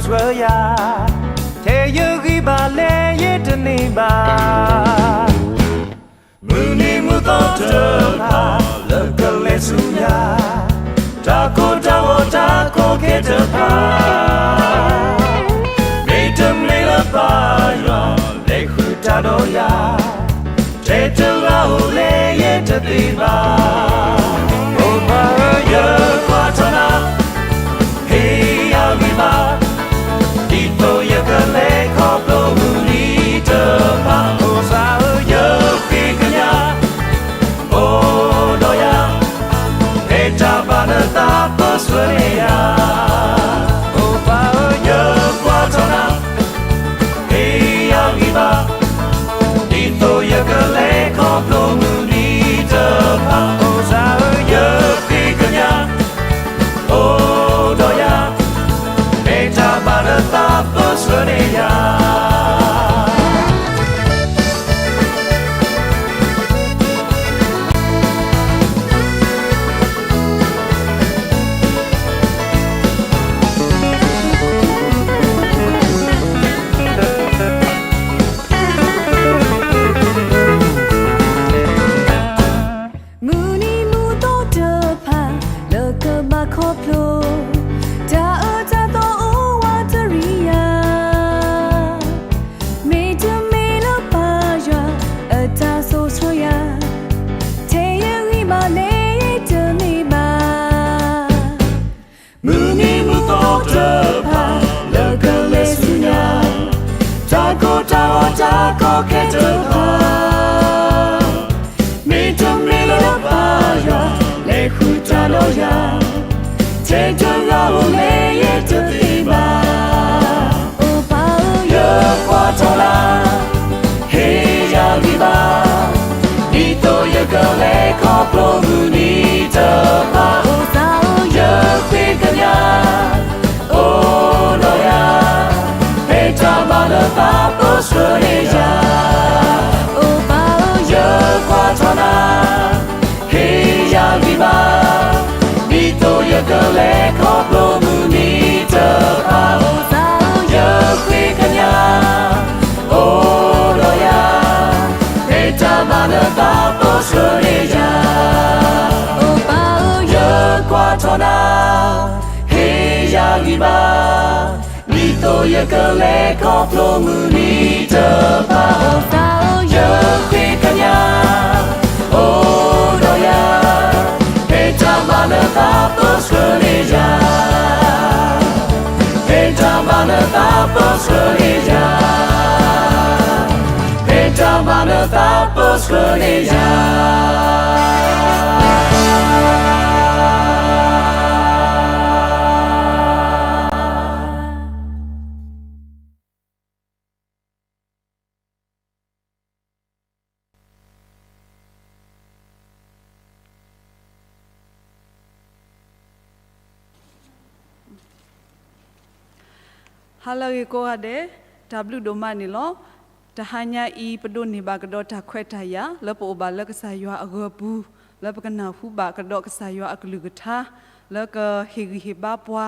ဆှၢယၤ, ထဲယဂံၢ်ဘါလဲၤယတန့ၢ်ဘၣ်. မုၢ်နံၤမုၢ်သီတဖၣ် လၢကလဲၤဆူညါ, တၢ်ကိၢ်တၢ်ဂီၤတၢ်ကီခဲတဖၣ်, မ့တမ့ၢ်လၢပၢ်ယွၤ လဲၤဃုာ်တၢ်ဒီးယၤ, ထဲတဂၤဧိၤလဲၤယတသ့ဘၣ်. အိၣ်ပၢ်ဧၢ ယကွၢ်ထီၣ်နၤ, ဟ့ၣ်ယၤဂံၢ်ဘါ, ဒ်သိးယကလဲၤခီဖျိမုၢ်နံၤတဖၣ်. အိၣ်သးဧၢ ယဃ့ကညး အိၣ်ဒီးယၤ, ဖဲတၢ်ဘၣ်နသးပၢဆှၢန့ၢ်ယၤ. အိၣ်ပၢ်ဧၢ ယကွၢ်ထီၣ်နၤ, ဟ့ၣ်ယၤဂံၢ်ဘါ, ဒ်သိးယကလဲၤခီဖျိမုၢ်နံၤတဖၣ်. အိၣ်သးဧၢ ယဃ့ကညး အိၣ်ဒီးယၤ, ဖဲတၢ်ဘၣ်နသးပၢဆှၢန့ၢ်ယၤ. မုၢ်နံၤမုၢ်သီတဖၣ် လၢကဘၣ်ခီဖျိ တၢ်အၢတၢ်သီအိၣ်ဝးတရံးယၤ, မ့တမ့ၢ်လၢပၢ်ယွၤ အတၢ်စိာ်ဆှၢယၤ, ထဲယဂံၢ်ဘါလဲၤယတန့ၢ်ဘၣ်. မုၢ်နံၤမုၢ်သီတဖၣ် လၢကလဲၤဆူညါ, တၢ်ကိၢ်တၢ်ဂီၤတၢ်ကီခဲတဖၣ်, မ့တမ့ၢ်လၢပၢ်ယွၤ လဲၤဃုာ်တၢ်ဒီးယၤ, ထဲတဂၤဧိၤလဲၤယတသ့ဘၣ်. အိၣ်ပၢ်ဧၢ ယကွၢ်ထီၣ်နၤ, ဟ့ၣ်ယၤဂံၢ်ဘါ, ဒ်သိးယကလဲၤခီဖျိမုၢ်နံၤတဖၣ်. အိၣ်သးဧၢ ယဃ့ကညး အိၣ်ဒီးယၤ, ဖဲတၢ်ဘၣ်နသးပၢဆှၢန့ၢ်ယၤ. အိၣ်ပၢ်ဧၢ ယကွၢ်ထီၣ်နၤ, ဟ့ၣ်ယၤဂံၢ်ဘါ, ဒ်သိးယကလဲၤခီဖျိမုၢ်နံၤတဖၣ်. အိၣ်သးဧၢ ယဃ့ကညး အိၣ်ဒီးယၤ, ဖဲတၢ်ဘၣ်နသးပၢဆှၢန့ၢ်ယၤ. အိၣ်ပၢ်ဧၢ ယကွၢ်ထီၣ်နၤ, ဟ့ၣ်ယၤဂံၢ်ဘါ, ဒ်သိးယကလဲၤခီဖျိမုၢ်နံၤတဖၣ်. အိၣ်သးဧၢ ယဃ့ကညး အိၣ်ဒီးယၤ, ဖဲတၢ်ဘၣ်နသးပၢဆှၢန့ၢ်ယၤ. ဖဲတၢ်ဘၣ်နသးပၢဆှၢန့ၢ်ယၤ, ဖဲတၢ်ဘၣ်နသးပၢဆှၢန့ၢ်ယၤ. ဟါလၢအဂ့ၤကိးဂၤဒဲး, တၢ်ဘျုးဒိၣ်မးန့ၣ်လီၤ. တဟါညါအံၤ ပဒိးန့ၢ်ဘၣ်ကဒီးတၢ်ခွဲးတၢ်ယာ် လၢပအိၣ်ဘၣ်လၢကစၢ်ယွၤအဂၢၤပူၤ, လၢပကနၢ်ဟူဘၣ်ကဒီးကစၢ်ယွၤအကလုၢ်ကထါ, လၢကဟ့ၣ်ဂံၢ်ဟ့ၣ်ဘါပှၤ,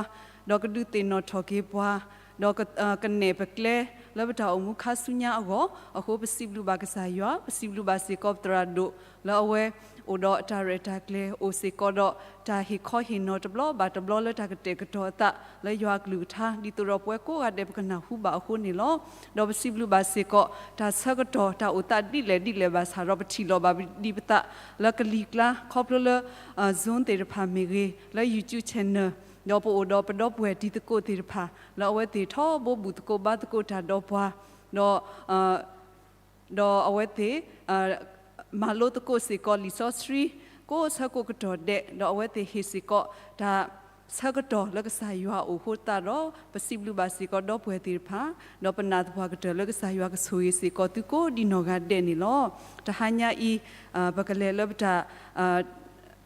ဒီးကဒုးသ့ၣ်နီၣ်ထီၣ်က့ၤပှၤ, ဒီးက, ကနဲၣ်ပကျဲ လၢပတၢ်အိၣ်မူခါဆူညါအဂီၢ်, အဃိ ပစံးဘျုးဘၣ်ကစၢ်ယွၤ, ပစံးဘျုးဘၣ်စ့ၢ်ကီးပသရၣ်ဒိၣ် လၢအဝဲအိၣ်ဒီးအတၢ်ရဲၣ်တၢ်ကျဲၤ အိၣ်စ့ၢ်ကီးဒီးတၢ်ဟ့ၣ်ခီဟ့ၣ်နီၤတဘျီဘၣ်တဘျီ လၢတၢ်ကတဲာ်ကတီၤအသး လၢယွၤအကလုၢ်ကထါ ဒ်သိးဒီးပဝဲကိးဂၤဒဲး ပကနၢ်ဟူဘၣ်အဃိန့ၣ်လီၤ. ဒီးပစံးဘျုးဘၣ်စ့ၢ်ကီး တၢ်ဆၢကတီၢ် တၢ်အိၣ်သးဒ်လဲၣ်ဒ်လဲၣ်ဘၣ်ဆၣ်ဒီး ပထံၣ်လိာ်ဘၣ်ဒံးပသး လၢကလံၤကျါ ခီဖျိလၢ Zoom သ့ၣ်တဖၣ်မ့ၢ်ဂ့ၤ, လၢ YouTube channel, ဒီးပအိၣ်ဒီးပဒီပုၢ်ဝဲၢ်တံၤသကိးသ့ၣ်တဖၣ် လၢအဝဲသ့ၣ်ထီဘိဘူးသကိးဘါသကိးတၢ်ဒီးပှၤ, ဒီး ဒီးအဝဲသ့ၣ် မၤလိသကိးစ့ၢ်ကီးလံာ်စီဆှံ ကိးဆၢကိးကတီၢ်ဒဲး, ဒီးအဝဲသ့ၣ်ဟ့ၣ်စ့ၢ်ကီးတၢ်ဆၢကတီၢ်လၢကစၢ်ယွၤအအိၣ်အဃိသတးဒီး ပစံးဘျုးဘၣ်စ့ၢ်ကီးဒီပုၢ်ဝဲၢ်သ့ၣ်တဖၣ်, ဒီးပနာ်သပှၢ်ကတၢၢ်လၢကစၢ်ယွၤကဆိၣ်ဂ့ၤစ့ၢ်ကီးသုကိးဒံးနီၢ်ဂၤဒဲးန့ၣ်လီၤ. တဟါညါအံၤ ပကလဲၤလၢပတၢ်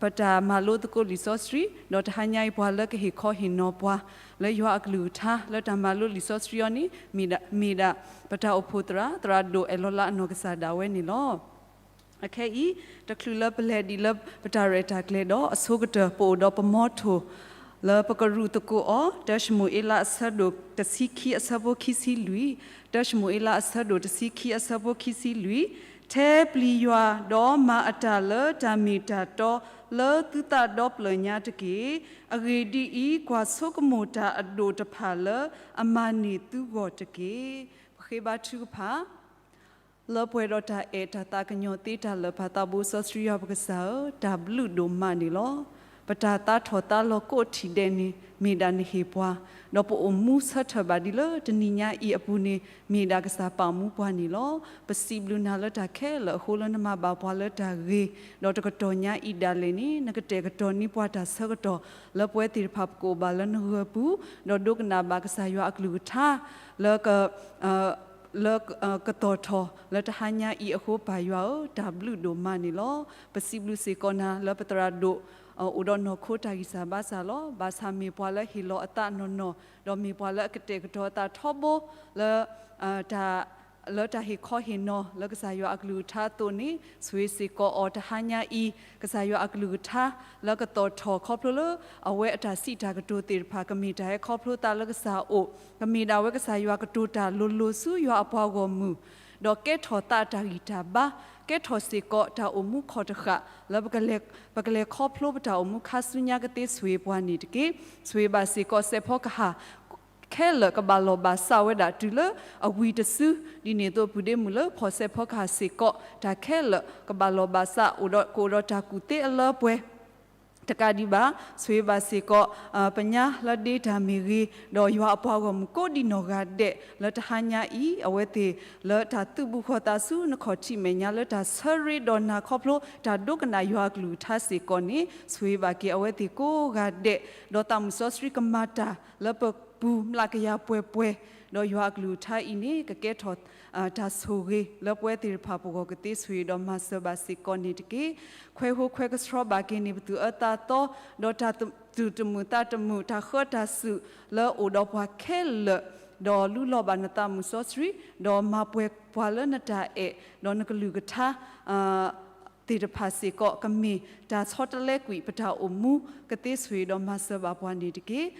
ပတၢ်မၤလိသကိးလံာ်စီဆှံ, ဒီးတဟါညါအံၤ ပှၤလၢကဟ့ၣ်ခီဟ့ၣ်နီၤပှၤ လၢယွၤအကလုၢ်ကထါ လၢတၢ်မၤလိလံာ်စီဆှံအီၤန့ၣ် မ့ၢ်ဒၣ် မ့ၢ်ဒၣ် ပတၢ်အိၣ်ဖှိၣ်သရၣ် သရၣ်ဒိၣ် အဲၣ်လီၤလါအနီၢ်ကစၢ်ဒၣ်ဝဲန့ၣ်လီၤ. အခဲအံၤ တချုးလၢပလဲၤဒံးလၢပတၢ်ရဲၣ်တၢ်ကျဲၤဒီး အဆိကတၢၢ် ပအိၣ်ဒီးပမီထိၣ် လၢပကရူၢ်သကိးအီၤ, တၢၡမူၤအ့လးအဆၢဒိၣ်တဆံခံအဆၢဖိခံဆံလွံၢ်, တၢၡမူၤအ့လးအဆၢဒိၣ်တဆံခံအဆၢဖိခံဆံလွံၢ်, ထဲပျံၤယွၤဒီးမၤအတၢ်လၢတၢ်မ့ၢ်တၢ်တီလၢသုသးဒီဖျၢၣ်ညါတက့ၢ်. အဂ့ၢ်ဒ်အံၤ, ကွၢ်ဆိကမိၣ်တၢ်အဒိၣ်တဖၣ်လၢအမၤန့ၢ်သုဂီၢ်တက့ၢ်. ပဃ့ဘါထုကဖၣ် လၢပှဲၤဒီးတၢ်အဲၣ်တၢ်သးကညီၤသ့တၢ်လၢာ် ပၢ်သးဘိစီဆှံယွၤပကစၢ်ဧၢ, တၢ်ဘျုးဒိၣ်မးန့ၣ်လီၤ. ပတၢ်သးထီၣ်သးလီၤကိးထံၣ်ဒဲးန့ၣ် မ့ၢ်ဒၣ်နဟ့ၣ်ပှၤ, ဒီးပအိၣ်မူဆၢထၢၣ်ဘၣ်ဒ်လၢတနံၤညါအံၤအပူၤန့ၣ် မ့ၢ်ဒၣ်ကစၢ်ပာ်မူပှၤန့ၣ်လီၤ. ပစံးဘျုးနၤလၢတၢ်ခဲလၢာ်အဃိလၢနမၤဘၣ်ပှၤလၢတၢ်ဂ့ၤ, ဒီးတကတီၢ်ညါအံၤဒၣ်လဲာ်န့ၣ် နကတဲာ်ကတီၤန့ၢ်ပှၤတၢ်ဆၢကတီၢ် လၢပဝဲသ့ၣ်တဖၣ်ပကအိၣ်ဘၣ်လၢနဂၢၢ်ပူၤ, ဒီးဒိကနၣ်ဘၣ်ကစၢ်ယွၤအကလုၢ်ကထါ လၢ လၢကသီၣ်ထီၣ်လၢတဟါညါအံၤအဃိ ပၢ်ယွၤဧၢ, တၢ်ဘျုးဒိၣ်မးန့ၣ်လီၤ. ပစံးဘျုးစ့ၢ်ကီးနၤလၢပသရၣ်ဒိၣ် အိၣ်ဒီးနီၢ်ခိတၢ်ဂံၢ်စၢ်ဘါစၢ်လီၤ. ဘၣ်ဆၣ်မ့ၢ်ပှၤလၢဟ့ၣ်လီၤအသးနီၢ်နီၢ်, ဒီးမ့ၢ်ပှၤလၢအကတဲာ်ကတီၤအသးထီဘိ လၢ လၢတၢ်ဟ့ၣ်ခီဟ့ၣ်နီၤလၢကစၢ်ယွၤအကလုၢ်ကထါအသိးန့ၣ် ဆိၣ်ဂ့ၤစ့ၢ်ကီးအီၤတဟါညါအံၤ, ကစၢ်ယွၤအကလုၢ်ကထါ လၢကသီၣ်ထီၣ်ခီဖျိလၢ အဝဲအတၢ်စံးတၢ်ကတိၤသ့ၣ်တဖၣ် ကမ့ၢ်တၢ်ဟဲခီဖျိသးလၢကစၢ်အအိၣ်, ကမ့ၢ်ဒၣ်ဝဲကစၢ်ယွၤကတိၤတၢ်လိၤလိၤဆူယွၤအပှၤဂီၢ်မုၢ်, ဒီးကဲထီၣ်သးတၢ်ဂံၢ်တၢ်ဘါ, ကဲထီၣ်စ့ၢ်ကီးတၢ်အိၣ်မူခီၣ်တဃာ် လၢ ပကလဲၤခီဖျိပတၢ်အိၣ်မူခါဆူညါကသ့ဆိၣ်ဂ့ၤပှၤန့ၣ်တက့ၢ်. ဆိၣ်ဂ့ၤဘၣ်စ့ၢ်ကီးစဲးဖီကဟၣ် ခဲလၢာ်ကဘၣ်လီၢ်ဘၣ်စးဝဲဒၣ်တုၤလၢအဝံၤတစု, ဒ်န့ၣ်အသိးပုၢ်ဒ့မုၣ်လၢဖီၣ်စဲးဖီကဟၣ်စ့ၢ်ကီး တၢ်ခဲလၢာ်ကဘၣ်လီၢ်ဘၣ်စး အိၣ်ဒီးကအိၣ်ဒီးတၢ်ကူၣ်သ့အလၢပှဲၤ တကးဒံးဘၣ်, ဆိၣ်ဂ့ၤဘၣ်စ့ၢ်ကီး ပညါလၢဒ့တၢ်မ့ၢ်ဂ့ၤ, ဒီးယွၤအပှၤဂီၢ်မုၢ်ကိးဒံနီၢ်ဂၤဒဲး လၢတဟါညါအံၤ အဝဲသ့ၣ်လၢတၢ်သုးဘူးဃီၤသးဆူနခီၣ်ထံးမဲာ်ညါ လၢတၢ်ဆၢရ့ဒီးနၤခီဖျိ တၢ်ဒိကနၣ်ယွၤအကလုၢ်ကထါစ့ၢ်ကီးန့ၣ် ဆိၣ်ဂ့ၤဘၣ်က့ၤအဝဲသ့ၣ်ကိးဂၤဒဲး, ဒီးသးမုၢ်စီဆှံကမၤတၢ်လၢပပူၤမျးကယၤပှဲၤပှဲၤ, ဒီးယွၤအကလုၢ်ကထါအံၤန့ၣ် ကကဲထီၣ် တၢ်ဆိၣ်ဂ့ၤလၢပဝဲသ့ၣ်တဖၣ်ပဂီၢ်ကသ့ဆိၣ်ဂ့ၤ ဒီးမၤစၢၤဘၣ်စ့ၢ်ကီးန့ၣ်တက့ၢ်. ခွဲးဟူးခွဲးကဆှီဘၣ်က့ၤန့ၢ်ပသူၣ်အၢသးသီ, ဒီးတၢ်သူၣ်တမုာ်သးတမုာ် တၢ်ဃၢတၢ်စူၣ်လၢအိၣ်ဒီးပှၤခဲလၢာ်, ဒီးလူလီၤဘၣ်နသးမုၢ်စီဆှံ, ဒီးမၤပှဲၤပှၤလၢနတၢ်အဲၣ်, ဒီးနကလုၢ်ကထါ သ့ၣ်တဖၣ်စ့ၢ်ကီး ကမ့ၢ်တၢ်ဆီတလဲကွံာ်ပတၢ်အိၣ်မူကသ့ဆိၣ်ဂ့ၤဒီးမၤစၢၤဘၣ်ပှၤန့ၣ်တက့ၢ်.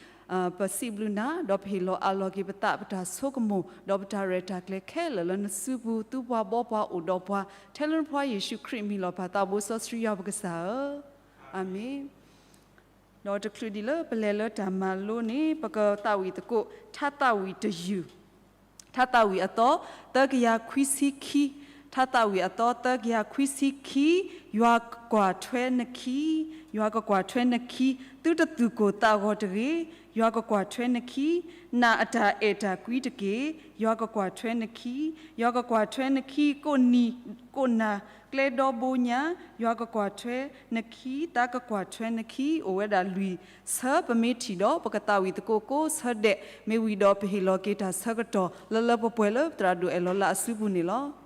ပစံးဘျုးနၤ ဒီးပဟ့ၣ်လီၤအးလီၤက့ၤပသး ပတၢ်ဆိကမိၣ် ဒီးပတၢ်ရဲၣ်တၢ်ကျဲၤခဲလၢာ်လၢနစုပူၤ သူပှၤဘီပှၤအိၣ်ဒီးပှၤ ထဲလၢနဖိယ့ၣ်ၡူးခရံာ်အမံၤလီၤ. ပၢ်သးဘိစီဆှံယွၤပကစၢ်ဧၢ, အၤမ့ၣ်. ဒီးတချုးဒံးလၢပလဲၤလၢတၢ်မၤလိန့ၣ် ပကသးဝံၣ်သကိး ထါသးဝံၣ်တယုၢ် ထါသးဝံၣ်အသီ သၢကယၤခွံဆံခံ, ထါသးဝံၣ်အသီ သၢကယၤခွံဆံခံ, ယွၤကကွၢ်ထွဲနခံ, ယွၤကကွၢ်ထွဲနခံ, သုတသူၣ်ကိၢ်သးဂီၤတဂ့ၤ, ယွၤကကွၢ်ထွဲနခံ, နာ်အတၢ်အဲၣ်တၢ်ကွံတက့ၢ်, ယွၤကကွၢ်ထွဲနခံ, ယွၤကကွၢ်ထွဲနခံ, ကိးနံၤကိးနၤ ကျဲဒီဘိညါ, ယွၤကကွၢ်ထွဲနခံ, သးကကွၢ်ထွဲနခံ, အိၣ်ဝဲဒၣ်လွံၢ်ဆၢ ပမ့ၢ်ထံၣ်ဒီး ပကသးဝံၣ်သကိးကိးဆၢဒဲး, မ့ၢ်ဝံၤဒီးပဟ့ၣ်လီၤက့ၤတၢ်ဆၢကတီၢ် လၢလၢပှဲၤပှဲၤလၢပသရၣ်ဒိၣ်အဲၣ်လီၤလၢအစုပူၤန့ၣ်လီၤ.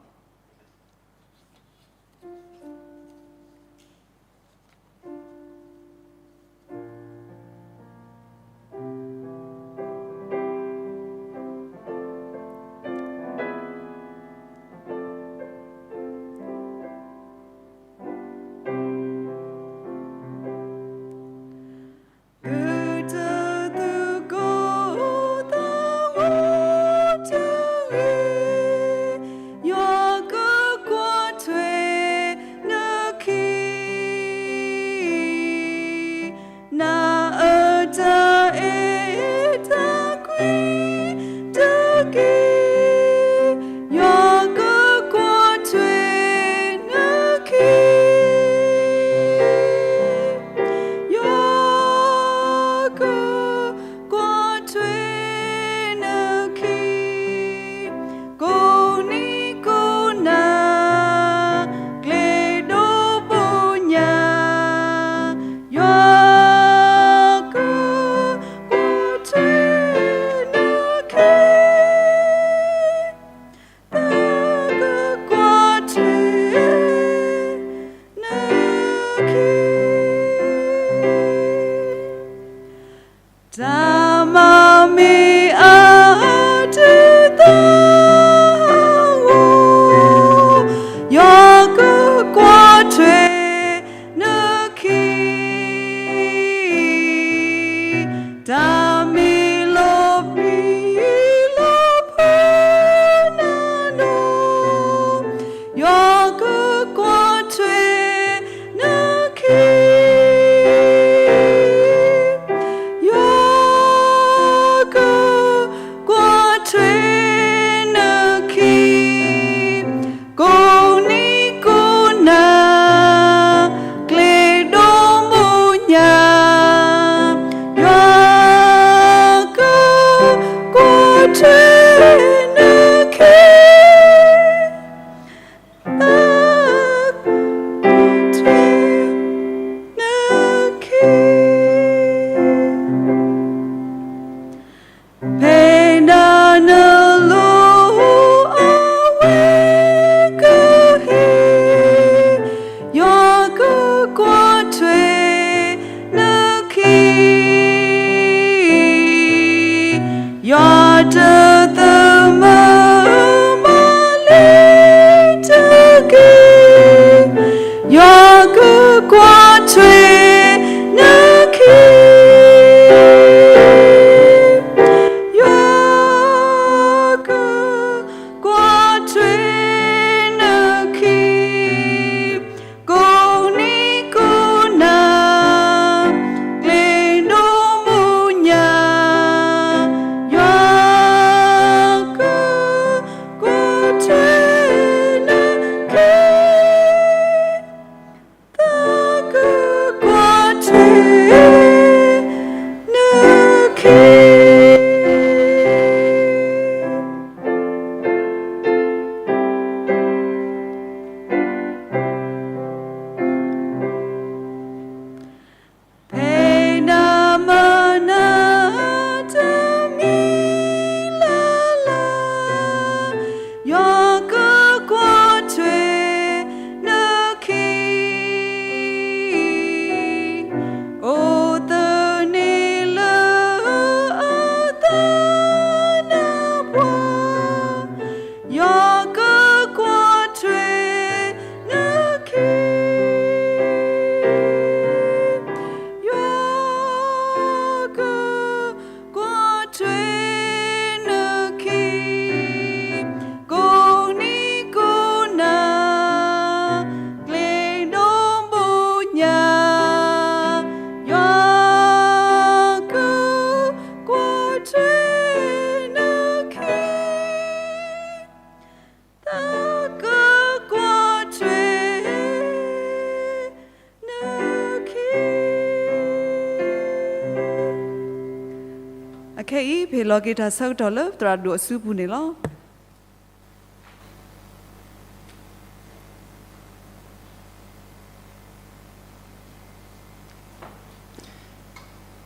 ခဲအံၤ ပဟ့ၣ်လီၤက့ၤတၢ်ဆၢကတီၢ်လၢသရၣ်ဒိၣ်အစုပူၤန့ၣ်လီၤ.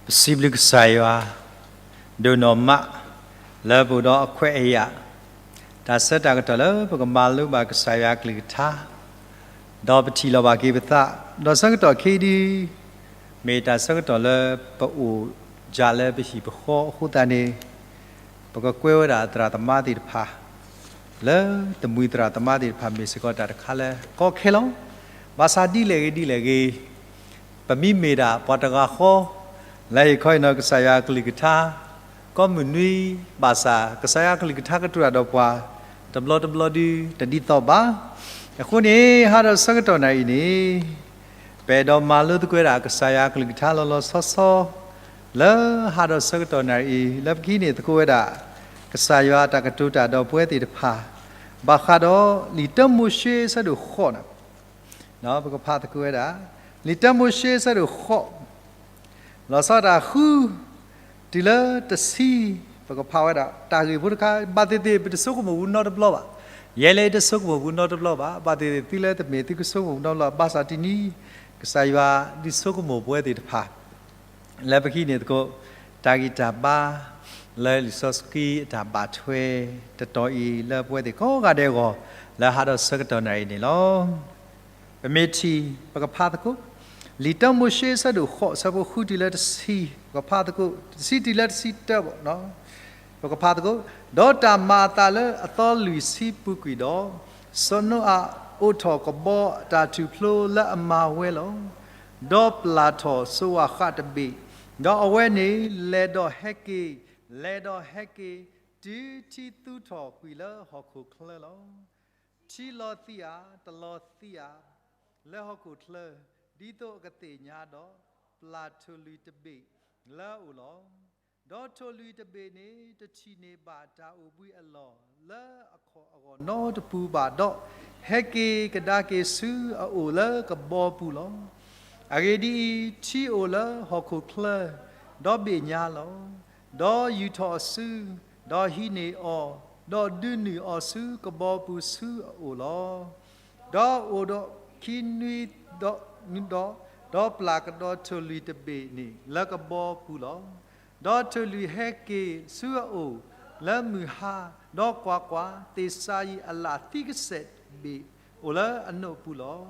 ပစံးဘျုးကစၢ်ယွၤ ဒိၣ်နီၢ်မး လၢပအိၣ်ဒီးအခွဲးအယာ် တၢ်ဆၢတၢ်ကတီၢ်လၢပကမၤလိဘၣ်ကစၢ်ယွၤအကလုၢ်ကထါ ဒီးပထံၣ်လိာ်ဘၣ်က့ၤပသး ဒီးဆၢကတီၢ်ခဲအံၤဒု မ့ၢ်တၢ်ဆၢကတီၢ်လၢပအိၣ်ယၤလၢပဟံၣ်ပဃီအဃိသတးန့ၣ် ပကကွဲဝဲဒၣ်သရၣ်သမါသ့ၣ်တဖၣ် လၢတမှံၤသရၣ်သမါသ့ၣ်တဖၣ်မ့ၢ်စ့ၢ်ကီးတၢ်တခါလၢကီခဲလီၤ. ဘၣ်ဆၣ်ဒ်လဲၣ်ဂ့ၤဒ်လဲၣ်ဂ့ၤ ပမ့မ့ၢ်ဒၣ်ပှၤတဂၤဃီ လၢဟ့ၣ်ခီဟ့ၣ်နီၤကစၢ်ယွၤအကလုၢ်ကထါ ကိးမုၢ်နွံ ဘၣ်ဆၣ်ကစၢ်ယွၤအကလုၢ်ကထါကတိၤတၢ်ဒီးပှၤ တဘျီတဘျီဒု တဒ်သိးဘၣ်. အဃိန့ၣ် ဟါဒီးဆၢကတီၢ်နၣ်ရံၣ်အံၤန့ၣ် ပအဲၣ်ဒိးမၤလိသကိးဝဲဒၣ်ကစၢ်ယွၤအကလုၢ်ကထါလီၤလီၤဆီဆီ လၢဟါဒီးဆၢကတီၢ်နၣ်ရံၣ်အံၤ လၢပကဟံးန့ၢ်သကိးဝဲဒၣ် ကစၢ်ယွၤအတၢ်ကတိၤတၢ်ဒီးပဝဲသ့ၣ်တဖၣ် ဘၣ်ဃးဒီးလံာ်တၢမိၤၡ့ဆၢဒိၣ်ဃိးန့ၣ် ပကဖးသကိးဝဲဒၣ် လံာ်တၢမိၤၡ့ဆၢဒိၣ်ဃိး လီၤဆီဒၣ်တၢ်ဃု တုၤလၢတဆံ ပကဖးဝဲဒၣ်တၢ်ဂ့ၢ်ဖိတခါ ဘၣ်သ့ၣ်သ့ၣ်ပတဆိကမိၣ်ဘူးနီတဘျီဘၣ်. ယဲလၢတဆိကမိၣ်ဘူးနီတဘျီဘၣ်. ဘၣ်သ့ၣ်သ့ၣ်သုလၢတမ့ၢ်သုကဆိကမိၣ်ဘူးနီတဘျီ ဘၣ်ဆၣ်တနံၤ ကစၢ်ယွၤဒုးဆိကမိၣ်ပဝဲသ့ၣ်တဖၣ် လၢပကဟံးန့ၢ်သကိး တၢ်ဂံၢ်တၢ်ဘါ လၢလံာ်စီဆှံအတၢ်ဘၣ်ထွဲ တတီၤအံၤ လၢပဝဲသ့ၣ်ကိးဂၤဒဲးအဂီၢ် လၢဟါဒီးဆၢကတီၢ်နၣ်ရံၣ်န့ၣ်လီၤ. ပမ့ၢ်ထံၣ် ပကဖးသကိး လံာ်တၢမိၤၡ့ဆၢဒိၣ်ဃိး ဆၢဖိဃုတုၤလၢတဆံ ပကဖးသကိး တဆံတုၤလၢတဆံတၢဘၣ် ပကဖးသကိး ဒီးတၢ်မၤအသးလၢအသီလွံၢ်ဆံပူၤကွံာ်ဒီး, စီၤနိအၤအိးထီၣ်ကဘီအတၢ်ထူၣ်ဖျိလၢအမၤဝဲလီၤ. ဒီးပျၢ်ထီၣ်စိးဝၣ်ဃးတဘ့ၣ်, ဒီးအဝဲန့ၣ်လဲၤဒီးဟဲက့ၤ, လဲၤဒီးဟဲက့ၤ, တုၤထံသူထီၣ်ကွံာ်လၢဟီၣ်ခိၣ်ချၢလီၤ. ထံလီၤသံးဧါ, တလီၤသံးဧါ, လၢဟီၣ်ခိၣ်ချၢ, ဒ်သိးအကသ့ၣ်ညါဒီး, ပျၢ်ထိၣ်လွံၢ်တဘ့ၣ်လၢအအိၣ်လီၤ. ဒီးထိၣ်လွံၢ်တဘ့ၣ်န့ၣ် တထံၣ်န့ၢ်ဘၣ်တၢ်အိၣ်ဘှံးအလီၢ်လၢအကီၢ်အဂီၢ်နီတပူၤဘၣ်ဒီး, ဟဲက့ၤကဒါက့ၤဆူအအိၣ်လၢကဘီပူၤလီၤ. အဂ့ၢ်ဒ်အံၤ, ထံအိၣ်လၢဟီၣ်ခိၣ်ချၢ, ဒီးဘ့ၣ်ညါလီၤ. ဒီးယူာ်ထီၣ်အစု, ဒီးဟံးန့ၢ်အီၤ, ဒီးဒုးနုာ်အီၤဆူကဘီပူၤဆူအအိၣ်လီၤ. ဒီးအိၣ်ဒီးခံနွံဒီးနုဒီး, ဒီးပျၢ်ကဒီးထိၣ်လွံၢ်တဘ့ၣ်န့ၣ်လၢကဘီပူၤလီၤ. ဒီးထိၣ်လွံၢ်ဟဲက့ၤဆူအအိၣ်လၢမုၢ်ဟါ, ဒီးကွၢ်ကွၢ်, သ့ၣ်စၤယံးအလၣ်သံကစဲးတဘ့ၣ်အိၣ်လၢအနိးပူၤလီၤ.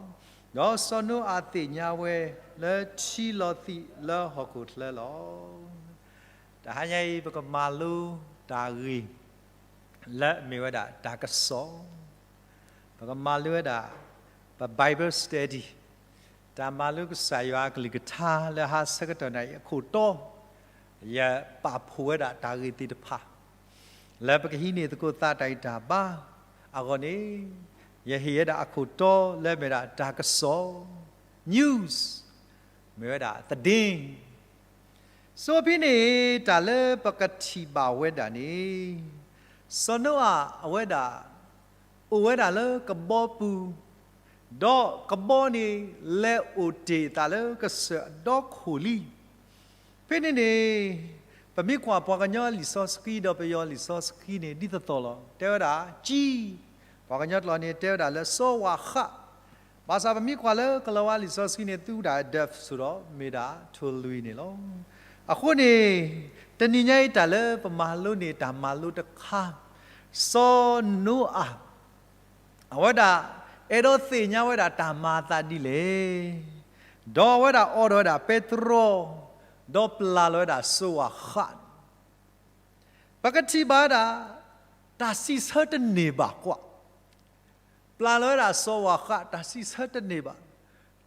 ဒီးစီၤနိအၤသ့ၣ်ညါဝဲလၢထံလီၤသံးလၢဟီၣ်ခိၣ်ချၢလီၤ. တဟါညါအံၤ ပကမၤလိတၢ်ဂ့ၢ် လၢအမ့ၢ်ဝဲဒၣ်တၢ်ကစီၣ်, ပကမၤလိဝဲဒၣ် ပ Bible study တၢ်မၤလိကစၢ်ယွၤအကလုၢ်ကထါလၢဟါဆၢကတီၢ်နၣ်ရံၣ်အခိၣ်တီ, ယပာ်ဖှိၣ်ဝဲဒၣ်တၢ်ဂ့ၢ်သ့ၣ်တဖၣ် လၢပကဟံးန့ၢ်သကိးသးတၢ်ဂံၢ်တၢ်ဘါအဂီၢ်န့ၣ်, ယဟ့ၣ်ဝဲဒၣ်အခိၣ်တီလၢအမ့ၢ်ဝဲဒၣ်တၢ်ကစီၣ်, news မ့ၢ်ဝဲဒၣ်သဒ့ So ဖဲန့ၣ် တၢ်လၢပကထံၣ်ဘၣ်ဝဲဒၣ်န့ၣ်, စီၤနိအၤအဝဲဒၣ် အိၣ်ဝဲဒၣ်လၢကဘီပူၤ, ဒီးကဘီန့ၣ် လဲၤအိၣ်တ့ၢ်အသးလၢကစၢၢ်အဒီခိၣ်လံ. ဖဲန့ၣ်န့ၣ် ပမ့ၢ်ကွၢ်ပှၤကညီလံာ်စီဆှံဒီးပယီၤလံာ်စီဆှံန့ၣ် ဒ်သိးသိးလီၤ. တဲဝဲဒၣ် ကံ, ပှၤကညီတလီၤန့ၣ် တဲဝဲဒၣ်လၢစီၤဝၣ်ဃး ဘၣ်ဆၣ်ပမ့ၢ်ကွၢ်လၢကလၤဝါလံာ်စီဆှံန့ၣ် သူဝဲဒၣ် dove စ့ၢ်ကီး မ့ၢ်ဒၣ်ထိၣ်လွံၢ်န့ၣ်လီၤ. အဃိန့ၣ် တနံၤညါအံၤတၢ်လၢပမၤလိန့ၣ် တၢ်မၤလိတခါ, စီၤနိအၤ အဝဲဒၣ် အဲၣ်ဒိးသ့ၣ်ညါဝဲဒၣ်တၢ်မၤအသးဒ်လဲၣ်, ဒီးအဝဲဒၣ်အိးထီၣ်ဝဲဒၣ်ပဲတြီ, ဒီးပျၢ်လီၤဝဲဒၣ်စိၤဝၣ်ဃး ပကထံၣ်ဘၣ်ဝဲဒၣ် တၢ်စံးဆၢတန့ၢ်ဘၣ်ကွၢ်, ပျၢ်လီၤဝဲဒၣ်စီၤဝၣ်ဃး တၢ်စံးဆၢတန့ၢ်ဘၣ်.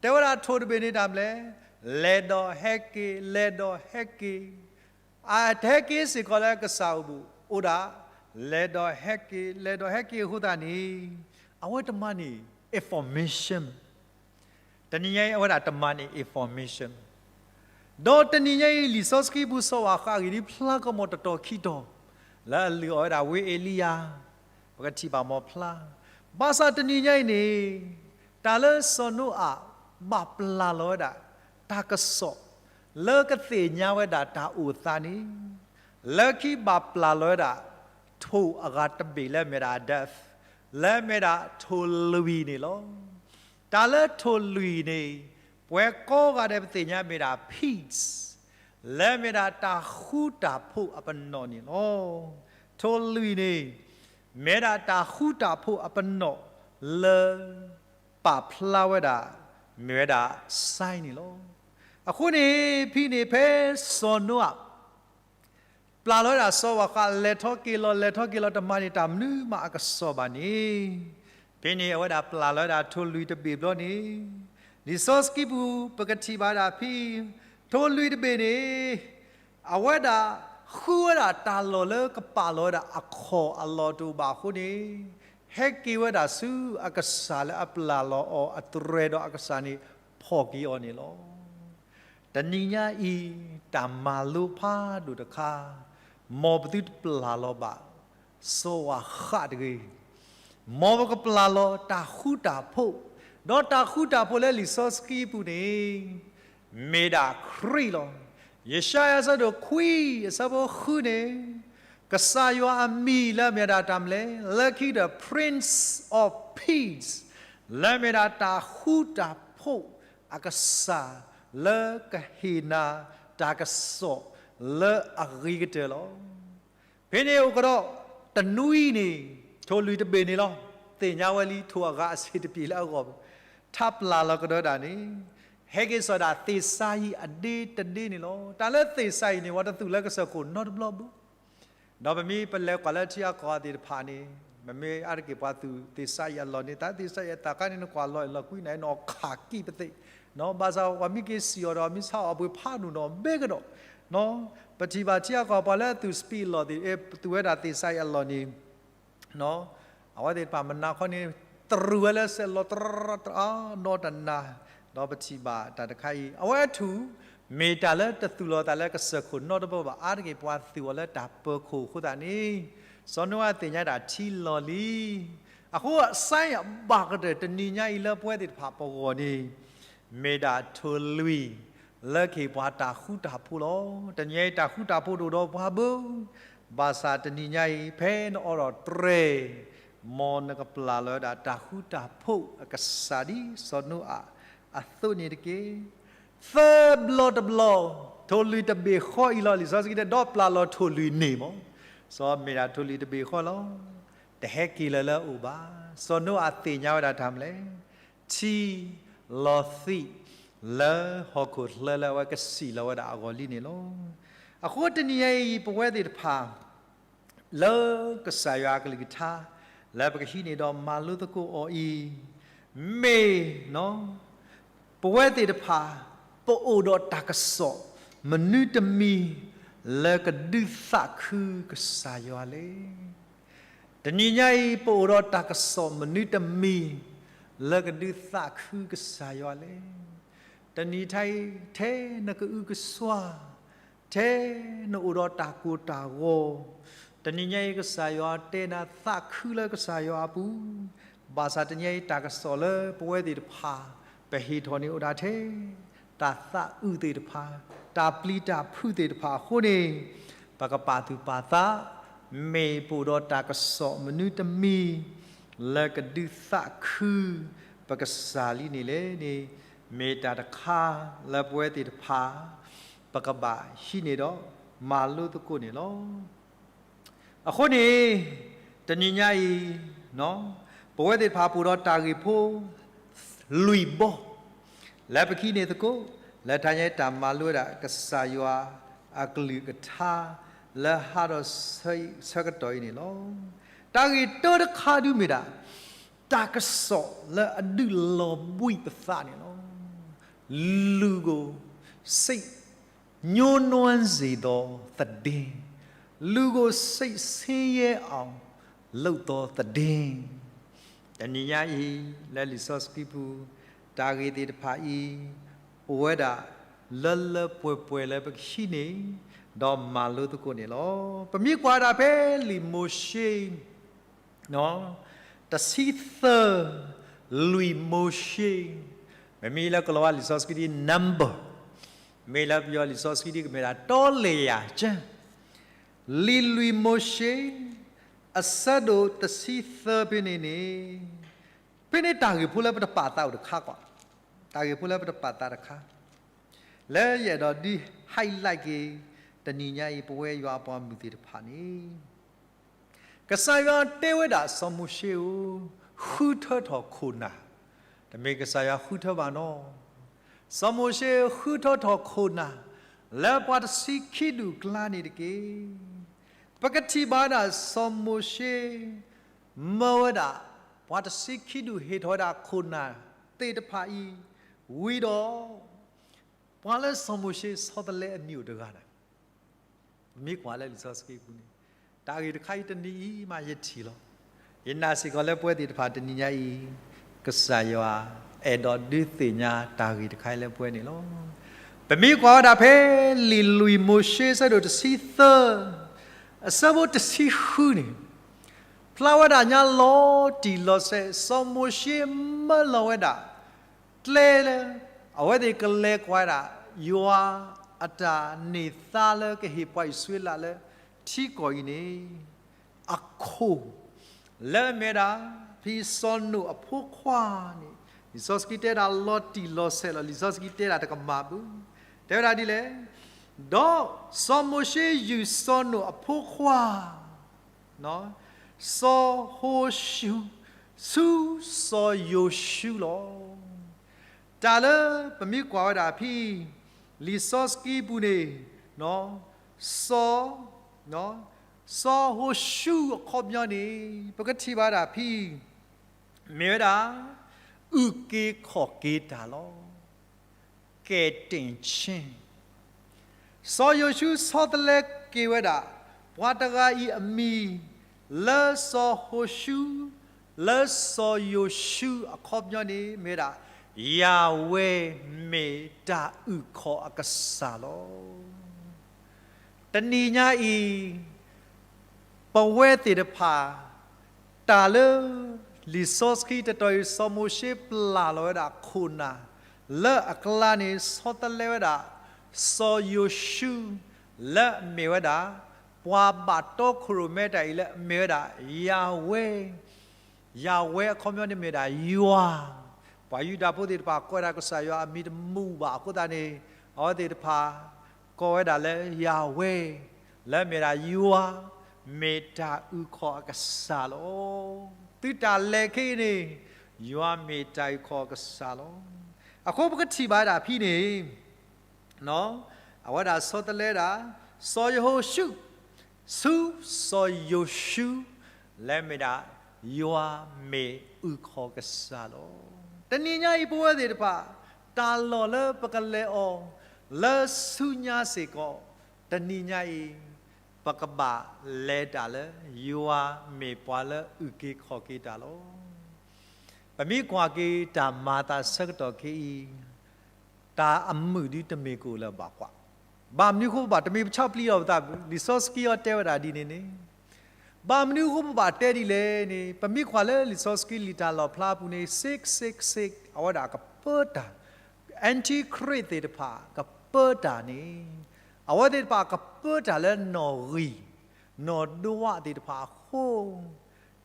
တဲဝဲဒၣ်ထိၣ်တဘ့ၣ်န့ၣ်တၢ်မနုၤလဲၣ်, လဲၤဒီးဟဲက့ၤ လဲၤဒီးဟဲက့ၤ, အဟဲက့ၤစ့ၢ်ကီးလၢကစၢ်အအိၣ်ဘူး အိၣ်ဒၣ် လဲၤဒီးဟဲက့ၤ လဲၤဒီးဟဲက့ၤအဃိသတးန့ၣ် အဝဲတမၤန့ၢ် information တနံၤညါအံၤ အဝဲဒၣ်တမၤန့ၢ် information ဒီးတနံၤညါအံၤ လံာ်စီဆှံပူၤစီၤဝၣ်ဃးအဂ့ၢ်ဒ်ဖျါကီမီၤတတီၤခံတီၤ လၢအလုၢ်အီၣ်ဝဲဒၣ်ဝ့ၢ်အ့လံယၤ ပကထံၣ်ဘၣ်မီၤဖျါ, ဘၣ်ဆၣ်တနံၤညါအံၤန့ၣ် တၢ်လၢစီၤနိအၤ ဘၣ်ပျၢ်လီၤဝဲဒၣ် တၢ်ကစီၣ် လၢကသ့ၣ်ညါဝဲဒၣ်တၢ်အိၣ်သးန့ၣ် လၢခံဘၣ်ပျၢ်လီၤဝဲဒၣ် ထိၣ်အဂၤတဘ့ၣ်လၢအမ့ၢ်ဒၣ် dove လၢအမ့ၢ်ဒၣ်ထိၣ်လွံၢ်န့ၣ်လီၤ. တၢ်လၢထိၣ်လွံၢ်န့ၣ် ပဝဲကိးဂၤဒဲးပသ့ၣ်ညါမ့ၢ်ဒၣ် peace လၢအမ့ၢ်ဒၣ်တၢ်ဃူတၢ်ဖိးအပနီၣ်န့ၣ်လီၤ. ထိၣ်လွံၢ်န့ၣ် မ့ၢ်ဒၣ်တၢ်ဃူတၢ်ဖိးအပနီၣ်လၢ ပာ်ဖျါဝဲဒၣ် မ့ၢ်ဝဲဒၣ် sign န့ၣ်လီၤ. အဃိန့ၣ် ဖဲန့ၣ်ဖဲစီၤနိအၤ ပျၢ်လီၤဝဲဒၣ်စီၤပၤဃး လဲၤထီၣ်က့ၤလီၤ လဲၤထီၣ်က့ၤလီၤ တမၤန့ၢ်တၢ်မနုၤမးအကစီၣ်ဘၣ်န့ၣ်, ဖဲန့ၣ်အဝဲဒၣ်ပျၢ်လီၤဝဲဒၣ်ထိၣ်လွံၢ်တဘ့ၣ်ဘျီန့ၣ်, လံာ်စီဆှံပူၤ ပကထံၣ်ဘၣ်ဒၣ်ဖဲ ထိၣ်လွံၢ်တဘ့ၣ်န့ၣ် အဝဲဒၣ်ဃုဝဲဒၣ်တၢ်လီၢ်လၢကပာ်လီၤဝဲဒၣ်အခီၣ်အလီၢ်တအိၣ်ဘၣ်အဃိန့ၣ်, ဟဲက့ၤဝဲဒၣ်ဆူအကစၢ်လၢအပျၢ်လီၤအီၤအတြဲၤဒီးအကစၢ်န့ၣ်ဖီၣ်က့ၤအီၤန့ၣ်လီၤ. တနံၤညါအံၤ တၢ်မၤလိဖးဒိၣ်တခါ, မ်ပသုတပျၢ်လီၤဘၣ် စီၤပၤဃးတဂ့ၤ. မ်ပကပျၢ်လီၤတၢ်ဃူတၢ်ဖိး, ဒီးတၢ်ဃူတၢ်ဖိးလၢလံာ်စီဆှံပူၤန့ၣ် မ့ၢ်ဒၣ်ခရံာ်လီၤ. ယၡါယၤအဆၢဒိၣ်ခွံအဆၢဖိဃုန့ၣ်, ကစၢ်ယွၤအမံၤလၢအမ့ၢ်ဒၣ်တၢ်မနုၤလဲၣ်, လၢခံဒီး Prince of Peace လၢအမ့ၢ်ဒၣ်တၢ်ဃူတၢ်ဖိးအကစၢ် လၢကဟ့ၣ်နၤတၢ်ကစီၣ်လၢအဂ့ၤကတၢၢ်လီၤ. ဖဲန့ၣ်အိၣ်ကဒီးတနွံန့ၣ် ထိၣ်လွံၢ်တဘ့ၣ်န့ၣ်လီၤ. သ့ၣ်ညါဝဲလံ ထိၣ်အဂၤအဆံးတဘ့ၣ်လၢအဂီၢ် ထးပျၢ်လီၤကဒီးဒၣ်န့ၣ် ဟဲက့ၤစိာ်ဒၣ်သ့ၣ်စၤယံးအဒ့တဒ့န့ၣ်လီၤ. တၢ်လၢသ့ၣ်စၤယံးန့ၣ် ပှၤတသူၣ်လၢကစၢၢ်ခိၣ်နီတဘျီဘၣ်. ဒီးပမ့ၢ်ပလဲၤကွၢ်လၢထံအကီၢ်သ့ၣ်တဖၣ်န့ၣ်, မ့မ့ၢ်အါတက့ၢ်ပှၤသူၣ်သ့ၣ်စၤယံးအလီၢ်န့ၣ်, တၢ်သ့ၣ်စၤယံးအတၢ်ခါန့ၣ် နကွၢ်လီၤအလီၢ်ကွံန့ၣ် နအီၣ်ခးကံၣ်ပသ့ၣ်, ဘၣ်ဆၣ်ပှၤမ့ၢ်က့ၤစံၣ်အီၤဒီး မ့ၢ်ဆါအီၤပှ့ၤဖးဒိၣ်နီၣ်ဘဲကဒီး, ပထံၣ်ဘၣ်ထံအကီၢ်ပှၤလၢသူၣ်စပံးအလီၢ်သ့ၣ်, သူၣ်ဝဲဒၣ်သ့ၣ်စၤယံးအလီၢ်န့ၣ် အဝဲသ့ၣ်တဖၣ်မနၤခီန့ၣ် တရူးဝဲလၢစဲးလီၤတရၢတရၢနီတနၤ, ဒီးပထံၣ်ဘၣ်တၢ်တခါအံၤ အဝဲအထူၣ် မ့ၢ်တၢ်လၢတသူၣ်လီၤသးလၢကစၢၢ်ခိၣ်နီတဘျီဘၣ်. အါတက့ၢ်ပှၤသူၣ်အီၤလၢတၢ်ပၢၤခိၣ်အဃိသတးန့ၣ်, စီၤနိအၤသ့ၣ်ညါဒၣ်ထံလီၤလံ. အဃိအစါအဘၣ်ကတၢၢ် တနံၤညါအံၤလၢပဝဲသ့ၣ်တဖၣ်ပဂီၢ်န့ၣ် မ့ၢ်ဒၣ်ထိၣ်လွံၢ် လၢကဟ့ၣ်ပှၤတၢ်ဃူတၢ်ဖိးလီၤ. တနံၤညါအံၤတၢ်ဃူတၢ်ဖိးတအိၣ်ဒီးပှၤဘၣ်. ဘၣ်ဆၣ်တနံၤညါအံၤ ဖဲနအိးထီၣ်တြဲၤ, မ်နကပျၢ်လီၤဝဲဒၣ်တၢ်ဃူတၢ်ဖိးအကစၢ်ဒ်စီၤနိအၤ အသိးန့ၣ်တက့ၢ်. သၢဘျီတဘျီ, ထိၣ်လွံၢ်တဘ့ၣ်ဃီအံၤလီၤ. လံာ်စီဆှံတဲ ဒီးပျၢ်လီၤထိၣ်လွံၢ်န့ၣ်မး, စီၤမ့ၢ်ဒၣ်ထိၣ်လွံၢ်တဘ့ၣ်ဃီလီၤ. တဟဲက့ၤလၢၤလၢအအိၣ်ဘၣ်. စီၤနိအၤသ့ၣ်ညါဝဲဒၣ်တၢ်မနုၤလဲၣ်, ထံလီၤသံး လၢဟီၣ်ခိၣ်ချၢလၢအဝဲကစံၣ်လီၤဝဲဒၣ်အဂီၢ်လံန့ၣ်လီၤ. အဃိတနံၤညါအံၤ ပဝဲသ့ၣ်တဖၣ် လၢကစၢ်ယွၤအကလုၢ်ကထါ လၢပကဟံးန့ၢ်ဒီးမၤလိသကိးအီၤအံၤ, မ့ၢ် ပဝဲသ့ၣ်တဖၣ် ပအိၣ်ဒီးတၢ်ကစီၣ်မနုၤတမံၤ လၢကဒုးသးခုကစၢ်ယွၤလဲၣ်. တနံၤညါအံၤ ပအိၣ်ဒီးတၢ်ကစီၣ်မနုၤတမံၤ လၢကဒုးသးခုကစၢ်ယွၤလဲၣ်. တနံၤထါအံၤ ထဲနကအုကစွါ ထဲနအိၣ်ဒီးတၢ်ကိၢ်တၢ်ဂီၤ, တနံၤညါအံၤ ကစၢ်ယွၤတဲနၤသးခုလၢကစၢ်ယွၤအပူၤ, ဘၣ်ဆၣ်တနံၤညါအံၤ တၢ်ကစီၣ်လၢပဝဲသ့ၣ်တဖၣ် ပဟ့ၣ်ထီၣ်န့ၣ်အိၣ်ဒၣ်ထဲ တၢ်သးအုးသ့ၣ်တဖၣ်, တၢ်ပျံၤတၢ်ဖုးသ့ၣ်တဖၣ်အဃိန့ၣ်, ပကပာ်သူၣ်ပာ်သး မ့ၢ်ပအိၣ်ဒီးတၢ်ကစီၣ်မနုၤတမံၤ လၢကဒုးသးခု ပကစၢ်လံန့ၣ်လဲၣ်န့ၣ်, မ့ၢ်တၢ်တခါလၢပဝဲသ့ၣ်တဖၣ် ပကဘၣ်ဟံးန့ၢ်ဒီး မၤလိသကိးန့ၣ်လီၤ. အဃိန့ၣ် တနံၤညါအံၤ ပဝဲသ့ၣ်တဖၣ်ပအိၣ်ဒီးတၢ်ဂ့ၢ်ဖိ လွံၢ်ဘီ လၢပကဟံးန့ၢ်သကိး လၢတနံၤညါအံၤတၢ်မၤလိဝဲဒၣ် ကစၢ်ယွၤအကလုၢ်ကထါ လၢဟးဒီးဆၢကတီၢ်အံၤန့ၣ်လီၤ. တၢ်ဂ့ၢ်တၢတခါဒုးမ့ၢ်ဒၣ် တၢ်ကစီၣ်လၢအဒုးလီၤဘှံးပသးန့ၣ်လီၤ. လူကိုစိတ် ညှိုးနွမ်းစေသောသတင်း, လူကိုစိတ်ဆင်းရဲအောင်လုပ်သောသတင်း. တနံၤညါအံၤ လၢလံာ်စီဆှံပူၤ တၢ်ဂ့ၢ်သ့ၣ်တဖၣ်အံၤ အိၣ်ဝဲဒၣ်လၢလၢပှဲၤပှဲၤလၢပကဟံးန့ၢ် ဒီးမၤလိသကိးန့ၣ်လီၤ. ပမ့ၢ်ကွၢ်ဒၣ်ဖဲလံာ်မိၤၡ့ တဆံသၢ လွံၢ်မိၤၡ့, မ့မ့ၢ်လၢကလီၤဝါလံာ်စီဆှံဒ် number, မ့ၢ်လၢပယီၤလံာ်စီဆှံဒ်ကမ့ၢ်ဒၣ် တောလျှာကထါ လံာ်လွံၢ်မိၤၡ့ အဆၢဒိၣ်တဆံသၢဖဲန့ၣ်န့ၣ်, ဖဲန့ၣ်တၢ်ဂ့ၢ်ဖိလၢပတပာ်သးအိၣ်တခါကီး, တၢ်ဂ့ၢ်ဖိလၢပတပာ်သးတခါ, လၢယအဲၣ်ဒိးဒုး highlight က့ၤ တနံၤညါအံၤ ပဝဲယွၤအပှၤမုၢ်သ့ၣ်တဖၣ်န့ၣ် ကစၢ်ယွၤတဲဝဲဒၣ်စီၤမိၤၡ့ဧၢ, ဃုထၢထီၣ်ခိၣ်နၢ်, တမ့ၢ်ကစၢ်ယွၤဃုထၢဘၣ်နီၤ, စီၤမိၤၡ့ဃုထၢထီၣ်ခိၣ်နၢ် လၢပှၤတဆံခံဒူၣ်အကျါန့ၣ်တက့ၢ်. ပကထံၣ်ဘၣ်ဝဲဒၣ်စီၤမိၤၡ့ မၢဝဲဒၣ် ပှၤတဆံခံဒူၣ်ဟ့ၣ်ထီၣ်ဝဲဒၣ်ခိၣ်နၢ်သ့ၣ်တဖၣ်အံၤ ဝံၤဒီး ပှၤလၢစီၤမိၤၡ့ဆီတလဲအမံၤအိၣ်တဂၤန့ၣ် ပမ့ၢ်ကွၢ်လၢလံာ်စီဆှံပူၤန့ၣ်, တၢ်ဂ့ၢ်တခါအံၤတနံၤအံၤမးယထံၣ်လီၤ. ယနာ်စ့ၢ်ကီးလၢပဝဲသ့ၣ်တဖၣ်တနံၤညါအံၤ ကစၢ်ယွၤအဲၣ်ဒိးဒုးသ့ၣ်ညါတၢ်ဂ့ၢ်တခါအံၤလၢပဝဲန့ၣ်လီၤ. ပမ့ၢ်ကွၢ်ဝဲဒၣ်ဖဲလံာ်လွံၢ်မိၤၡ့ဆၢဒိၣ်တဆံသၢ အဆၢဖိတဆံဃုန့ၣ်, ဖျါဝဲဒၣ်ညါလီၤတံၢ်လီၤဆဲး စီၤမိၤၡ့မၢလီၤဝဲဒၣ် ကျဲလၢ အဝဲသ့ၣ်ကလဲၤကွၢ်ဒၣ် ယွၤအတၢ်န့ၢ်သါလၢကဟ့ၣ်ပှၤအံၣ်စရ့လးလၢထံကီၢ်အံၤန့ၣ် အခိၣ် လၢအမ့ၢ်ဝဲဒၣ် ဖဲစီၤနိၣ်အဖိခွါန့ၣ် လံာ်စီဆှံတဲဒၣ်လီၤတံၢ်လီၤဆဲးလီၤ. လံာ်စီဆှံတဲဒၣ်တကမၣ်ဘၣ်, တဲဝဲဒၣ်ဒ်လဲၣ်, ဒီးစီၤမိၤၡ့ယုၢ်စီၤနိၣ်အဖိခွါ စီၤဟိၤၡူ ဆူစီၤယိၤၡူလီၤ. တၢ်လၢပမ့ၢ်ကွၢ်ဝဲဒၣ်ဖဲ လံာ်စီဆှံပူၤန့ၣ် စီၤ စီၤဟိၤၡူအခီပညီန့ၣ် ပကထံၣ်ဘၣ်ဝဲဒၣ်ဖဲ မ့ၢ်ဝဲဒၣ် အုၣ်က့ၤခီၣ်က့ၤတၢ်လီၤ. ကယ်တင်ခြင်း, စီၤယိၤၡူဆီတလဲက့ၤဝဲဒၣ် ပှၤတဂၤအံၤအမံၤ လၢစီၤဟိၤၡူ လၢစီၤယိၤၡူအခီပညီန့ၣ် မ့ၢ်ဝဲဒၣ် ယၤဝဲမ့ၢ်တၢ်အုၣ်ခီၣ်အကစၢ်လီၤ. တနံၤညါအံၤ ပဝဲသ့ၣ်တဖၣ် တၢ်လၢ လံာ်စီဆှံတတီၤအံၤ စီၤမိၤၡ့ပျၢ်လီၤဝဲဒၣ်ခိၣ်နၢ် လၢအကျါန့ၣ် ဆီတလဲဝဲဒၣ် စီၤယိၤၡူ လၢအမ့ၢ်ဝဲဒၣ် ပှၤဘၣ်တီခိၣ်ရိၣ်မဲတၢ်အံၤလၢအမ့ၢ်ဝဲဒၣ် ယၤဝဲ ယၤဝဲအခီပညီန့ၣ်မ့ၢ်ဒၣ်ယွၤ, ပှၤယူဒၤဖိသ့ၣ်တဖၣ်ကိးဝဲဒၣ်ကစၢ်ယွၤအမံၤတမုာ်ဘၣ်အဃိသတးန့ၣ် အဝဲသ့ၣ်တဖၣ် ကိးဝဲဒၣ်လၢယၤဝဲ, လၢအမ့ၢ်ဒၣ်ယွၤ, မ့ၢ်တၢ်အုၣ်ခီၣ်အကစၢ်လီၤ. သုတၢ်လဲၤခဲအံၤန့ၣ် ယွၤမ့ၢ်တၢ်အုၣ်ခီၣ်အကစၢ်လီၤ. အဃိပကထံၣ်ဘၣ်ဒၣ်ဖဲန့ၣ် အဝဲဒၣ်ဆီတလဲဒၣ် စီၤယိၤၡူ ဆူစီၤယိၤၡူ လၢအမ့ၢ်ဒၣ် ယွၤမ့ၢ်အုၣ်ခီၣ်ကစၢ်လီၤ. တနံၤညါအံၤပဝဲသ့ၣ်တဖၣ် တၢ်လီၢ်လၢပကလဲၤအီၤ လၢဆူညါစ့ၢ်ကီး တနံၤညါအံၤ ပကဘၣ်လဲၤတၢ်လၢ ယွၤမ့ၢ်ပှၤလၢအုၣ်က့ၤခီၣ်က့ၤတၢ်လီၤ. ပမ့ၢ်ကွၢ်က့ၤတၢ်မၤအသးဆၢကတီၢ်ခဲအံၤ တၢ်အမုာ်ဒ်တမ့ၢ်ကအိၣ်လၢၤဘၣ်ကွၢ်. ဘၣ်မနုၤအဃိပဘၣ် တမ့ၢ်ပဆီၣ်ပျံၤအီၤပသးဘၣ်, လံာ်စီဆှံအီၤတဲဝဲဒၣ်ဒ်န့ၣ်န့ၣ်, ဘၣ်မနုၤအဃိပဘၣ်တဲဒ်လဲၣ်န့ၣ် ပမ့ၢ်ကွၢ်လၢလံာ်စီဆှံလံာ်တၢ်လီၣ်ဖျါပူၤန့ၣ် six six six အဝဲဒၣ်ကပၢတၢ်, antichrist သ့ၣ်တဖၣ်ကပၢတၢ်န့ၣ် အဝဲသ့ၣ်တဖၣ်ကပၢတၢ်လၢနီၣ်ဂံၢ် နီၣ်ဒွးသ့ၣ်တဖၣ်အဃိ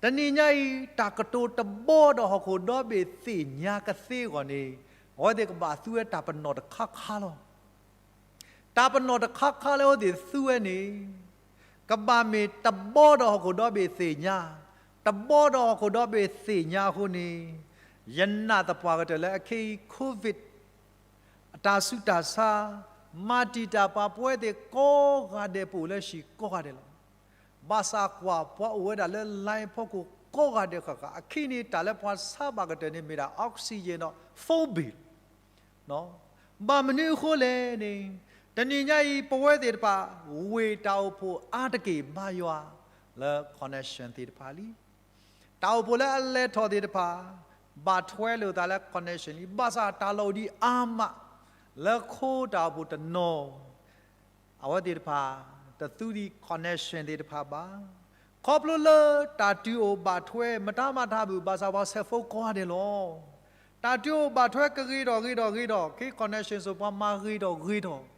တနံၤညါအံၤ တၢ်ကတိၤတဘီဒီးဟီၣ်ခိၣ်ဒီဘ့ၣ်သ့ၣ်ညါကသ့အဂီၢ်န့ၣ် အဝဲသ့ၣ်ကဘၣ်သူဝဲတၢ်ပနီၣ်တခါခါလီၤ. တၢ်ပနီၣ်တခါခါလၢအဝဲသ့ၣ်သူဝဲန့ၣ် ကဘၣ်မ့ၢ်တဘီဒီးဟီၣ်ခိၣ်ဒီဘ့ၣ်သ့ၣ်ညါ, တဘီဒီးဟီၣ်ခိၣ်ဒီဘ့ၣ်သ့ၣ်ညါအဃိန့ၣ် ယနာ်သပှၢ်ကတၢၢ်လၢအခဲအံၤ COVID အတၢ်ဆူးတၢ်ဆါ မၤတံာ်တာ်ပှၤပဝဲသ့ၣ်ကိးဂၤဒဲး ပအိၣ်လၢဟံၣ်ကိးဂၤဒဲးလီၤ. ဘၣ်ဆၣ်ကွၢ်ပှၤအိၣ်ဝဲဒၣ်လၢ line ဖီခိၣ်ကိးဂၤဒဲးဃၣ်ဃၣ် အခံန့ၣ် တၢ်လၢပှၤဆါဘၣ်ကတၢၢ်န့ၣ်မ့ၢ်ဒၣ် oxygen ဒီး phone bill ဘၣ်မနုၤအဃိလဲၣ်န့ၣ် တနံၤညါအံၤ ပဝဲသ့ၣ်တဖၣ် ဝ့ၢ်တၢ်အိၣ်ဖှိၣ်အါတက့ၢ်ဘါယွၤလၢ connection သ့ၣ်တဖၣ်လံ. တၢ်အိၣ်ဖှိၣ်လၢအလဲၤထီၣ်သ့ၣ်တဖၣ် ဘၣ်ထွဲလိာ်သးလၢ connection လံ. ဘၣ်ဆၣ်တၢ်လီၢ်အိၣ်ဒံးအါမး လၢခိတၢ်အိၣ်ဖှိၣ်တနီၤ အဝဲသ့ၣ်တဖၣ် တသူဒံး connection သ့ၣ်တဖၣ်ဘၣ်. ခီဖျိလၢတၢ်တုၤအိၣ်ဘၣ်ထွဲ မတၤမၤတၢ်ဘၣ် ဘၣ်ဆၣ်ပှၤ cellphone ကိးဂၤဒဲးလီၤ. တၢ်တုၤအိၣ်ဘၣ်ထွဲကဂ့ၤထီၣ်ဂ့ၤထီၣ်ဂ့ၤထီၣ် က့ connection စိၤပှၤမၤဂ့ၤထီၣ်ဂ့ၤထီၣ်.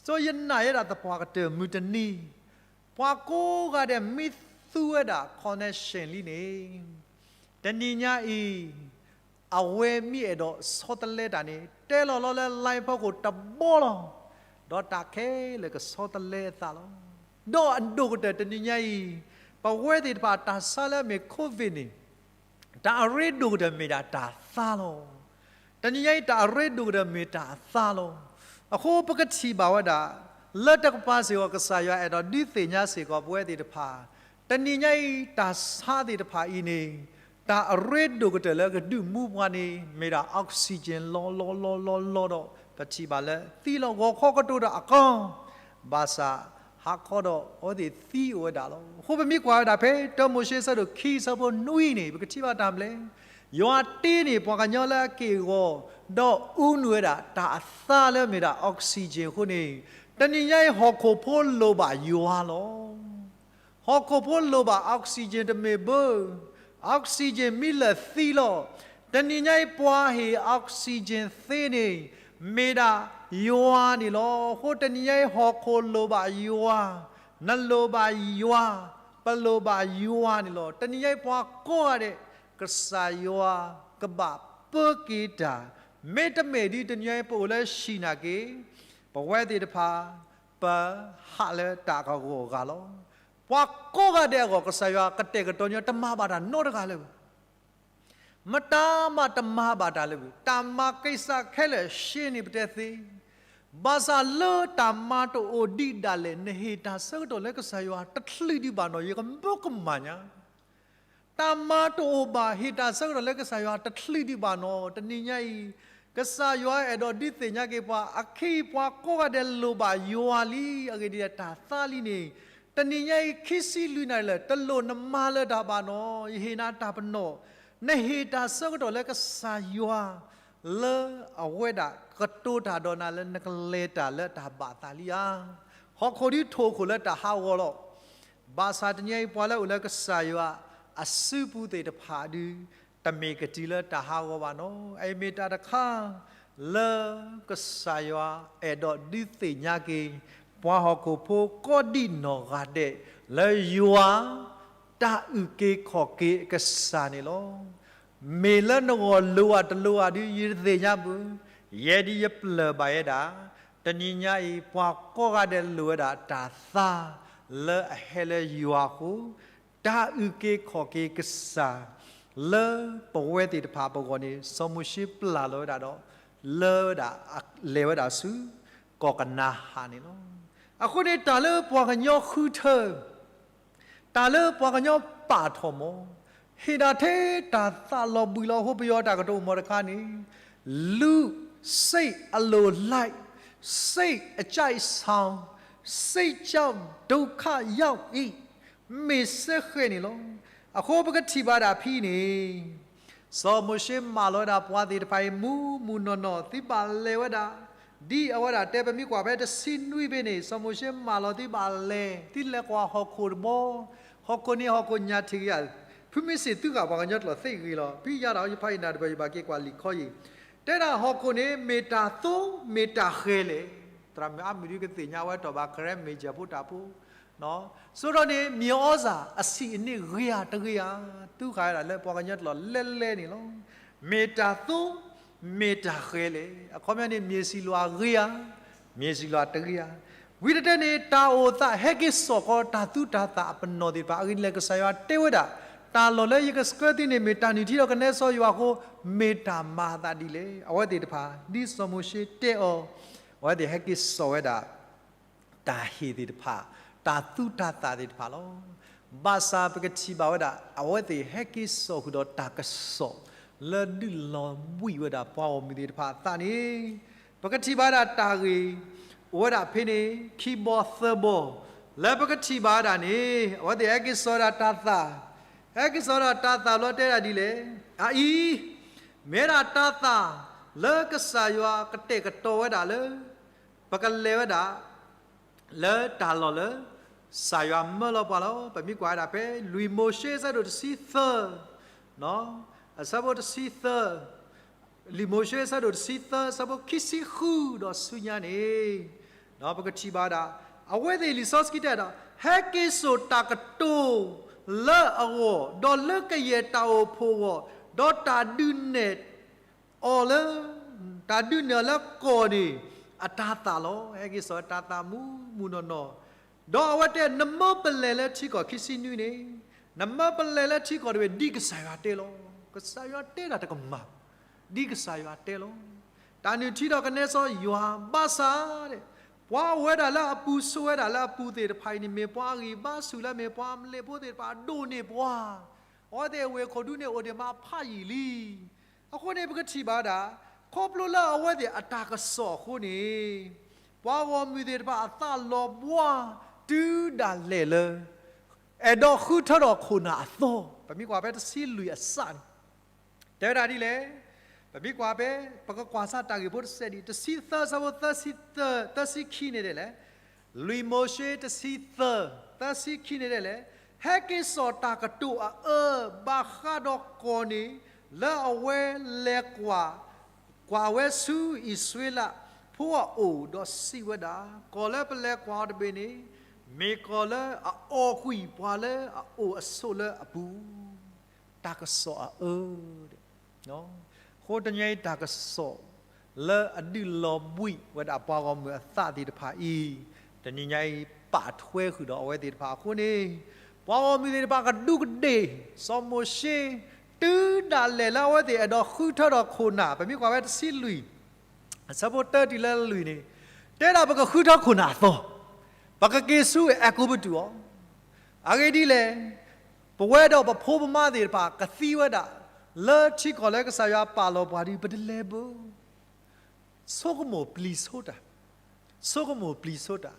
ဆိယနာ်ယဲဒၣ်သပှၢ်ကတၢၢ်မုၢ်တနံၤ ပှၤကိးဂၤဒဲးမ့ၢ်သူဝဲဒၣ် connection လံန့ၣ်, တနံၤညါအံၤ အဝဲမ့ၢ်အဲၣ်ဒိးဆီတလဲတၢ်န့ၣ် တဲလီၤလီၤလၢ line ဖီခိၣ်တဘီလီၤ. ဒီးတၢ်ခဲလၢာ်ကဆီတလဲအသးလီၤ. ဒီးအဒိၣ်ကတၢၢ်တနံၤညါအံၤ ပဝဲသ့ၣ်တဖၣ်တၢ်ဆါလၢအမ့ၢ် COVID န့ၣ် တၢ်အရ့ဒိၣ်ကတၢၢ်မ့ၢ်ဒၣ်တၢ်သါလီၤ. တနံၤညါအံၤ တၢ်အရ့ဒိၣ်ကတၢၢ်မ့ၢ်တၢ်သါလီၤ. အဃိပကထံၣ်ဘၣ်ဝဲဒၣ် လၢတကပၤစ့ၢ်ကီး ကစၢ်ယွၤအဲၣ်ဒိးဒုးသ့ၣ်ညါစ့ၢ်ကီးပဝဲသ့ၣ်တဖၣ်, တနံၤညါအံၤ တၢ်ဆါသ့ၣ်တဖၣ်အံၤန့ၣ် တၢ်အရ့ဒိၣ်ကတၢၢ်လၢကဒုးမူပှၤန့ၣ် မ့ၢ်ဒၣ် oxygen လီၤလီၤလီၤလီၤလီၤဒီး ပထံၣ်ဘၣ်လၢသံလီၤ. ဂီၤခီကတိၤတၢ်အကီ ဘၣ်ဆၣ် ဟါခီဒီးအဝဲသ့ၣ်သံအိၣ်ဝဲဒၣ်လီၤ. အဃိပမ့ၢ်ကွၢ်ဝဲဒၣ်ဖဲ တၢမိၤၡ့ဆၢဒိၣ်ခံဆၢဖိနွံန့ၣ် ပကထံၣ်ဘၣ်တၢ်မနုၤလဲၣ်. ယွၤတ့န့ၢ်ပှၤကညီလၢအက့ၢ်အဂီၤ ဒီးအူနုၢ်ဝဲဒၣ်တၢ်အသါလၢမ့ၢ်ဒၣ် oxygen အဃိန့ၣ်, တနံၤညါအံၤ ဟီၣ်ခိၣ်ဖိလိၣ်ဘၣ်ယွၤလီၤ. ဟီၣ်ခိၣ်ဖိလိၣ်ဘၣ် oxygen တမ့ၢ်ဘၣ်, oxygen မ့ၢ်လၢာ်သံလီၤ. တနံၤညါအံၤ ပှၤဟ့ၣ် oxygen သ့န့ၣ် မ့ၢ်ဒၣ်ယွၤန့ၣ်လီၤ. အဃိတနံၤညါအံၤ ဟီၣ်ခိၣ်လိၣ်ဘၣ်ယွၤ, နလိၣ်ဘၣ်ယွၤ, ပလိၣ်ဘၣ်ယွၤန့ၣ်လီၤ. တနံၤညါအံၤ ပှၤကိးဂၤဒဲး ကစၢ်ယွၤကဘၣ်ပၢက့ၤတၢ်, မ့တမ့ၢ်ဒ်တနံၤညါအံၤ ပအိၣ်လၢဟံၣ်နာ်က့ၤ ပဝဲသ့ၣ်တဖၣ် ပဟးလၢတၢ်ကဂီၤအဂၤလီၤ. ပှၤကိးဂၤဒဲးအဂီၢ် ကစၢ်ယွၤကတဲာ်ကတီၤညီ တမၤဘၣ်တၢ်နီတဂၤလၢၤဘၣ်. မတၤမးတမၤဘၣ်တၢ်လၢၤဘၣ်. တၢ်မၤက့ၤစးခဲလၢာ် ရှဲန့ၣ်ပတဲသ့. ဘၣ်ဆၣ်လၢတၢ်မၤတအိၣ်ဒံးဒၣ်လဲာ် နဟ့ၣ်တၢ်ဆၢကတီၢ်လၢကစၢ်ယွၤတချုးဒံးဘၣ်နီၢ် ယကမၢကမၣ်ညါ တၢ်မၤတအိၣ်ဘၣ် ဟ့ၣ်တၢ်ဆၢကတီၢ်လၢကစၢ်ယွၤတချုးဒံးဘၣ်နီၢ်. တနံၤညါအံၤ ကစၢ်ယွၤအဲၣ်ဒိးဒုးသ့ၣ်ညါက့ၤပှၤ အခဲအံၤပှၤကိးဂၤဒဲးလိၣ်ဘၣ်ယွၤလံ, အဂ့ၢ်ဒ်အံၤ တၢ်သါလံန့ၣ်, တနံၤညါအံၤ ခံဆံလွံၢ်နၣ်ရံၣ်လၢာ် တလိၣ်နမၤလၢၤတၢ်ဘၣ်နီၢ်. ယဟ့ၣ်နၤတၢ်ပနီၣ်, နဟ့ၣ်တၢ်ဆၢကတီၢ်လၢကစၢ်ယွၤ လၢအဝဲဒၣ်ကတိၤတၢ်ဒီးနၤလၢနကလဲၤတၢ်လၢတၢ်ဘၣ်သးလံဧါ. ဟီၣ်ခိၣ်ဒုးထိၣ်ခိၣ်လၢတၢ်ဟးဂီၤလီၤ. ဘၣ်ဆၣ်တနံၤအံၤ ပှၤလၢအအိၣ်လၢကစၢ်ယွၤအစုပူၤသ့ၣ်တဖၣ်ဒုး တမ့ၢ်ကတုၤလၢတၢ်ဟးဂီၤဘၣ်နီၢ်. အအံၤမ့ၢ်တၢ်တခါ လၢကစၢ်ယွၤအဲၣ်ဒိးဒုးသ့ၣ်ညါက့ၤ ပှၤဟီၣ်ခိၣ်ဖိကိးဒံးနီၢ်ဂၤဒဲး လၢယွၤ တၢ်အုၣ်က့ၤခီၣ်က့ၤအကစၢ်န့ၣ်လီၤ. မ့ၢ်လၢနဂီၢ်လိၣ်ဧါတလိၣ်ဧါဒုး ယတသ့ၣ်ညါဘၣ်. ယဲဒၣ်ယပျၢၢ်ဘၣ်ယဲဒၣ်, တနံၤညါအံၤ ပှၤကိးဂၤဒဲးလိၣ်ဝဲဒၣ်တၢ်သါ လၢအဟဲလၢယွၤအဃိ, တၢ်အုၣ်က့ၤခီၣ်က့ၤကစၢ် လၢပဝဲသ့ၣ်တဖၣ်ပဂီၢ်န့ၣ် စီၤမိၤၡ့ပျၢ်လီၤဝဲဒၣ်ဒီး လၢဝဲဒၣ် လဲၤဝဲဒၣ်ဆူ ကီၢ်ကနၤအၣ်န့ၣ်လီၤ. အဃိန့ၣ် တၢ်လၢပှၤကညီဃုထၢ တၢ်လၢပှၤကညီပာ်ထီၣ်မီၤ, ဟ့ၣ်ဒၣ်ထဲတၢ်သးလီၤဘှံးလီၤ ဟိပယီၤတၢ်ကတိၤမီၤတခါန့ၣ်, လူစိတ်အလိုလိုက်, စိတ်အကြိုက်ဆောင်, စိတ်ကြောင့်ဒုက္ခရောက်သည်, မ့ၢ်စ့ၢ်ကီးန့ၣ်လီၤ. အဃိပကထံၣ်ဘၣ်ဒၣ်ဖဲအံၤန့ၣ် စီၤမိၤၡ့မၢလီၤဝဲဒၣ်ပှၤသ့ၣ်တဖၣ်အံၤ မုၢ်မုၢ်နီၢ်နီၢ် သုဘၣ်လဲၤဝဲဒၣ်, ဒ်အဝဲဒၣ်တဲ ပမ့ၢ်ကွၢ်ဖဲတဆံနွံဖဲန့ၣ် စီၤမိၤၡ့မၢလီၤသုဘၣ်လဲၤ, သုလဲၤကွၢ်ဟီၣ်ခိၣ်တဘီ, ဟီၣ်ခိၣ်န့ၣ်ဟီၣ်ခိၣ်ညၣ်ထံၣ်ကယၤ, ဖုမ့ၢ်စံးသုဃာ်ပှၤကညီကျိာ်သ့ဂ့ၤလီၤ. ဖဲယါဒီးယဖးယံာ်နၤတပၢၢ် ယဘၣ်က့ၤကွၢ်လံာ်ခီအံၤ, တဲဒၣ်ဟီၣ်ခိၣ်န့ၣ် မ့ၢ်တၢ်သိမ့ၢ်တၢ်ဃဲၤလဲၣ်. သရၣ်မုၣ်အါမံၤဒုးကသ့ၣ်ညါဝဲတီၢ်ဘၣ် ကရၢမ့ၢ်ကၢၢ်ဖိတၢ်ဖိ စိဒီးန့ၣ် မြေဩဇာအဆံးအနံ့ဂ့ၤဧါတဂ့ၤဧါ, သုဃာ်ဝဲဒၣ်လၢပှၤကညီကျိာ်လဲလဲန့ၣ်လီၤ. မ့ၢ်တၢ်သိ, မ့ၢ်တၢ်ဃဲၤလဲၣ်. အခီပညီန့ၣ် မြေစံလွာ်ဂ့ၤဧါ, မြေစံလွာ်တဂ့ၤဧါ. ဝံၤတတဲန့ၣ် တၢ်အိၣ်သးဟဲက့ၤစိာ်ဃီ တၢ်သူတၢ်သၣ်အပနီၣ်သ့ၣ်တဖၣ် အဂ့ၢ်ဒ်လဲၣ် ကစၢ်ယွၤတဲဝဲဒၣ်, တၢ်လီၢ်လၢယကဆှၢသုန့ၣ် မ့ၢ်တၢ်နုၢ်ထံဒီးကနဲစီယွၤအဃိ, မ့ၢ်တၢ်မၤအသးဒ်လဲၣ်. အဝဲသ့ၣ်တဖၣ် ဒ်စီၤမိၤၡ့တဲအီၤ, အဝဲသ့ၣ်ဟဲက့ၤစိာ်ဝဲဒၣ် တၢ်ဟ့ၣ်သ့ၣ်တဖၣ်, တၢ်သူတၢ်သၣ်သ့ၣ်တဖၣ်လီၤ. ဘၣ်ဆၣ်ပကထံၣ်ဘၣ်ဝဲဒၣ် အဝဲသ့ၣ်ဟဲက့ၤစိာ်ဃုာ်ဒီးတၢ်ကစီၣ် လၢဒုးလီၤဘှံးဝဲဒၣ်ပှၤဂီၢ်မုၢ်သ့ၣ်တဖၣ်အသးန့ၣ်, ပကထံၣ်ဘၣ်ဝဲဒၣ်တၢ်ဂ့ၢ် အိၣ်ဝဲဒၣ်ဖဲန့ၣ် ခံဘီသၢဘီ, လၢပကထံၣ်ဘၣ်ဝဲဒၣ်န့ၣ် အဝဲသ့ၣ်ဟဲက့ၤစိာ်ဝဲဒၣ်တၢ်သၣ်, ဟဲက့ၤစိာ်ဝဲဒၣ်တၢ်သၣ်ဘျီတဲဒၣ်ဒ်လဲၣ်, အအံၤ မ့ၢ်ဝဲဒၣ်တၢ်သၣ် လၢကစၢ်ယွၤကတဲာ်ကတီၤဝဲဒၣ်လၢ ပကလဲၤဝဲဒၣ် လၢတၢ်လီၢ်လၢ ကစၢ်ယွၤမၢလီၤပှၤလီၤ. ပမ့ၢ်ကွၢ်ဝဲဒၣ်ဖဲ လွံၢ်မိၤၡ့ အဆၢဒိၣ်တဆံသၢ, အဆၢဖိတဆံသၢ, လွံၢ်မိၤၡ့ အဆၢဒိၣ်တဆံသၢ အဆၢဖိခံဆံဃုဒီးဆူညါန့ၣ်, ပကထံၣ်ဘၣ်ဝဲဒၣ် အဝဲသ့ၣ်လံာ်စီဆှံတဲဒီး ဟဲက့ၤစိာ်တၢ်ကတိၤလၢအဂီၢ်, ဒီးလၢကယဲၢ်တၢ်အိၣ်ဖှိၣ်အဂီၢ်, ဒီးတၢ်ဒုးနဲၣ်အီၤလၢ တၢ်ဒုးနဲၣ်အီၤလၢကီၢ်န့ၣ် အတၤသၣ်လီၤ. ဟဲက့ၤစိာ်တၤသၣ်မုာ်မုာ်နီၢ်နီၢ်, ဒီးအဝဲတဲ နမၢပလဲၤလၢထံကီၢ်ခံဆံနွံန့ၣ်, နမၢပလဲၤလၢထံကီၢ်တဘ့ၣ် ဒ်ကစၢ်ယွၤတဲလီၤ. ကစၢ်ယွၤတဲတၢ်တကမၣ် ဒ်ကစၢ်ယွၤတဲလီၤ. တၢ်နုၢ်ထံဒီးကနဲစီယွၤဘၣ်ဆၣ်, ပှၤအိၣ်ဝဲဒၣ်လၢအပူၤ ဆိးဝဲဒၣ်လၢအပူၤသ့ၣ်တဖၣ်အံၤန့ၣ် မ့ၢ်ပှၤအဂံၢ်ဘါဆူၣ်လၢမ့ၢ်ပှၤအမလ့ဖိသ့ၣ်တဖၣ်အဒိၣ်န့ၢ်ပှၤ, အဝဲသ့ၣ်အဝ့ၢ်ခိၣ်ဒူန့ၣ်အိၣ်ဒံးမးဖးယံာ်လံ. အဃိန့ၣ် ပကထံၣ်ဘၣ်ဝဲဒၣ် ခီဖျိလၢအဝဲသ့ၣ်အတၢ်ကစီၣ်အဃိန့ၣ်, ပှၤဂီၢ်မုၢ်သ့ၣ်တဖၣ်အသးလီၤဘှါ တုၤဒၣ်လဲာ်လၢ အဲၣ်ဒိးဃုထၢထီၣ်ခိၣ်နၢ်အသီ, ပမ့ၢ်ကွၢ်ဖဲတဆံလွံၢ်အစးန့ၣ် တဲဝဲဒၣ်ဒ်လဲၣ်. ပမ့ၢ်ကွၢ်ဖဲ ပကကွၢ်စၢ်တၢ်ဂ့ၢ်ဖိတစဲးဒံး တဆံသၢ ဆၢဖိသၢဆံသၢ သၢဆံခံန့ၣ်ဒ်လဲၣ်. လွံၢ်မိၤၡ့တဆံသၢ သၢဆံခံန့ၣ်ဒ်လဲၣ်. ဟဲက့ၤစိာ်တၢ်ကတိၤအအၢ ဘၣ်ဃးဒီးကီၢ်န့ၣ် လၢအဝဲလဲၤကွၢ် ကွၢ်ဝဲဆူအံၣ်စရ့လးဖိအအိၣ် ဒီးစံးဝဲဒၣ်, ကီၢ်လၢပလဲၤကွၢ်အီၤတဘ့ၣ်န့ၣ် မ့ၢ်ကီၢ်လၢအအိၣ်ကွံာ်ပှၤလၢအအိၣ်အဆိးလၢအပူၤ, တၢ်ကစီၣ်အအၢ အဃိတနံၤအံၤ တၢ်ကစီၣ်လၢအဒုးလီၤဘှံးဝဲဒၣ်ပှၤဂီၢ်မုၢ်အသးသ့ၣ်တဖၣ်အံၤ, တနံၤညါအံၤ ပာ်ထွဲဃုာ်ဒီးအဝဲသ့ၣ်တဖၣ်အဃိန့ၣ်, ပှၤဂီၢ်မုၢ်သ့ၣ်တဖၣ်ကဒူးကဒ့ၣ် စီၤမိၤၡ့ တုၤဒၣ်လဲာ်လၢအဝဲသ့ၣ်အဲၣ်ဒိးဃုထၢထီၣ်ခိၣ်နၢ်, ပမ့ၢ်ကွၢ်ဝဲတဆံလွံၢ် အဆၢဖိတၢတုၤလၢလွံၢ်န့ၣ်, တဲဒၣ်ပကဃုထၢခိၣ်နၢ်အသီ, ပကက့ၤဆူအဲၤကူပတူးအီၤ, အဂ့ၢ်ဒ်လဲၣ်, ပဝဲဒီးပဖိပမါသ့ၣ်တဖၣ်ကသံဝဲဒၣ် လၢထံကီၢ်လၢကစၢ်ယွၤပာ်လီၤပှၤဒီး ပတလဲၤဘၣ် ဆိကမိၣ်ပျံၤဆိတၢ်, ဆိကမိၣ်ပျံၤဆိတၢ်.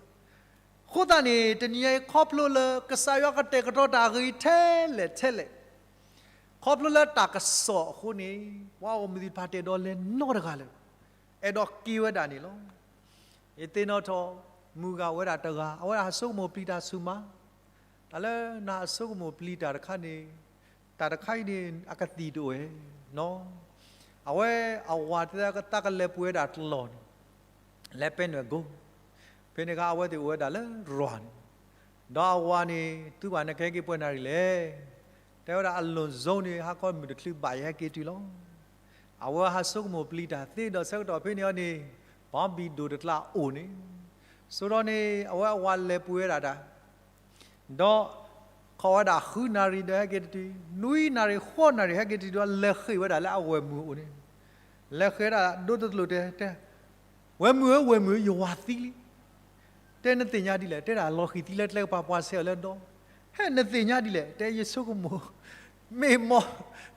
အဃိသတးန့ၣ် တနံၤအံၤခီဖျိလၢကစၢ်ယွၤကတဲာ်ကတီၤတၢ်ဂ့ၤထဲလဲၣ်ထဲလဲၣ်, ခီဖျိလၢတၢ်ကစီၣ်အဃိန့ၣ်, ပှၤဂီၢ်မုၢ်သ့ၣ်တဖၣ်တအဲၣ်ဒိးလဲၤနီတဂၤလၢၤဘၣ်, အဲၣ်ဒိးက့ၤဝဲဒၣ်န့ၣ်လီၤ. ယသ့ၣ်နီၣ်ထီၣ် မုၢ်ဂၤဝဲဒၣ်တဂၤ အဝဲဒၣ်ဟးဆိကမိၣ်ပျံၤတၢ်ဆူၣ်မး, တၢ်လၢနဟးဆိကမိၣ်ပျံၤတၢ်တခါန့ၣ်, တၢ်တခါအံၤန့ၣ် အကသံၣ်တအိၣ်ဧါ နီၤ, အဝဲအဝၤတဲသးကလဲၤပှ့ၤဝဲဒၣ်တလီၢ်န့ၣ်, လဲၤပဲနွဲၣ်ကိ, ဖဲန့ၣ်အခါအဝဲသ့ၣ်အိၣ်ဝဲဒၣ်လၢရွၤန့ၣ်, ဒီးအဝၤန့ၣ် သူဘၣ်နကဟဲက့ၤပှဲၤနၣ်ရံၣ်လဲၣ်, တဲဝဲဒၣ်အလွန်ဆုံးန့ၣ် ဟါခီမုၢ်တချုးဘၣ်ယဟဲက့ၤတုၤလီၤ. အဝဲဟးဆိကမိၣ်ပျံၤတၢ်သ့ဒီးဆၢကတီၢ်ဖဲန့ၣ်အီၤန့ၣ်, ဘီဘံၣ်ဒိၣ်တကျါအိၣ်န့ၣ်, ဆိဒီးန့ၣ် အဝဲအဝၤလဲၤပှ့ၤဝဲဒၣ်တၢ် ဒီး ခီဝဲဒၣ်ဃုနၣ်ရံၣ်ဒီးဟဲက့ၤတတုၤ, နွံနၣ်ရံၣ်ဃိးနၣ်ရံၣ်ဟဲက့ၤတတုၤဒီး လဲၤဃ့ၢ်ဝဲဒၣ်လၢအဝဲၢ်မုၢ်အအိၣ်န့ၣ်, လဲၤဃ့ၢ်ဝဲဒၣ်ဒိတလိာ်တဲ, ဝဲၢ်မုၢ်ဧၢ ဝဲၢ်မုၢ်ဧၢ ယဝၤသံလံ, တဲနသ့ၣ်ညါဒ်လဲၣ်, တဲဒၣ်လီၤဃံၤသံလၢကျဲကပၤ ပှၤဆဲးအီၤလၢဒီ, ဟဲနသ့ၣ်ညါဒ်လဲၣ်, တဲယဆိကမိၣ် မ့ၢ်မီၢ်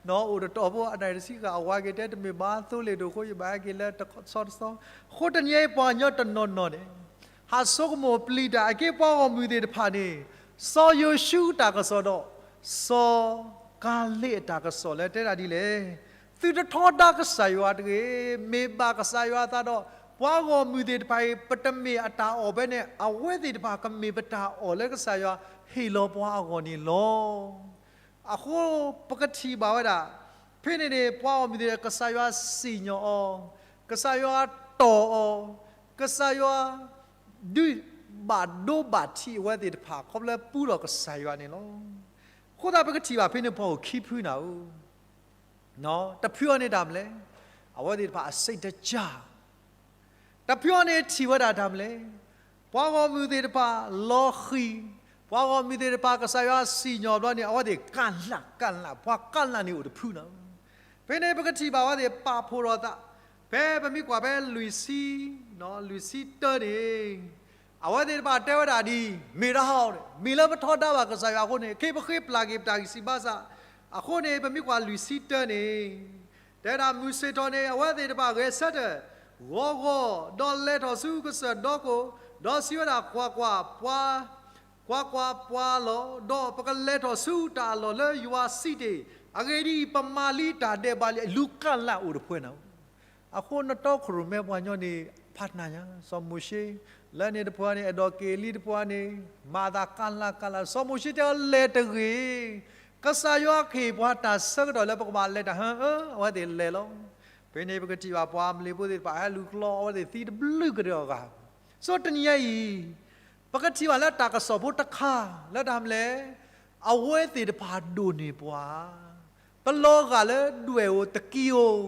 နီၤ အိၣ်တတီၢ်ဖိအနၣ်ရံၣ်တဆံဃၣ် အဝၤက့ၤတဲ တမ့ၢ်ဘၣ်သိလ့ၣ်ဒိၣ်အဃိ ယဘၣ်ဟဲက့ၤလၢတဆီတဆီ, အဃိတနံၤအံၤပှၤကညီတနီၤနီၤန့ၣ် ဟးဆိကမိၣ်ပျံၤတၢ်အက့ ပှၤဂီၢ်မုၢ်သ့ၣ်တဖၣ်န့ၣ်, စီၤယိၤၡူအတၢ်ကစီၣ်ဒီး စီၤကၤလ့းအတၢ်ကစီၣ်လၢတဲဒၣ်ဒ်လဲၣ်, သုတထီဒါကစၢ်ယွၤတဂ့ၤ, မ့ၢ်ဘၣ်ကစၢ်ယွၤအသးဒီး ပှၤဂီၢ်မုၢ်သ့ၣ်တဖၣ်အံၤ ပတမ့ၢ်အတၢ်အီၣ်ဘၣ်န့ၣ် အဝဲသ့ၣ်တဖၣ်ကမ့ၢ်ပတၢ်အီၣ်လၢကစၢ်ယွၤဟ့ၣ်လီၤပှၤအဂီၢ်န့ၣ်လီၤ. အဃိပကထံၣ်ဘၣ်ဝဲဒၣ်, ဖဲန့ၣ်န့ၣ် ပှၤဂီၢ်မုၢ်သ့ၣ်တဖၣ် ကစၢ်ယွၤစံၣ်ညီၣ်အီၤ, ကစၢ်ယွၤတီၢ်အီၤ, ကစၢ်ယွၤ ဒုးဘၣ်ဒိဘၣ်ထံးအဝဲသ့ၣ်တဖၣ် ခီဖျိပူထီၣ်ကစၢ်ယွၤန့ၣ်လီၤ. အဃိသတးပကထံၣ်ဘၣ်ဖဲန့ၣ် ပှၤအိၣ်ခံဖုန့ၣ်ဧိၤ, တဖုအီၤန့ၣ်တၢ်မနုၤလဲၣ်, အဝဲသ့ၣ်တဖၣ်အစံးတကၢ် တဖုအီၤန့ၣ်ထံၣ်ဝဲဒၣ်တၢ်မနုၤလဲၣ်, ပှၤဂီၢ်မုၢ်သ့ၣ်တဖၣ်လီၤဃံၤ, ပှၤဂီၢ်မုၢ်သ့ၣ်တဖၣ် ကစၢ်ယွၤစံၣ်ညီၣ်ဘျီန့ၣ် အဝဲသ့ၣ်ကၢ်လၢ်ကၢ်လၢ်, ပှၤကၢ်လၢ်န့ၣ်အိၣ်တဖုန့ၣ်ဧိၤ. ဖဲန့ၣ်ပကထံၣ်ဘၣ်အဝဲသ့ၣ်ပာ်ဖှိၣ်ထီၣ်သး, ဖဲပမ့ၢ်ကွၢ်ဖဲလွံၢ်ဆံ, လွံၢ်ဆံတၢန့ၣ် အဝဲသ့ၣ်တဖၣ်တဲဝဲဒၣ်ဒ်အံၤ, မ့ၢ်ဒၣ်ဧိၤ, မ့ၢ်လၢပထီဒါဘၣ်ကစၢ်ယွၤအဃိန့ၣ် က့ၤပဃ့ပျၢ်က့ၤပတၢ်ဂံၢ်စၢ်ဘါစၢ်. အဃိန့ၣ် ပမ့ၢ်ကွၢ်လွံၢ်ဆံတၢန့ၣ် တဲဒၣ်မုၢ်ဆ့ၣ်ထီၣ်န့ၣ် အဝဲသ့ၣ်တဖၣ်ဂဲၤဆၢထၢၣ် ဂီၤဂီၤ, ဒီးလဲၤထီၣ်ဆူကစၢၢ်ဒီခိၣ်, ဒီးစံးဝဲဒၣ်, ကွၢ်ကွၢ်, ပှၤ, ကွၢ်ကွၢ်, ပှၤလီၤ, ဒီးပကလဲၤထီၣ်ဆူတၢ်အလီၢ်လၢယွၤစံးတ့ၢ်, အဂ့ၢ်ဒ်အံၤ, ပမၤလံတၢ်ဒဲးဘးလံ, အလူၤကၢ်လၢ်အိၣ်တဖှဲန့ၣ်ဧိၤ. အဃိနတီခိၣ်ရိၣ်မဲပှၤကညီန့ၣ် ဖးနၢ်ညါ စီၤမိၤၡ့, လၢန့ၣ်တဖှဲန့ၣ် အဲၣ်ဒိးက့ၤလံတဖှဲန့ၣ် မၤသးကၢ်လၢ်ကၢ်လၢ်, စီၤမိၤၡ့တဲအီၤလဲၤတဂ့ၤ, ကစၢ်ယွၤကဟ့ၣ်ပှၤတၢ်ဆၢကတီၢ်လၢပကဘၣ်လဲၤတၢ်ဟါအၢ, အဝဲသ့ၣ်လဲၤလီၤ. ဖဲန့ၣ်ပကထံၣ်ဘၣ်ပှၤအမလ့ဖိသ့ၣ်တဖၣ် ဟဲလူၤကျီအဝဲသ့ၣ်သံတဘျုးကဒီးအဂၤ. ဆိတနံၤညါအံၤ ပကထံၣ်ဘၣ်လၢတၢ်ကစီၣ်ဖိတခါ လၢတၢ်မနုၤလဲၣ်, အဝဲသ့ၣ်တဖၣ်ဒိၣ်န့ၢ်ပှၤ, ပလီၤဂာ်လၢဒွဲၣ်ဧိၤတကံၤဧိၤ,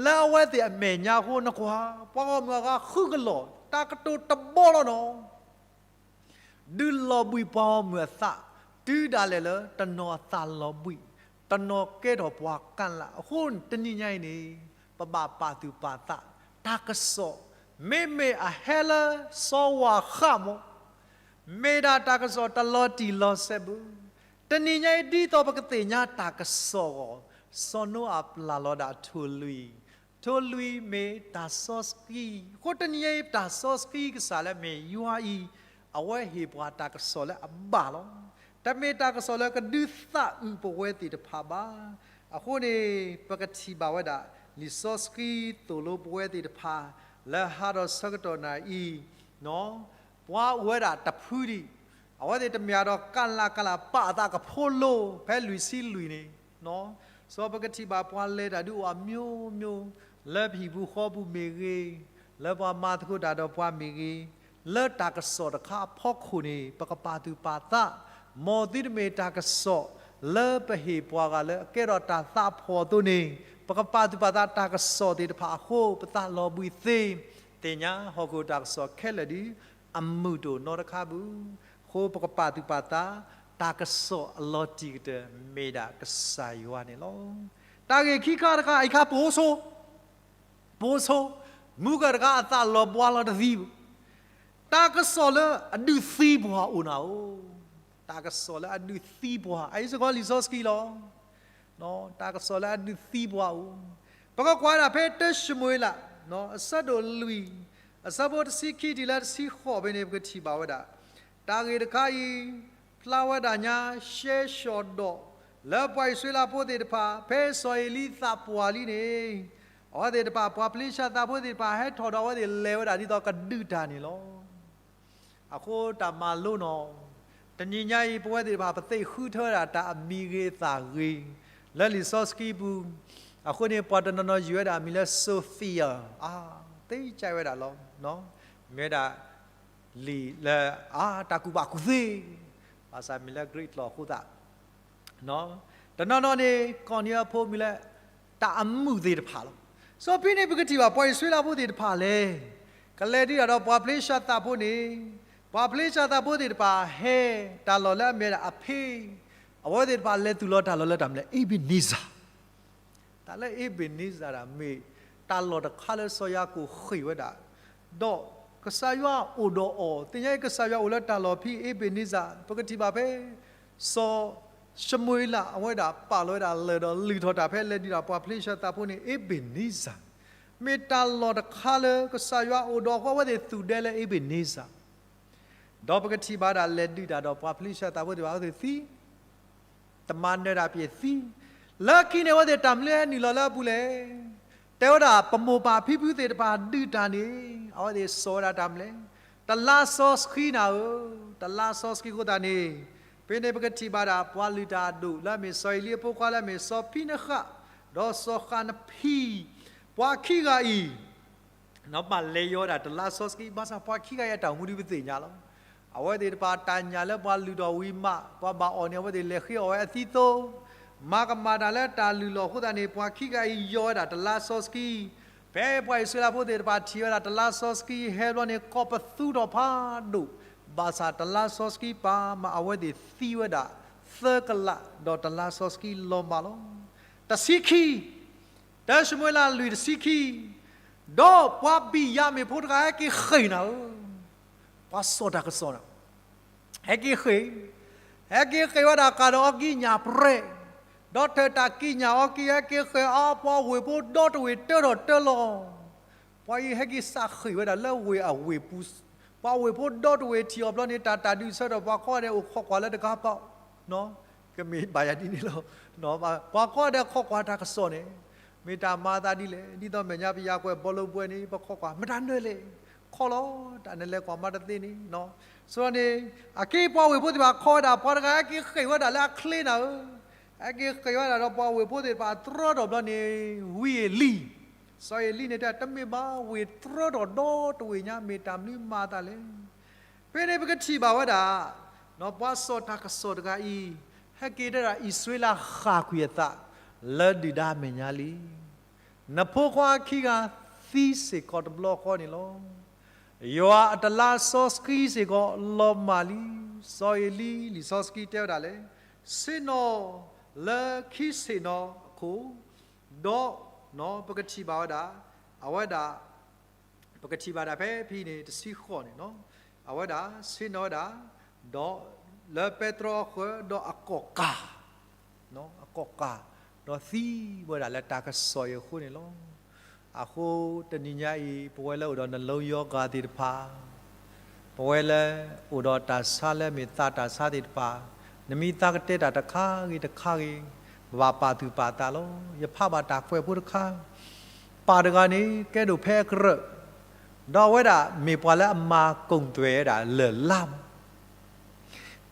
လၢအဝဲသ့ၣ်အမဲာ်ညါအဃိ နကွၢ်, ပှၤဂီၢ်မုၢ်အဂၤဃုကလီၢ်, တၢ်ကတိၤတဘီလီၤနီၤ. ဒုးလီၤဘှံးပှၤဂီၢ်မုၢ်အသး, တုၤဒၣ်လဲာ်လၢတနီၤအသးလီၤဘှံး, တနီၤကဲထီၣ်ပှၤကၢ်လၢ်အဃိ တနံၤညါအံၤန့ၣ် ပဘၣ်ပာ်သူၣ်ပာ်သး, တၢ်ကစီၣ်, မ့မ့ၢ်အဟဲလၢစီၤဝၢ်ဃးမး, မ့ၢ်ဒၣ်တၢ်ကစီၣ်တလီၤတံၢ်လီၤဆဲးဘၣ်. တနံၤညါအံၤဒ်သိးပကသ့ၣ်ညါတၢ်ကစီၣ်အဂီၢ်, စီၤနိအၤပျၢ်လီၤဒၣ်ထိၣ်လွံၢ်, ထိၣ်လွံၢ်မ့ၢ်တၢ်စီဆှံ, အဃိတနံၤညါအံၤတၢ်စီဆှံကစၢ်လၢမ့ၢ်ယွၤအံၤ, အဝဲဟ့ၣ်ပှၤတၢ်ကစီၣ်လၢအဘၣ်လီၤ. တမ့ၢ်တၢ်ကစီၣ်လၢကဒုးသးအုးပဝဲသ့ၣ်တဖၣ်ဘၣ်. အဃိန့ၣ် ပကထံၣ်ဘၣ်ဝဲဒၣ် လံာ်စီဆှံသိၣ်လိပဝဲသ့ၣ်တဖၣ် လၢဟးထီၣ်ဆၢကတီၢ်နၤအံၤ, ပှၤအိၣ်ဝဲဒၣ်တဖုဒံး, အဝဲသ့ၣ်တမ့ၢ်ဒီးကၢ်လၢ်ကၢ်လၢ်ပာ်အသးကဖိလိ ဖဲလွံၢ်ဆံလွံၢ်န့ၣ်, စီၤပကထံၣ်ဘၣ်ပှၤလဲၤတၢ်ဒုးအိၣ်အမျိုးမျိုး, လၢပဟံၣ်ပူၤဃီပူၤမ့ၢ်ဂ့ၤ, လၢပှၤမၤသကိးတၢ်ဒီးပှၤမ့ၢ်ဂ့ၤ, လၢတၢ်ကစီၣ်တခါအဖီခိၣ်န့ၣ် ပကပာ်သူၣ်ပာ်သး, မ်သုတမ့ၢ်တၢ်ကစီၣ် လၢပဟ့ၣ်ပှၤဂၤလၢအကဲထီၣ်တၢ်သးဖှီၣ်အသိးန့ၣ်, ပကပာ်သူၣ်ပာ်သးတၢ်ကစီၣ်သ့ၣ်တဖၣ်အဃိ ပသးလီၤဘှံးသ့, သ့ၣ်ညါဟီၣ်ခိၣ်တၢ်ကစီၣ်ခဲလၢာ်ဒီး အမုာ်တအိၣ်နီတခါဘၣ်. အဃိပကပာ်သူၣ်ပာ်သး, တၢ်ကစီၣ်အလီၤတံၢ်ကတၢၢ်မ့ၢ်ဒၣ်ကစၢ်ယွၤန့ၣ်လီၤ. တၢ်ဂ့ၢ်ခံခါတခါ အံၤခါပအိၣ်ဆိ ပအိၣ်ဆိ, မုၢ်ကၢၢ်တခါအသးလီၤဘှါလီၤတသံဘၣ်. တၢ်ကစီၣ်လၢအဒုးသံပှၤအိၣ်နၤဧိၤ, တၢ်ကစီၣ်လၢအဒုးသံပှၤ အအံၤစ့ၢ်ကီးလံာ်စီဆှံလီၤ. တၢ်ကစီၣ်လၢအဒုးသံပှၤအိၣ်, ပကကွၢ်ဝဲဒၣ်ဖဲတၢၡမူၤအ့လး အဆၢဒိၣ်လွံၢ်, အဆၢဖိတဆံခံတုၤလၢတဆံဃိးဖဲန့ၣ် ပကထံၣ်ဘၣ်ဝဲဒၣ်, တၢ်ဂ့ၢ်တခါအံၤ ဖျါဝဲဒၣ်ညါရှဲရှီၣ်ဒီး လၢပှၤအံၣ်စရ့လးဖိသ့ၣ်တဖၣ် ဖဲစီၤအ့လံသးပှၢ်လံန့ၣ်, အဝဲသ့ၣ်တဖၣ် ပှၤဖလ့ၡသးဖိသ့ၣ်တဖၣ် ဟဲထီၣ်ဒီးအဝဲသ့ၣ်လဲၤဝဲဒၣ်ဒ်သိးကဒုးတၢ်န့ၣ်လီၤ. အဃိတၢ်မၤလိနီၤ, တနံၤညါအံၤ ပဝဲသ့ၣ်တဖၣ် ပသ့ၣ်ဃုထၢဝဲဒၣ်တၢ်အမံၤဂ့ၤသးဂ့ၤ လၢလံာ်စီဆှံပူၤ, အဃိန့ၣ် ပှၤတနီၤနီၤယုၢ်ဝဲဒၣ်အမံၤလၢ Sophia, အါ, သ့ၣ်ကၢဝဲဒၣ်လီၤ. မ့ၢ်ဝဲဒၣ် လံာ်လၢ အါ တၢ်ကူၣ်ဘၣ်ကူၣ်သ့, ဘၣ်ဆၣ်မ့ၢ်လၢ Greek လီၤအဃိသတး တနီၤနီၤန့ၣ် ကိးန့ၢ်အဖိမံၤလၢ တၢ်အမုာ်သ့ၣ်တဖၣ်လီၤ. စီဖဲန့ၣ် ပကထံၣ်ဘၣ် ပှၤအံၣ်စရ့လးဖိသ့ၣ်တဖၣ်လဲၣ်, ကလဲၤဒုးတၢ်ဒီးပှၤဖလ့ၡသးဖိန့ၣ်, ပှၤဖလ့ၡသးဖိသ့ၣ်တဖၣ်ဟဲတၢ်လီၢ်လၢအမ့ၢ်ဒၣ်အဖ့, အဝဲသ့ၣ်တဖၣ်လဲၤသူၣ်လီၤတၢ်လီၢ်လၢတၢ်မနုၤလဲၣ်, Ebenezer တၢ်လၢ Ebenezer ဒၣ်မ့ၢ်တၢ်လီၢ်တခါလၢစီၤယၤကိာ်ဃ့ၢ်ဝဲဒၣ်, ဒီးကစၢ်ယွၤအိၣ်ဒီးအီၤ, သ့ၣ်ညါအံၤကစၢ်ယွၤအိၣ်လၢတၢ်လီၢ်ဖဲ Ebenezer ပကထံၣ်ဘၣ်ဖဲ စီၤၡမူၤအ့လး အဝဲဒၣ်ပာ်လီၤဝဲဒၣ်လၢၢ်ဒီးလုၢ်ထီၣ်တၢ်ဖဲလဲၤဒုးတၢ်ပှၤဖလ့ၡသးဖိန့ၣ် Ebenezer မ့ၢ်တၢ်လီၢ်တခါလၢကစၢ်ယွၤအိၣ်ဒီးအဃိ အဝဲသ့ၣ်သူၣ်ဒဲလၢ Ebenezer ဒီးပကထံၣ်ဘၣ်ဒၣ်လဲၤဒုးတၢ်ဒီးပှၤဖလ့ၡသးဖိသ့ၣ်တဖၣ် အဝဲသ့ၣ်သံ တမၤနၢၤတၢ်ပှဲၤသံ, လၢခံန့ၣ် အဝဲသ့ၣ်တၢ်မနုၤဟဲနုာ်လီၤလၢအပူၤလဲၣ်, တဲဝဲဒၣ် ပမိၢ်ပၢ်ဖံဖုသ့ၣ်တဖၣ်ဒုးတၢ်န့ၣ် အဝဲသ့ၣ်စိာ်ဝဲဒၣ်တၢ်မနုၤလဲၣ်, တလါစီဆှံနၤဧၢ, တလါစီဆှံအဃိသတးန့ၣ်, ဖဲန့ၣ်ပကထံၣ်ဘၣ်ဒၣ် ပှၤလုၢ်တၢ်အဒိၣ်လၢအမ့ၢ်စီၤအ့လံအဖိခွါလၢအမ့ၢ်စီၤဖံနဃး, ဒီးစီၤဃးနဖံ, ပှၤခံဂၤအံၤ ဘၣ်လဲၤယီၤဝဲဒၣ်တလါစီဆှံ, ဘၣ်ဆၣ်ပှၤခံဂၤအံၤအတၢ်အိၣ်မူဒ်ပသ့ၣ်ညါလီၤ. အဝဲသ့ၣ်တဖၣ်တၢ်ညၣ်လၢပှၤလုၢ်ထီၣ်ဝံၤမး ပှၤဘၣ်အီၣ်န့ၣ် အဝဲသ့ၣ်လဲၤဃ့အီၣ်ဝဲအသံသိ, မၤကမၣ်တၢ်လၢတၢ်လုၢ်လီၢ်အဃိသတးန့ၣ် ပှၤခံဂၤအံၤယီၤဝဲဒၣ်တလါစီဆှံ, ဖဲပှၤအံၣ်စရ့လးဖိသ့ၣ်တဖၣ်ထံၣ်ဝဲဒၣ်တလါစီဆှံဟဲဘျီန့ၣ် ကိးပသူထီၣ်ဖးဒိၣ်, ဘၣ်ဆၣ်တလါစီဆှံပာ်မး အဝဲသ့ၣ်သံဝဲဒၣ်သၢကလး ဒီးတလါစီဆှံလီၤမၢ်လီၤ. တဆံခံ တၢၡမူၤအ့လးလွံၢ်တဆံခံ, ဒီးပှၤဘံၣ်ယၤမ့ၣ်ဖိတဂၤဟဲက့ၤဃ့ၢ်နၤဧၢ, ပှၤစိာ်တၢ်ကစီၣ်နၤ, ဟဲက့ၤဃ့ၢ်, ဟဲက့ၤဃ့ၢ်ဝဲဒၣ်ကးဒီးအီကံညၣ်ပြဲး, ဒီးထၢၣ်တၢ်ကံညၣ်အီကံ ဟဲက့ၤဃ့ၢ်အါ ပှၤဝ့ၢ်ဖိဒီတဝ့ၢ်တၢထီၣ်တၢလီၤ. ပှၤအံၤဟဲက့ၤစးဃ့ၢ်ဝဲဒၣ်လၢဝ့ၢ်အဝ့ၢ်ပူၤ, ပှၤဝ့ၢ်ဖိဒီတဝ့ၢ်ထံၣ်အီၤဘျီန့ၣ် တၢ်တၢ်ဒုးဆၢဒီး ပှၤကိးဂၤဒဲးအိၣ်ခိးကွၢ်လၢတဂၤပာ်, ကမ့ၢ်ဘၣ်ယၤဒ်န့ၣ်လီၤ. ပှၤကိးဂၤဒဲးခိးကွၢ်တၢ်ကစီၣ်န့ၣ်, မ့ၢ်တၢ်မၤအသးဒ်လဲၣ်, ဒ်သိးမဲာ်ညါပယၤကွဲးဘီလိပှဲၤန့ၣ် ပခိးကွၢ် မတၤနၢၤလဲၣ်, ခိးလီၤ, တၢ်နလဲၤကွၢ်မးတသ့န့ၣ်, ဆိန့ၣ်, အက့ပှၤဝ့ၢ်ဖိသ့ၣ်တဖၣ်ခိးဝဲဒၣ် ပှၤတဂၤဟဲက့ၤဃ့ၢ်ဝဲဒၣ်လၢအချ့နၤဧၢ, ဟဲက့ၤဃ့ၢ်ဝဲဒၣ်ဒီးပှၤဝ့ၢ်ဖိသ့ၣ်တဖၣ်တြီထီၣ်ဘျီန့ၣ်, ဝံအ့လံ, စီၤအ့လံန့ၣ်တဲ တမ့ၢ်ဘၣ်ဝ့ၢ်တြီထီၣ်ဒီတဝ့ၢ်ညါ မ့ၢ်တၢ်မနုၤမၤအသးလဲၣ်. ဖဲန့ၣ်ပကထံၣ်ဘၣ်ဝဲဒၣ် ပှၤစိာ်တၢ်ကစီၣ်တဂၤအံၤ ဟဲက့ၤတဲဒၣ်အံၣ်စရ့လးဃၣ်ကွံာ်အသး လၢဒုၣ်ဒါမဲာ်ညါလံ. နဖိခွါခံဂၤသံစ့ၢ်ကီးတဘျီဃီန့ၣ်လီၤ. ယွၤအတလါစီဆှံစ့ၢ်ကီးလီၤမၢ်လံ. စီၤအ့လံ လံာ်စီဆှံတဲဝဲဒၣ်လဲၣ်, ဆ့ၣ်နီၤလၢခံဆ့ၣ်နီၤအခိၣ်, ဒီး ပကထံၣ်ဘၣ်ဝဲဒၣ် အဝဲဒၣ် ပကထံၣ်ဘၣ်ဒၣ်ဖဲဖဲန့ၣ် တဆံဃိးန့ၣ်လီၤ. အဝဲဒၣ်ဆ့ၣ်နီၤဝဲဒၣ် ဒီးလၢပဲတြီအဃၢၤ ဒီးအကိာ်ကၤ အကိာ်ကၤ ဒီးသံဝဲဒၣ်လၢတၢ်ကစီၣ်အံၤအဃိန့ၣ်လီၤ. အဃိတနံၤညါအံၤ ပဝဲလၢအိၣ်ဒီးနလိယီၤဂၤသ့ၣ်တဖၣ်, ပဝဲလၢအိၣ်ဒီးတၢ်ဆါလၢမ့ၢ်သးတၢ်ဆါသ့ၣ်တဖၣ်, နမ့ၢ်သးကတဲတၢ်တခါဂ့ၤတခါဂ့ၤ, ပဘၣ်ပာ်သူၣ်ပာ်သးလီၤ. ယဖးဘၣ်တၢ်ကွဲးဖိတခါ, ပၢ်တဂၤန့ၣ် ကဲဒိၣ်ဖဲအကရၢၢ်, ဒီးအဝဲဒၣ်မ့ၢ်ပှၤလၢအမၤကိၣ်သွဲၣ်ဝဲဒၣ်လၢၢ်လါ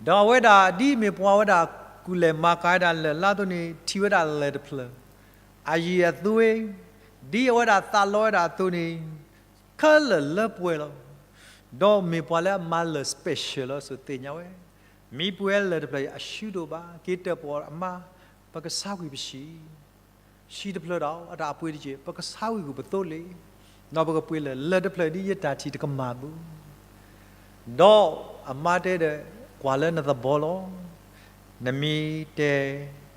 ဒီးအဝဲဒၣ်ဒ်မ့ၢ်ပှၤဝဲဒၣ်ကူၣ်လဲၤမၤကၤဝဲဒၣ်လၢၢ်လါအသိးန့ၣ် ထံၣ်ဝဲဒၣ်လၢၢ်တဖျၢၣ်, အယံာ်အသွ့, ဒ်အဝဲဒၣ်သးလီဝဲဒၣ်အသိးန့ၣ် ခဲလၢာ်လၢပှဲၤလီၤ. ဒီးမ့ၢ်ပှၤလၢအမၤလၢၢ် special လီၤ ဆိသ့ၣ်ညါဝဲ, မံပှဲၤလၢၢ်တဖျၢၣ်အံၤအဆူဒိၣ်ဘၣ်, က့ၤတၢၣ်ပီၣ်အမါ, ပကဆါကွံာ်ပဟံၣ် ဟံၣ်တဖျၢၣ်ဒီး အတၢ်အပှ့ၤတက့ၢ်, ပကဆါကွံာ်ကွံာ်ပသိလ့ၣ်, ဒီးပကပှ့ၤလၢၢ်လၢၢ်တဖျၢၣ်ဒ်ယတၢ်ထံၣ်တကမၣ်ဘၣ်. ဒီးအမါတဲဒီး ကွၢ်လၢနသဘီလီၤ, နမ့ၢ်တဲ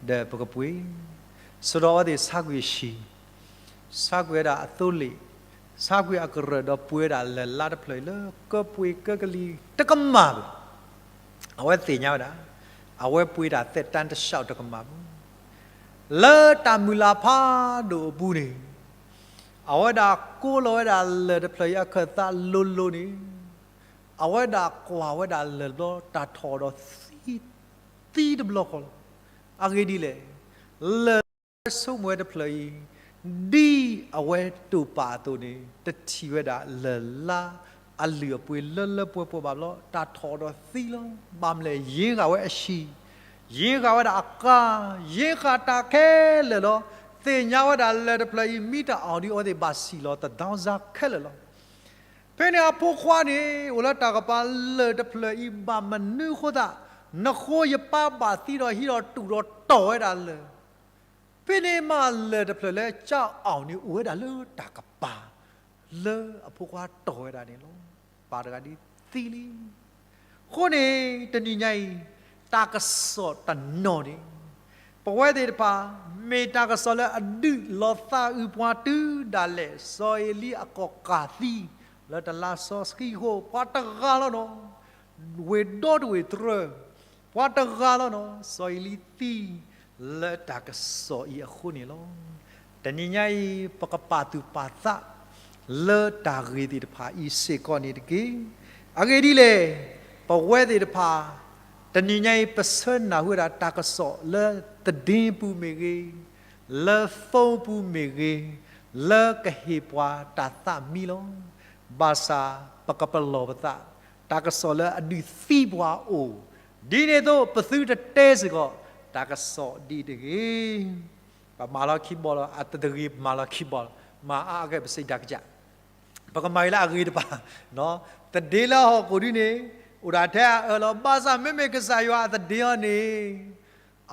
ဒီးပကပှ့ၤ, ဆိဒီးအဝဲသ့ၣ်ဆါကွံာ်အဟံၣ်, ဆါကွံာ်ဝဲဒၣ်အသိလ့ၣ်, ဆါကွံာ်အကရၢၢ်ဒီးပှ့ၤဝဲဒၣ်လၢၢ်လါတဖျၢၣ်အံၤလၢကပှ့ၤကကလံၤတကမၣ်ဘၣ်. အဝဲသ့ၣ်ညါဝဲဒၣ် အဝဲပှ့ၤတၢ်သက်တမ်းတလျှောက်တကမၣ်ဘၣ်. လၢတၢ်မုၢ်လၢ်ဖးဒိၣ်အပူၤန့ၣ် အဝဲဒၣ်ကိးလီၤဝဲဒၣ်လၢၢ်တဖျၢၣ်အံၤအခၢၣ်သးလိၤလိၤန့ၣ်, အဝဲဒၣ်ကွၢ်ဝဲဒၣ်လၢၢ်တဘျီ တၢ်ထီၣ်ဒီးသံ, သံတဘျီဃီလီၤ. အဂ့ၢ်ဒ်လဲၣ်, လၢၢ်ဆိကမိၣ်ဝဲတဖျၢၣ်အံၤ ဒ်အဝဲတိာ်ပာ်အသိးန့ၣ် တထံၣ်ဝဲဒၣ်လၢၢ်လါအလုၢ်အပှ့ၤလၢလၢပှဲၤပှဲၤဘၣ်ဘျီ တၢ်ထီၣ်ဒီးသံလီၤ. ဘၣ်မနုၤလဲၣ်, ယ့ၤဃာ်ဝဲအဟံၣ်, ယ့ၤဃာ်ဝဲဒၣ်အကါ, ယ့ၤဃာ်တၢ်ခဲလၢာ်လီၤ. သ့ၣ်ညါဝဲဒၣ်လၢၢ်တဖျၢၣ်အံၤ မ့ၢ်တၢ်အီၣ်ဒ်အဝဲသ့ၣ်ဘၣ်စံၣ်လီၤ တဒီစါခဲလၢာ်လီၤ. ဖဲန့ၣ်အဖိခွါန့ၣ် အိၣ်လၢတၢ်ကပၤလၢၢ်တဖျၢၣ်အံၤ ဘၣ်မနုၤအဃိသတး နဃိယပၢ်ဘၣ်သံဒီးဟံးဒီးတူၢ်ဒီးတီၢ်ဝဲဒၣ်လၢၢ်, ဖဲန့ၣ်မးလၢၢ်တဖျၢၣ်လၢကၠီအီၣ်န့ၣ် အိၣ်ဝဲဒၣ်လၢတၢ်ကပၤ လၢအဖိခွါတီၢ်ဝဲဒၣ်န့ၣ်လီၤ. ပၢ်တဂၤဒ်သံလံ. အဃိန့ၣ် တနံၤညါအံၤ တၢ်ကစီၣ်တနီၤန့ၣ် ပဝဲသ့ၣ်တဖၣ် မ့ၢ်တၢ်ကစီၣ်လၢအဒုးလီၤသးအုးပှၤတုၤဒၣ်လဲာ် စီၤအ့လံအကီၢ်ကးသံ လၢတလါစီဆှံအဃိ ပှၤတဂၤလီၤနီၤ ဝ့ၢ်ဒီတဝ့ၢ်တြၢၤ ပှၤတဂၤလီၤနီၤ စီၤအ့လံသံ လၢတၢ်ကစီၣ်အံၤအဃိန့ၣ်လီၤ. တနံၤညါအံၤ ပကပာ်သူၣ်ပာ်သး လၢတၢ်ဂ့ၢ်သ့ၣ်တဖၣ်အံၤစ့ၢ်ကီးန့ၣ်တက့ၢ်. အဂ့ၢ်ဒ်လဲၣ်, ပဝဲသ့ၣ်တဖၣ် တနံၤညါအံၤ ပဆၢနၢ်ဟူဝဲဒၣ်တၢ်ကစီၣ်လၢ သဒ့ပူၤမ့ၢ်ဂ့ၤ, လၢ phone ပူၤမ့ၢ်ဂ့ၤ, လၢကဟ့ၣ်ပှၤတၢ်သးမံလီၤ. ဘၣ်ဆၣ်ပကပလီၢ်ပသး တၢ်ကစီၣ်လၢအဒုးသံပှၤအိၣ်, ဒ်န့ၣ်အသိး ပသုတတဲစ့ၢ်ကီး တၢ်ကစီၣ်ဒ်တဂ့ၤ. ပမၤလီၤခံဘီလီၤ, အတတဂ့ၤ ပမၤလီၤခံဘီလီၤ, မၤအါအါကဲ ပစံးတၢ်ကစၢ် ပကမၤဂ့ၤလၢအဂ့ၤတဖၣ်, သဒ့လၢဟီၣ်ခိၣ်ဒ်န့ၣ် အိၣ်ဒၣ်ထဲအအၢလီၤ. ဘၣ်ဆၣ်မ့မ့ၢ်ကစၢ်ယွၤအသဒ့အီၤန့ၣ်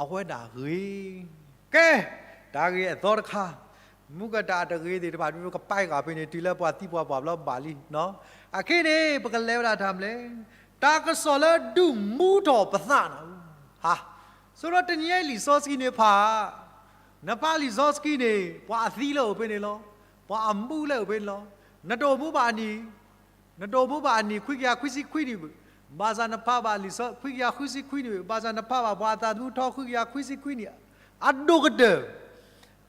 အဝဲဒၣ်ဂ့ၤ, ကဲ, တၢ်ဂ့ၢ်အသီတခါ, မူကတၢ်အတဂ့ၤသ့ၣ်တဖၣ် ပကပာ်ဃာ်ဖဲန့ၣ် တုၤလၢပှၤသံပှၤပှၢ်ဘျီဘၣ်လံ. အခဲအံၤန့ၣ် ပကလဲၤဝဲဒၣ်တၢ်မနုၤလဲၣ်, တၢ်ကစီၣ်လၢဒုးမူထီၣ်ပသးနီၤ. ဟါ, ဆိဒီးတနံၤညါအံၤလံာ်စီဆှံန့ၣ်ဖး, နဖးလံာ်စီဆှံန့ၣ် ပှၤအသံလၢအိၣ်ဖဲန့ၣ်လီၤ, ပှၤအမူလၢအိၣ်ဖဲန့ၣ်လီၤ. နတအိၣ်မူဘၣ်အနံၣ် နတအိၣ်မူဘၣ်အနံၣ်ခွံကယၤခွံဆံခွံနံၣ်ဘၣ်, ဘၣ်ဆၣ်နဖးဘၣ်လံာ်စီဆှံခွံကယၤခွံဆံခွံနံၣ်ဘၣ်, ဘၣ်ဆၣ်နဖးဘၣ်ပှၤအသးသမူထီခွံကယၤခွံဆံခွံနံၣ် အဒိၣ်ကတၢၢ်.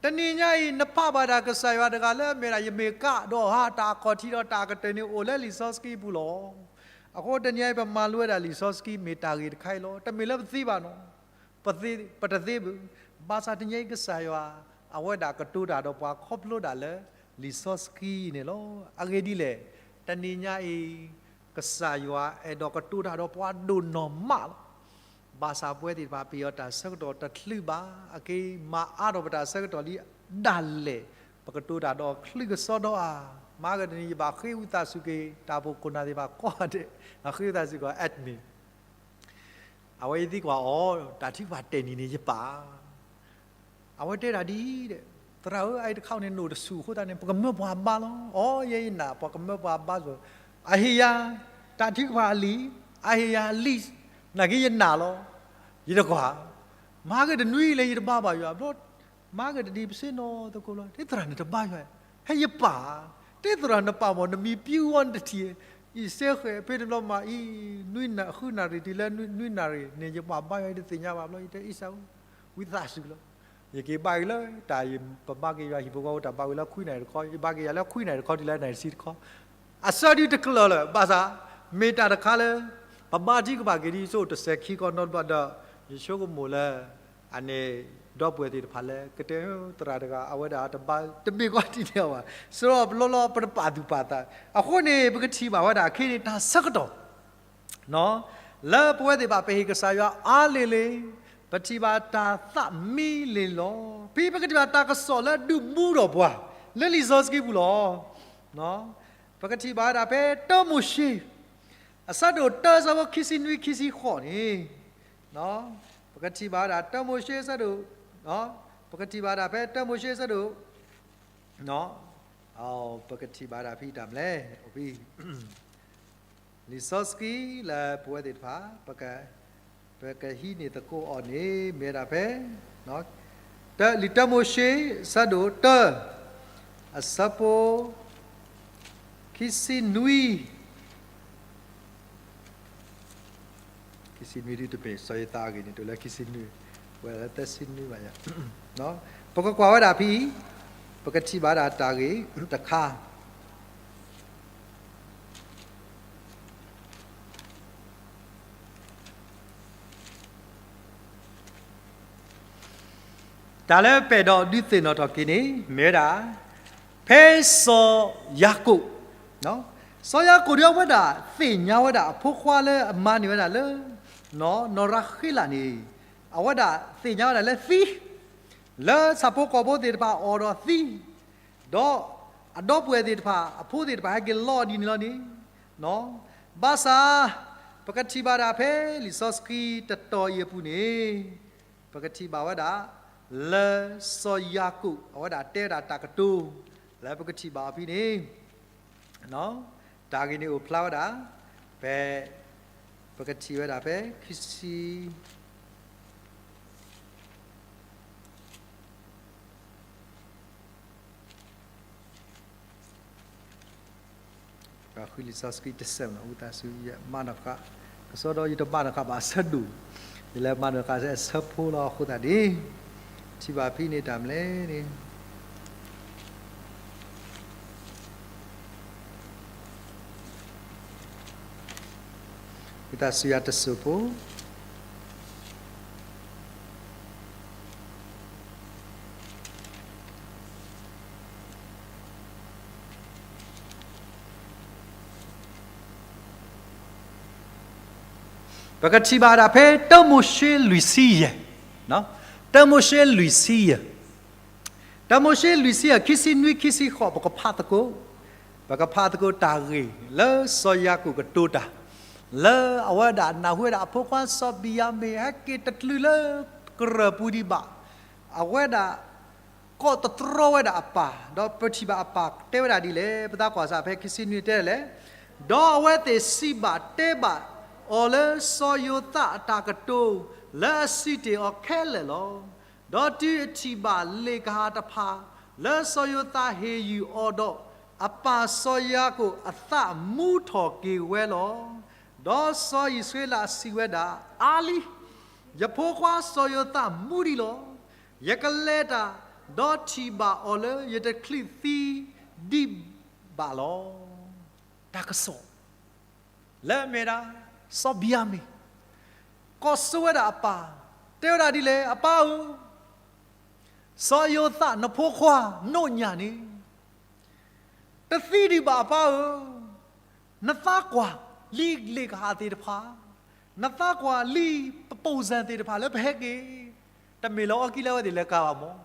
တနံၤညါအံၤ နဖးဘၣ်တၢ်ကစၢ်ယွၤတဂၤလၢအမ့ၢ်ဒၣ် ယမ့ၢ်ကးဒီးဟါ တၢ်အခီၣ်ထံးဒီးတၢ်အကတၢၢ်န့ၣ် အိၣ်လၢလံာ်စီဆှံပူၤလီၤ. အဃိတနံၤညါအံၤ ပမၤလိဝဲဒၣ်လံာ်စီဆှံမ့ၢ်တၢ်ဂ့ၢ်တခါအံၤလီၤ. တမ့ၢ်လၢပသ့ဘၣ်နီၤ ပတသ့ဘၣ်, ဘၣ်ဆၣ်တနံၤညါအံၤကစၢ်ယွၤ အဝဲဒၣ်ကတိၤတၢ်ဒီးပှၤခီဖျိဒၣ်လၢလံာ်စီဆှံန့ၣ်လီၤ. အဂ့ၢ်ဒ်လဲၣ်, တနံၤညါအံၤ ကစၢ်ယွၤအဲၣ်ဒိးကတိၤတၢ်ဒီးပှၤဒိၣ်နီၢ်မးလီၤ. ဘၣ်ဆၣ်ပဝဲသ့ၣ်တဖၣ် ပယီၤတၢ်ဆၢကတီၢ်တချုးဘၣ်, အက့ၤမၤအါထီၣ်ပတၢ်ဆၢကတီၢ်လံဒၣ်လဲာ်, ပကတိၤတၢ်ဒီးချံကစီဒီဧါ, မၤက့ၤတနံၤ ယဘၣ်ဃ့ဝံသးစူၤက့ၤ တၢ်အိၣ်ဖှိၣ်ခိၣ်နၢ်သ့ၣ်တဖၣ်ကိးဂၤဒဲး, အဃ့ဝံသးစူၤက့ၤ admin အဝဲအံၤသံကွၢ်အီၤ, တၢ်ထုကဖၣ်တဲာ်နံၤန့ၣ်ယပာ်, အဝဲတဲဒၣ်ဒ်အံၤ, သရၣ်ဧၢ, အအံၤတခါန့ၣ် နအိၣ်တဆူၣ်အဃိသတးန့ၣ် ပကမၢပှၤဘါလီၤ. အီ ယဲယနာ် ပှၤကမၢပှၤဘါလီၤ. အဟ့ၣ်ယၤ တၢ်ထုကဖၣ်အလံာ်, အဟ့ၣ်ယၤအလံာ်, နာ်က့ယနာ်လီၤ. ယတကွၢ်, မၤက့ၤတနွံလၢယတဘါဘၣ်ယွၤဘျီ, မၤက့ၤတနံၤပစ့နီၤသကိးလီၤ. တဲသရၣ်န့ၣ်တဘါယွၤ, ဟဲယပာ်, တဲသရၣ်နပာ်မ့ၢ် နမံၤပျံၤဝဲနတထံၣ်, အံၤစဲဃဲၤဖဲတဘျီမးအံၤ, နွံနၣ်ဃုနၣ်ရံၣ်တုၤလၢနွံနၣ်ရံၣ်န့ၣ် ယပာ်ဘါယွၤ ယတသ့ၣ်ညါဘၣ်ဘျီ ယတဲအံၤစၢ်ဧၢ, ဝံသးစူၤလီၤ. ယက့ၤဘါက့ၤလၢ တၢ်ပဘါက့ၤယွၤဟံၣ်ဖိဃီဖိတၢ်ဘါဝံၤလၢခွံနၣ်ရံၣ်တခီ, ယဘါက့ၤယၤလၢခွံနၣ်ရံၣ်တခီတုၤလၢနၣ်ရံၣ်တဆံတခီ, အဆၢဒုတကလၢာ်လၢၤဘၣ်ဆၣ်, မ့ၢ်တၢ်တခါလၢ ပဘါထုကဖၣ်က့ၤဒ်ဆိတစဲးခံခီနီတဘျီဒီး, ယဆိကမိၣ်လၢ အန့ၣ် ဒီပုၢ်ဝဲၢ်သ့ၣ်တဖၣ်လၢ ကတဲသရၣ်တဂၤ အဝဲဒၣ်တဘါတမ့ၢ်ကီးဒ်န့ၣ်ဘၣ်, စရီပလီလီပတပာ်သူၣ်ပာ်သး, အဃိန့ၣ် ပကထံၣ်ဘၣ်ဝဲဒၣ်အခ့န့ၣ် တၢ်ဆၢကတီၢ် လၢပဝဲသ့ၣ်တဖၣ် ပဟ့ၣ်ကစၢ်ယွၤအါလံၤလံၤ, ပထံၣ်ဘၣ်တၢ်သးမံလံၤလီၤ. ဖဲပကထံၣ်ဘၣ်တၢ်ကစီၣ်လၢဒုးဘူးဒီးပှၤ လၢလံာ်စီဆှံပူၤလီၤ. ပကထံၣ်ဘၣ်ဝဲဒၣ်ဖဲတၢမိၤၡ့ အဆၢဒိၣ်တၢ အဆၢဖိခံဆံနွံ ခံဆံဃိးန့ၣ်, ပကထံၣ်ဘၣ်ဝဲဒၣ်တၢမိၤၡ့အဆၢဒိၣ်, ပကထံၣ်ဘၣ်ဝဲဒၣ်ဖဲတၢမိၤၡ့အဆၢဒိၣ် ပကထံၣ်ဘၣ်ဒၣ်ဖဲတၢ်မနုၤလဲၣ်, လံာ်စီဆှံလၢပဝဲသ့ၣ်တဖၣ် ပကဟံးန့ၢ်သကိးအီၤန့ၣ် မ့ၢ်ဝဲဒၣ်ဖဲ လံာ်တၢမိၤၡ့ အဆၢဒိၣ်တၢ အဆၢဖိ ခံဆံနွံ ခံဆံနွံဒ်တမ့ၢ် စီၤယိၤသးအဂ့ၢ်န့ၣ် တအိၣ်လၢခံဆံနွံ, ဝဲလၢသၢဆံနွံဘၣ်ယၤ, ပကကွၢ်ဝဲဒၣ်ဖဲအံၤ, ပကထံၣ်ဘၣ်ဒၣ်တၢ်ဂ့ၢ်တခါ တၢ်လၢပအဲၣ်ဒိးဒုးသ့ၣ်နီၣ်ထီၣ်က့ၤန့ၣ် မ့ၢ်ဝဲဒၣ် ဖဲစီၤယၤကိာ်, စီၤယၤကိာ်ဒ်အဝဲဒၣ်သ့ၣ်ညါဝဲဒၣ်အဖိခွါလၢအမါန့ၢ်ဝဲဒၣ်လၢ နီၢ်ရၤဃ့လးန့ၣ်, အဝဲဒၣ်သ့ၣ်ညါဝဲဒၣ်လၢသံ, လၢဆၣ်ဖိကီၢ်ဖိသ့ၣ်တဖၣ်အိၣ်ဒီးသံ, ဒီးအဒီပုၢ်ဝဲၢ်သ့ၣ်တဖၣ် အဖိသ့ၣ်တဖၣ်ဟဲက့ၤလီၤဒ်န့ၣ်လီၤန့ၣ်, ဘၣ်ဆၣ် ပကထံၣ်ဘၣ်ဒၣ်ဖဲလံာ်စီဆှံတတီၤအံၤအပူၤန့ၣ် ပကထံၣ်ဘၣ်ဝဲဒၣ် လၢစီၤယၤကိာ် အဝဲဒၣ်တဲဝဲဒၣ်တၢ်ကတိၤ လၢပကထံၣ်ဘၣ်အီၤဖဲန့ၣ်, တၢ်ဂ့ၢ်န့ၣ်အိၣ်ဖျါဝဲဒၣ် ဖဲ ပကထံၣ်ဝဲဒၣ်ဖဲခံဆံ ပဃုလံာ်စီဆှံတဆၢမး ဝံသးစူၤ ယမၤနီၣ်ဃာ်, ကစီဒီးယတမၤနီၣ်ဃာ်ဘၣ်အဆၢဒိၣ်, ယလဲၤမၤနီၣ်ဃာ်အဆၢဖိလီၤအဃိသတးန့ၣ်, ထံၣ်ဘၣ်ဖဲန့ၣ်တၢ်မနုၤလဲၣ်န့ၣ် ဝံသးစူၤယၤတစိၢ်ဖိ ပကထံၣ်ဘၣ်ဒၣ်ဖဲတၢမိၤၡ့လွံၢ်ဆံယဲၢ်, တၢမိၤၡ့လွံၢ်ဆံယဲၢ်, တၢမိၤၡ့လွံၢ်ဆံယဲၢ် ခံဆံနွံ ခံဆံဃိး ပကဖးသကိး, ပကဖးသကိးတၢ်ဂ့ၢ်လၢစီၤယၤကိာ်ကတိၤတၢ်, လၢအဝဲဒၣ်နၢ်ဟူဝဲဒၣ်အဖိခွါစီၤဘံၣ်ယၤမံၣ် ဟဲက့ၤတချုးလၢကရၢၢ်ပူၤဒံးဘၣ်, အဝဲဒၣ် ကိးသတြီဝဲဒၣ်အပၢ်, ဒီးပထံၣ်ဘၣ်အပၢ်တဲဝဲဒၣ်ဒ်လဲၣ်, ပသးကွၢ်စးဖဲခံဆံနွံတဲလဲၣ်, ဒီးအဝဲသ့ၣ်စံးဘၣ်တဲဘၣ်အီၤလၢစီၤယိၤသးအတၢ်ကတိၤ လၢအစံးတ့ၢ်အီၤခဲလၢာ်လီၤ. ဒီးတုၤအထံၣ်ဘၣ်လ့ၣ်ကဟၣ်တဖၣ် လၢစီၤယိၤသးဟ့ၣ်ယုၢ်အီၤဒီး, အပၢ်စီၤယၤကိာ်အသးမူထီၣ်က့ၤဝဲလီၤ. ဒီးစီၤအံၣ်စရ့လးစံးဝဲဒၣ်, အါလံ, ယဖိခွါစီၤယိၤသးမူဒံးလီၤ. ယကလဲၤတၢ်, ဒီးထံၣ်ဘၣ်အီၤလၢယတချုးသံဒံးဘၣ်လီၤ. တၢ်ကစီၣ် လၢအမ့ၢ်ဒၣ် စီၤဘံၣ်ယၤမံၣ် ကိးဆၢဝဲဒၣ်အပၢ်, တဲဝဲဒၣ်ဒ်လဲၣ်, အပၢ်ဧၢ, စီၤယိၤသးနဖိခွါ နိၣ်ညၣ်န့ၣ် တသံဒံးဘၣ်အပၢ်ဧၢ, နသးကွၢ်လံလ့ၣ်ကဟၣ်သ့ၣ်တဖၣ်, နသးကွၢ်လံပပိာ်စၢၤသ့ၣ်တဖၣ်လၢပဟဲက့ၤ, တမ့ၢ်လၢအီၣ်ကံလၢအဝဲသ့ၣ်လဲၤကၤဘၣ်မး,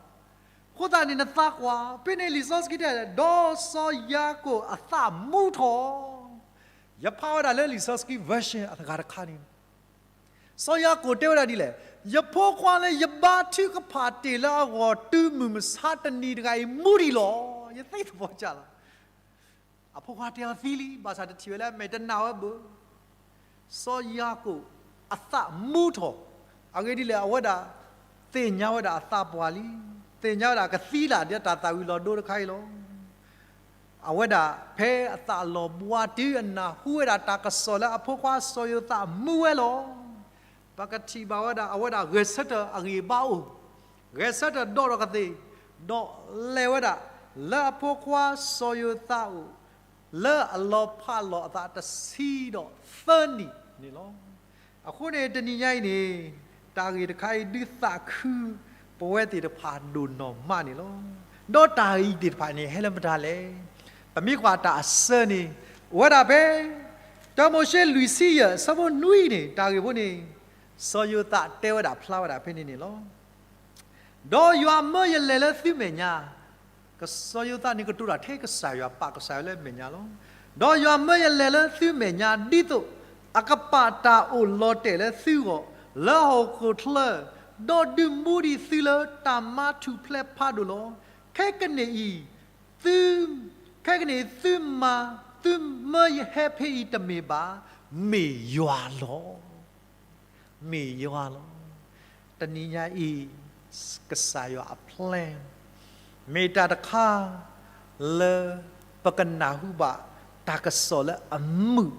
အဃိသတးန့ၣ် နသးကွၢ် ဖဲန့ၣ်လံာ်စီဆှံတဲ ဒီးစီၤယၤကိာ်အသးမူထီၣ်, ယဖးဝဲဒၣ်လၢလံာ်စီဆှံ version အဂၤတခါန့ၣ်, စီၤယၤကိာ်တဲဝဲဒၣ်ဒ်လဲၣ်, ယဖိခွါလၢယဘါထုကဖၣ်တ့ၢ်လၢအဂီၢ်တုၤမုၢ်မဆါတနံၤတဂၤအံၤ မူဒံးလီၤ. ယသ့ၣ်သဘီကၢ်လီၤ. အဖိခွါတဲအီၤသံလံ, ဘၣ်ဆၣ်တထံၣ်ဝဲလၢအမဲာ်တနာ်ဝဲဘၣ်. စီၤယၤကိာ်အသးမူထီၣ်, အဂ့ၢ်ဒ်လဲၣ်, အဝဲဒၣ်သ့ၣ်ညါဝဲဒၣ်အသးပှၢ်လံ, သ့ၣ်ညါဝဲဒၣ်ကသံလၢ်ဒ်တၢ်သၣ်ဝံၤလီၤဒိတခါအံၤလီၤ. အဝဲဒၣ်ဖဲအသးလီၤဘှါတုၤအနၢ်ဟူဝဲဒၣ်တၢ်ကစီၣ်လၢအဖိခွါစီၤယိၤသးမူဝဲလီၤ. ပကထံၣ်ဘၣ်ဝဲဒၣ် အဝဲဒၣ်ဂဲၤဆၢထၢၣ်အဂံၢ်အဘါအိၣ်, ဂဲၤဆၢထၢၣ်ဒီးထီၣ်ကသ့ၣ်, ဒီးလဲၤဝဲဒၣ်လၢအဖိခွါစီၤယိၤသးအအိၣ် လၢအလီၤဖးလီၤအသးတဆံဒီးသၢနံၣ်န့ၣ်လီၤ. အဃိန့ၣ် တနံၤညါအံၤန့ၣ် တၢ်ဂ့ၢ်တခါအံၤ ဒုးသးခုပဝဲသ့ၣ်တဖၣ်ဒိၣ်နီၢ်မးန့ၣ်လီၤ. ဒီးတၢ်ဂ့ၢ်သ့ၣ်တဖၣ်န့ၣ် ဟဲလၢမတၤလဲၣ်. ပမ့ၢ်ကွၢ်တၢ်အဆၢန့ၣ် အိၣ်ဝဲဒၣ်ဖဲ တၢမိၤၡ့လွံၢ်ဆံယဲၢ် အဆၢဖိနွံန့ၣ် တၢ်ဂ့ၢ်ဖိန့ၣ် စီၤယိၤသးတဲဝဲဒၣ်ဖျါဝဲဒၣ်ဖဲန့ၣ်န့ၣ်လီၤ. ဒီးယွၤမၢယလဲၤလၢသုမဲာ်ညါ, စီၤယိၤသးန့ၣ်ကတိၤတၢ်ထဲကစၢ်ယွၤ ပာ်ကစၢ်ယွၤလၢမဲာ်ညါလီၤ. ဒီးယွၤမၢယလဲၤလၢသုမဲာ်ညါ ဒ်သိးအကပာ်တၢ်အိၣ်လီၤတဲာ်လၢသုဂီၢ် လၢဟီၣ်ခိၣ်ချၢ, ဒီးဒုးမူဒံးသုလၢတၢ်မါထူၣ်ဖျဲးဖးဒိၣ်လီၤ. ခဲကနံၣ်အံၤ သု, ခဲကနံၣ်အံၤသုမၤ, သုမၢယဟဲဖဲအံၤတမ့ၢ်ဘၣ်, မ့ၢ်ယွၤလီၤ. မ့ၢ်ယွၤလီၤ. တနံၤညါအံၤ ကစၢ်ယွၤအ plan မ့ၢ်တၢ်တခါလၢ ပကနၢ်ဟူဘၣ်တၢ်ကစီၣ်လၢအမုာ်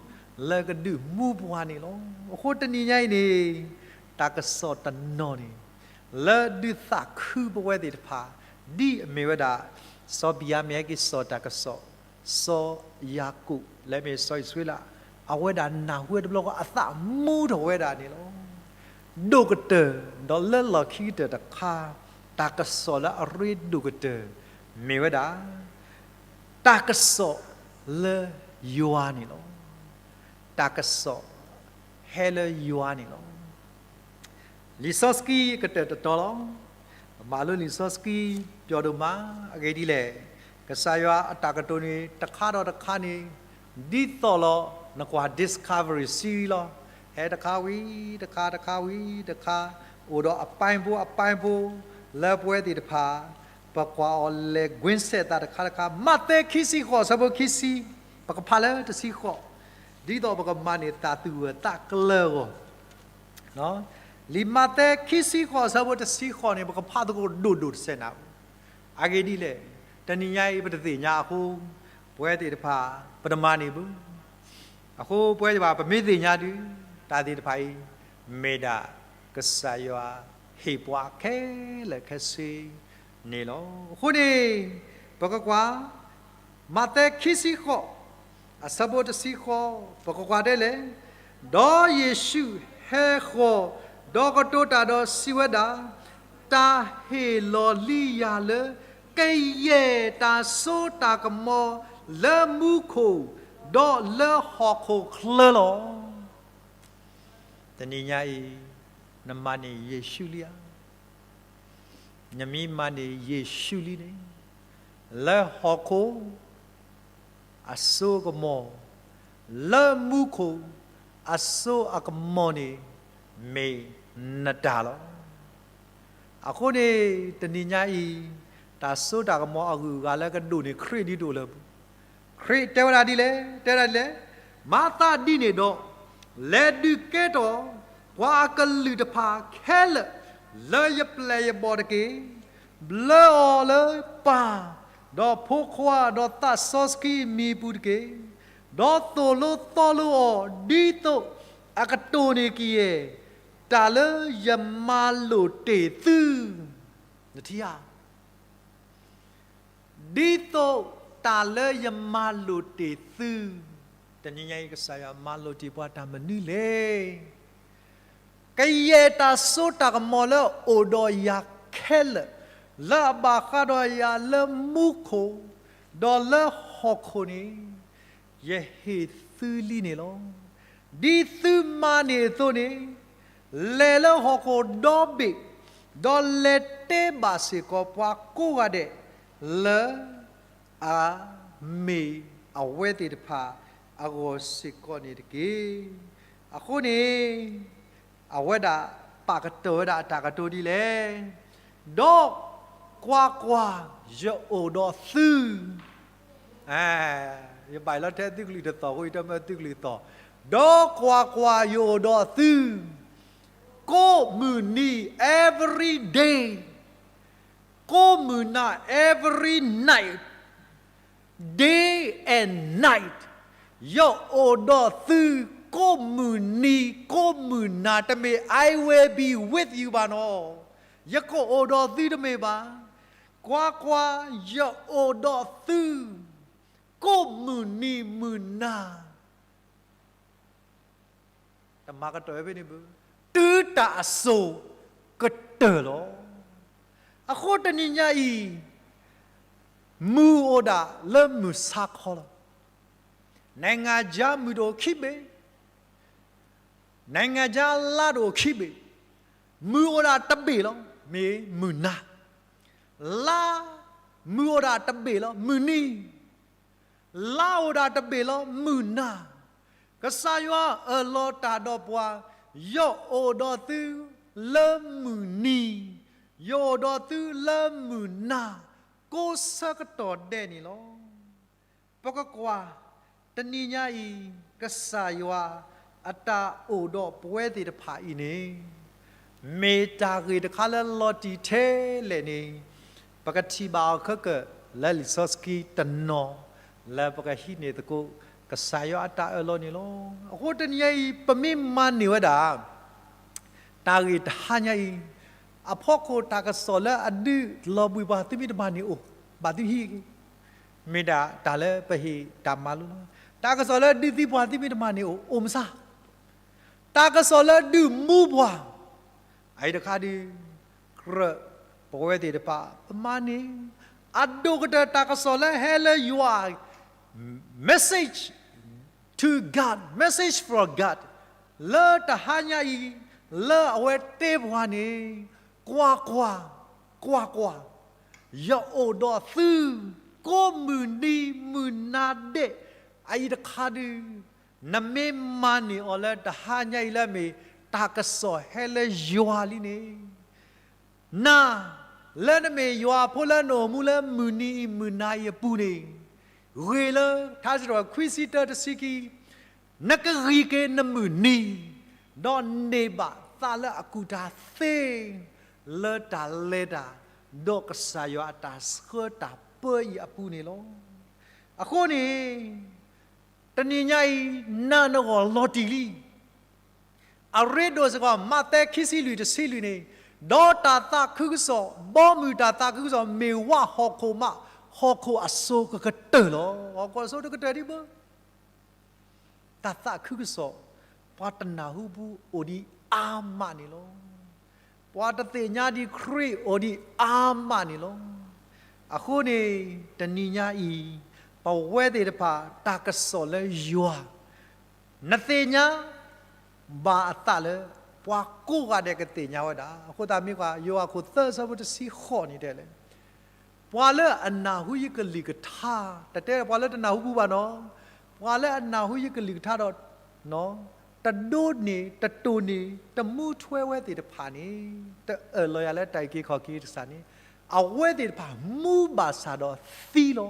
လၢကဒုးမူပှၤန့ၣ်လီၤ. အဃိတနံၤညါအံၤန့ၣ် တၢ်ကစီၣ်တနီၤန့ၣ် လၢဒုးသးခုပဝဲသ့ၣ်တဖၣ် ဒ်အမ့ၢ်ဝဲဒၣ် စီၤဘံၣ်ယၤမံၣ် ဟဲက့ၤစိာ်တၢ်ကစီၣ် စီၤယၤကိာ် လၢမ့ၢ်စီၤအံၣ်စရ့လး အဝဲဒၣ်နၢ်ဟူဝဲတဘျီဃီ အသးမူထီၣ်ဝဲဒၣ်န့ၣ်လီၤ. ဒိၣ်ကတၢၢ် ဒီးလၢလီၢ်ခံကတၢၢ်တခါ တၢ်ကစီၣ်လၢအရ့ဒိၣ်ကတၢၢ် မ့ၢ်ဝဲဒၣ် တၢ်ကစီၣ်လၢယွၤန့ၣ်လီၤ. တၢ်ကစီၣ်ဟဲလၢယွၤန့ၣ်လီၤ. လံာ်စီဆှံကတၢၢ်တတီၤလီၤ. ပမၤလိလံာ်စီဆှံပျီဒိၣ်မး အဂ့ၢ်ဒ်လဲၣ်, ကစၢ်ယွၤအတၢ်ကတိၤန့ၣ် တခါဒီးတခါန့ၣ် ဒ်သိးလီၤ နကွၢ် Discovery Series လီၤ. ဟဲတခါဝံၤတခါ တခါဝံၤတခါ အိၣ်ဒီးအပိုင်းဖိအပိုင်းဖိ လၢပဝဲသ့ၣ်တဖၣ် ပကွၢ်အီၤလဲၤကွင်းဆက်သးတခါတခါ မးသဲခံဆံဃိး အဆၢဖိခံဆံ ပကဖးလၢတဆံဃိး ဒ်သိးပကမၤန့ၢ်သးသူၣ်ဂၢၢ်သးကျၢၤအဂီၢ် လံာ်မးသဲခံဆံဃိး အဆၢဖိတဆံဃိးန့ၣ် ပကဖးသကိးဒိၣ်ဒိၣ်တစဲးနၤ. အဂ့ၢ်ဒ်လဲၣ်, တနံၤညါအံၤ ပတသ့ၣ်ညါအဃိ ပဝဲသ့ၣ်တဖၣ် ပတမၤန့ၢ်ဘၣ်. အဃိပဝဲသ့ၣ်တဖၣ် ပမ့ၢ်သ့ၣ်ညါဒီး တၢ်သ့ၣ်တဖၣ်အံၤ မ့ၢ်ဒၣ်ကစၢ်ယွၤဟ့ၣ်ပှၤခဲလၢာ်ခဲဆ့န့ၣ်လီၤ. အဃိန့ၣ် ပကကွၢ် မးသဲခံဆံဃိး အဆၢဖိတဆံဃိး ပကကွၢ်ဒ်လဲၣ်, ဒီးယ့ၣ်ၡူးဟဲဃီၤ ဒီးကတိၤတၢ်ဒီးစံးဝဲဒၣ်, တၢ်ဟ့ၣ်လီၤလံယၤလၢ ကယဲၢ်တၢ်စိတၢ်ကမီၤလၢမူခိၣ် ဒီးလၢဟီၣ်ခိၣ်ချၢလီၤ. တနံၤညါအံၤ နမၤန့ၢ်ယ့ၣ်ၡူးလံဧါ. နမ့ၢ်မၤန့ၢ်ယ့ၣ်ၡူးလံန့ၣ် လၢဟီၣ်ခိၣ် အစိအကမီၤ, လၢမူခိၣ် အစိအကမီၤန့ၣ် မ့ၢ်နတၢ်လီၤ. အဃိန့ၣ် တနံၤညါအံၤ တၢ်စိတၢ်ကမီၤအဂုၤအဂၤလၢကဒိၣ်န့ၢ်ခရံာ်ဒ်ဒိၣ်လၢ ခရံာ်တဲဝဲဒၣ်ဒ်လဲၣ်, တဲဒၣ်ဒ်လဲၣ်, မၤသးဒ်န့ၣ်ဒီး လဲၤဒုးကဲထီၣ် ပှၤအကလုာ်တဖၣ်ခဲလၢာ် လၢယပျဲၢ်ယဘီၣ်တက့ၢ်. ဘျၢအီၤလၢပၢ်, ဒီးဖိခွါ, ဒီးသးစီဆှံအမံၤအပူၤတက့ၢ်. ဒီးသိၣ်လိသီလိအီၤ ဒ်သိးအကတိၢ်န့ၢ်ကယဲၢ် တၢ်လၢယမၤလိာ်တ့ၢ်သု. နထံၣ်ဧါ. ဒ်သိးတၢ်လၢယမၤလိာ်တ့ၢ်သု, တနံၤညါအံၤ ကစၢ်ယွၤမၤလိာ်တ့ၢ်ပှၤတၢ်မနုၤလဲၣ်. ကယဲၢ်တၢ်စိတၢ်ကမီၤလၢအအိၣ်ဒီးယၤခဲလၢာ်, လၢအဘၣ်ဃးဒီးယၤလၢမူခိၣ်, ဒီးလၢဟီၣ်ခိၣ်န့ၣ် ယဟ့ၣ်သုလံန့ၣ်လီၤ. ဒ်သုမၤန့ၢ်အသိးန့ၣ်, လဲၤလၢဟီၣ်ခိၣ်ဒီဘ့ၣ်, ဒီးလဲၤတဲဘၣ်စ့ၢ်ကီးပှၤကိးဂၤဒဲးလၢ အမ့ၢ်အဝဲသ့ၣ်တဖၣ်အဂီၢ်စ့ၢ်ကီးန့ၣ်တက့ၢ်. အဃိန့ၣ် အဝဲဒၣ်ပာ်ကတီၢ်ဝဲဒၣ်အတၢ်ကတိၤဒ်လဲၣ်, ဒီးကွၢ်ကွၢ်, ယအိၣ်ဒီးသု, ယဘၣ်လီၤထဲသုကလုၢ်တသီၣ်အဃိ ယတမၢသုကလုၢ်သီၣ်, ဒီးကွၢ်ကွၢ်, ယအိၣ်ဒီးသု ကိးမုၢ်နံၤ, every day, ကိးမုၢ်နၤ, every night, day and night, ယအိၣ်ဒီးသု ကိးမုၢ်နံၤ ကိးမုၢ်နၤ, တမ့ၢ် I will be with you ဘၣ်နီၤ, ယကအိၣ်ဒီးသုတမ့ၢ်ဘၣ်, ကွၢ်ကွၢ်, ယအိၣ်ဒီးသု ကိးမုၢ်နံၤမုၢ်နၤ တမၤကတၢၢ်ဝဲဖဲန့ၣ်ဘၣ်, တုၤတၢ်အစိၤကတၢၢ်လီၤ. အဃိတနံၤညါအံၤ မုၢ်အိၣ်ဒၣ်လၢမုၢ်ဆါခီလီၤ. နံၣ်ဂၤယါမုၢ်တအိၣ်ခံဘ့ၣ်, နံၣ်ဂၤယါလါတအိၣ်ခံဘ့ၣ်, မုၢ်အိၣ်ဒၣ်တဘ့ၣ်လီၤ, မ့ၢ်မုၢ်နၤ, လါ, မုၢ်အိၣ်ဒၣ်တဘ့ၣ်လီၤ, မုၢ်နံၤ လါအိၣ်ဒၣ်တဘ့ၣ်လီၤ, မုၢ်နၤ, ကစၢ်ယွၤအၢၣ်လီၤတၢ်ဒီးပှၤ, ယအိၣ်ဒီးသုလၢမုၢ်နံၤ, ယအိၣ်ဒီးသုလၢမုၢ်နၤ, ကိးဆၢကတီၢ်ဒဲးန့ၣ်လီၤ. ပကကွၢ်, တနံၤညါအံၤ ကစၢ်ယွၤအတၢ်အိၣ်ဒီးပဝဲသ့ၣ်တဖၣ်အံၤန့ၣ် မ့ၢ်တၢ်ဂ့ၢ်တခါလၢလီၤတံၢ်ထဲလဲၣ်န့ၣ် ပကထံၣ်ဘၣ်အီၤခဲကၢၣ်လၢလံာ်စီဆှံတနီၤ လၢပကဟံးန့ၢ်သကိး ကစၢ်ယွၤအတၢ်အၢၣ်လီၤန့ၣ်လီၤ. အဃိတနံၤညါအံၤ ပမ့ၢ်မၤန့ၢ်ဝဲဒၣ် တၢ်ဂ့ၢ်တဟါညါအံၤ အဖီခိၣ်တၢ်ကစီၣ်လၢအဒုးလီၤဘှံးပှၤ သုမ့ၢ်တမၤန့ၢ်အိၣ် ဘၣ်သုဟံးဂ့ၤ မ့ၢ်ဒၣ်တၢ်လၢပဟ့ၣ်တၢ်မၤလိလီၤ. တၢ်ကစီၣ်လၢဒုးသံပှၤ သုမ့ၢ်တမၤန့ၢ်အိၣ် အိၣ်မဆါ တၢ်ကစီၣ်လၢဒုးမူပှၤ အအံၤတခါဒုး ကြၢးပဝဲသ့ၣ်တဖၣ် ပမၤန့ၢ် အဒိၣ်ကတၢၢ်တၢ်ကစီၣ်လၢဟဲလၢယွၤ message to God, message from God လၢတဟါညါအံၤ လၢအဝဲတဲပှၤန့ၣ် ကွၢ်ကွၢ်, ကွၢ်ကွၢ်, ယအိၣ်ဒီးသု ကိးမုၢ်နံၤမုၢ်နၤဒဲး အအံၤတခါဒုး နမ့ၢ်မၤန့ၢ်အီၤလၢတဟါညါအံၤလၢမ့ၢ် တၢ်ကစီၣ်ဟဲလၢယွၤလံန့ၣ် နၤ လၢနမ့ၢ်ယွၤအဖိလၢနအိၣ်မူလၢမုၢ်နံၤအံၤမုၢ်နၤအံၤအပူၤန့ၣ် ဂ့ၤလၢထါစံးထီၣ်ပတြၢၤခွံဆံတၢတဆံခံ နကဂံၢ်က့ၤနမုၢ်နံၤ ဒီးန့ၢ်ဘၣ်သးလၢအကူၣ်တၢ်သ့ လၢတၢ်လဲၤတၢ် ဒီးကစၢ်ယွၤအတၢ်ဆှၢတၢ်ပၢအံၤအပူၤန့ၣ်လီၤ. အဃိန့ၣ် တနံၤညါအံၤ နၤနဂီၢ်လီၤတံၢ်လံ အရ့ဒိၣ်စ့ၢ်ကီး မးသဲခံဆံလွံၢ်တဆံလွံၢ်န့ၣ်, ဒီးတၢ်သးခုကစီၣ်, ဘီမုၢ်တၢ်သးခုကစီၣ် မ့ၢ်ဝးဟီၣ်ခိၣ်မး, ဟီၣ်ခိၣ်အစိၤကကတၢၢ်လီၤ. ဟီၣ်ခိၣ်အစိၤတကတၢၢ်ဒံးဘၣ်. တၢ်သးခုကစီၣ်, ပှၤတနၢ်ဟူပူၤအိၣ်ဒံးအါမးန့ၣ်လီၤ. ပှၤတသ့ၣ်ညါဒံးခရံာ်အိၣ်ဒံးအါမးန့ၣ်လီၤ. အဃိန့ၣ် တနံၤညါအံၤ, ပဝဲသ့ၣ်တဖၣ် တၢ်ကစီၣ်လၢယွၤ နသ့ၣ်ညါဘၣ်အသးလၢ ပှၤကိးဂၤဒဲးကသ့ၣ်ညါဝဲဒၣ်. အဃိသတးမ့ၢ်ကွၢ် ယိၤဟၣ်ခိၣ်သၢအဆၢဖိတဆံဃိးန့ၣ်တဲလဲၣ်, ပှၤလၢအနၢ်ဟူယကလုၢ်ကထါ, တတဲပှၤလၢတနၢ်ဟူပူၤဘၣ်နီၤ, ပှၤလၢအနၢ်ဟူယကလုၢ်ကထါဒီး တဒိးန့ၢ်, တတိၢ်န့ၢ်, တမူထွဲဝဲသ့ၣ်တဖၣ်န့ၣ် တအၢၣ်လီၤယၤလၢတၢ်အုၣ်က့ၤခီၣ်က့ၤတစၢ်န့ၣ်, အဝဲသ့ၣ်တဖၣ်မူဘၣ်ဆၣ်ဒီးသံလီၤ.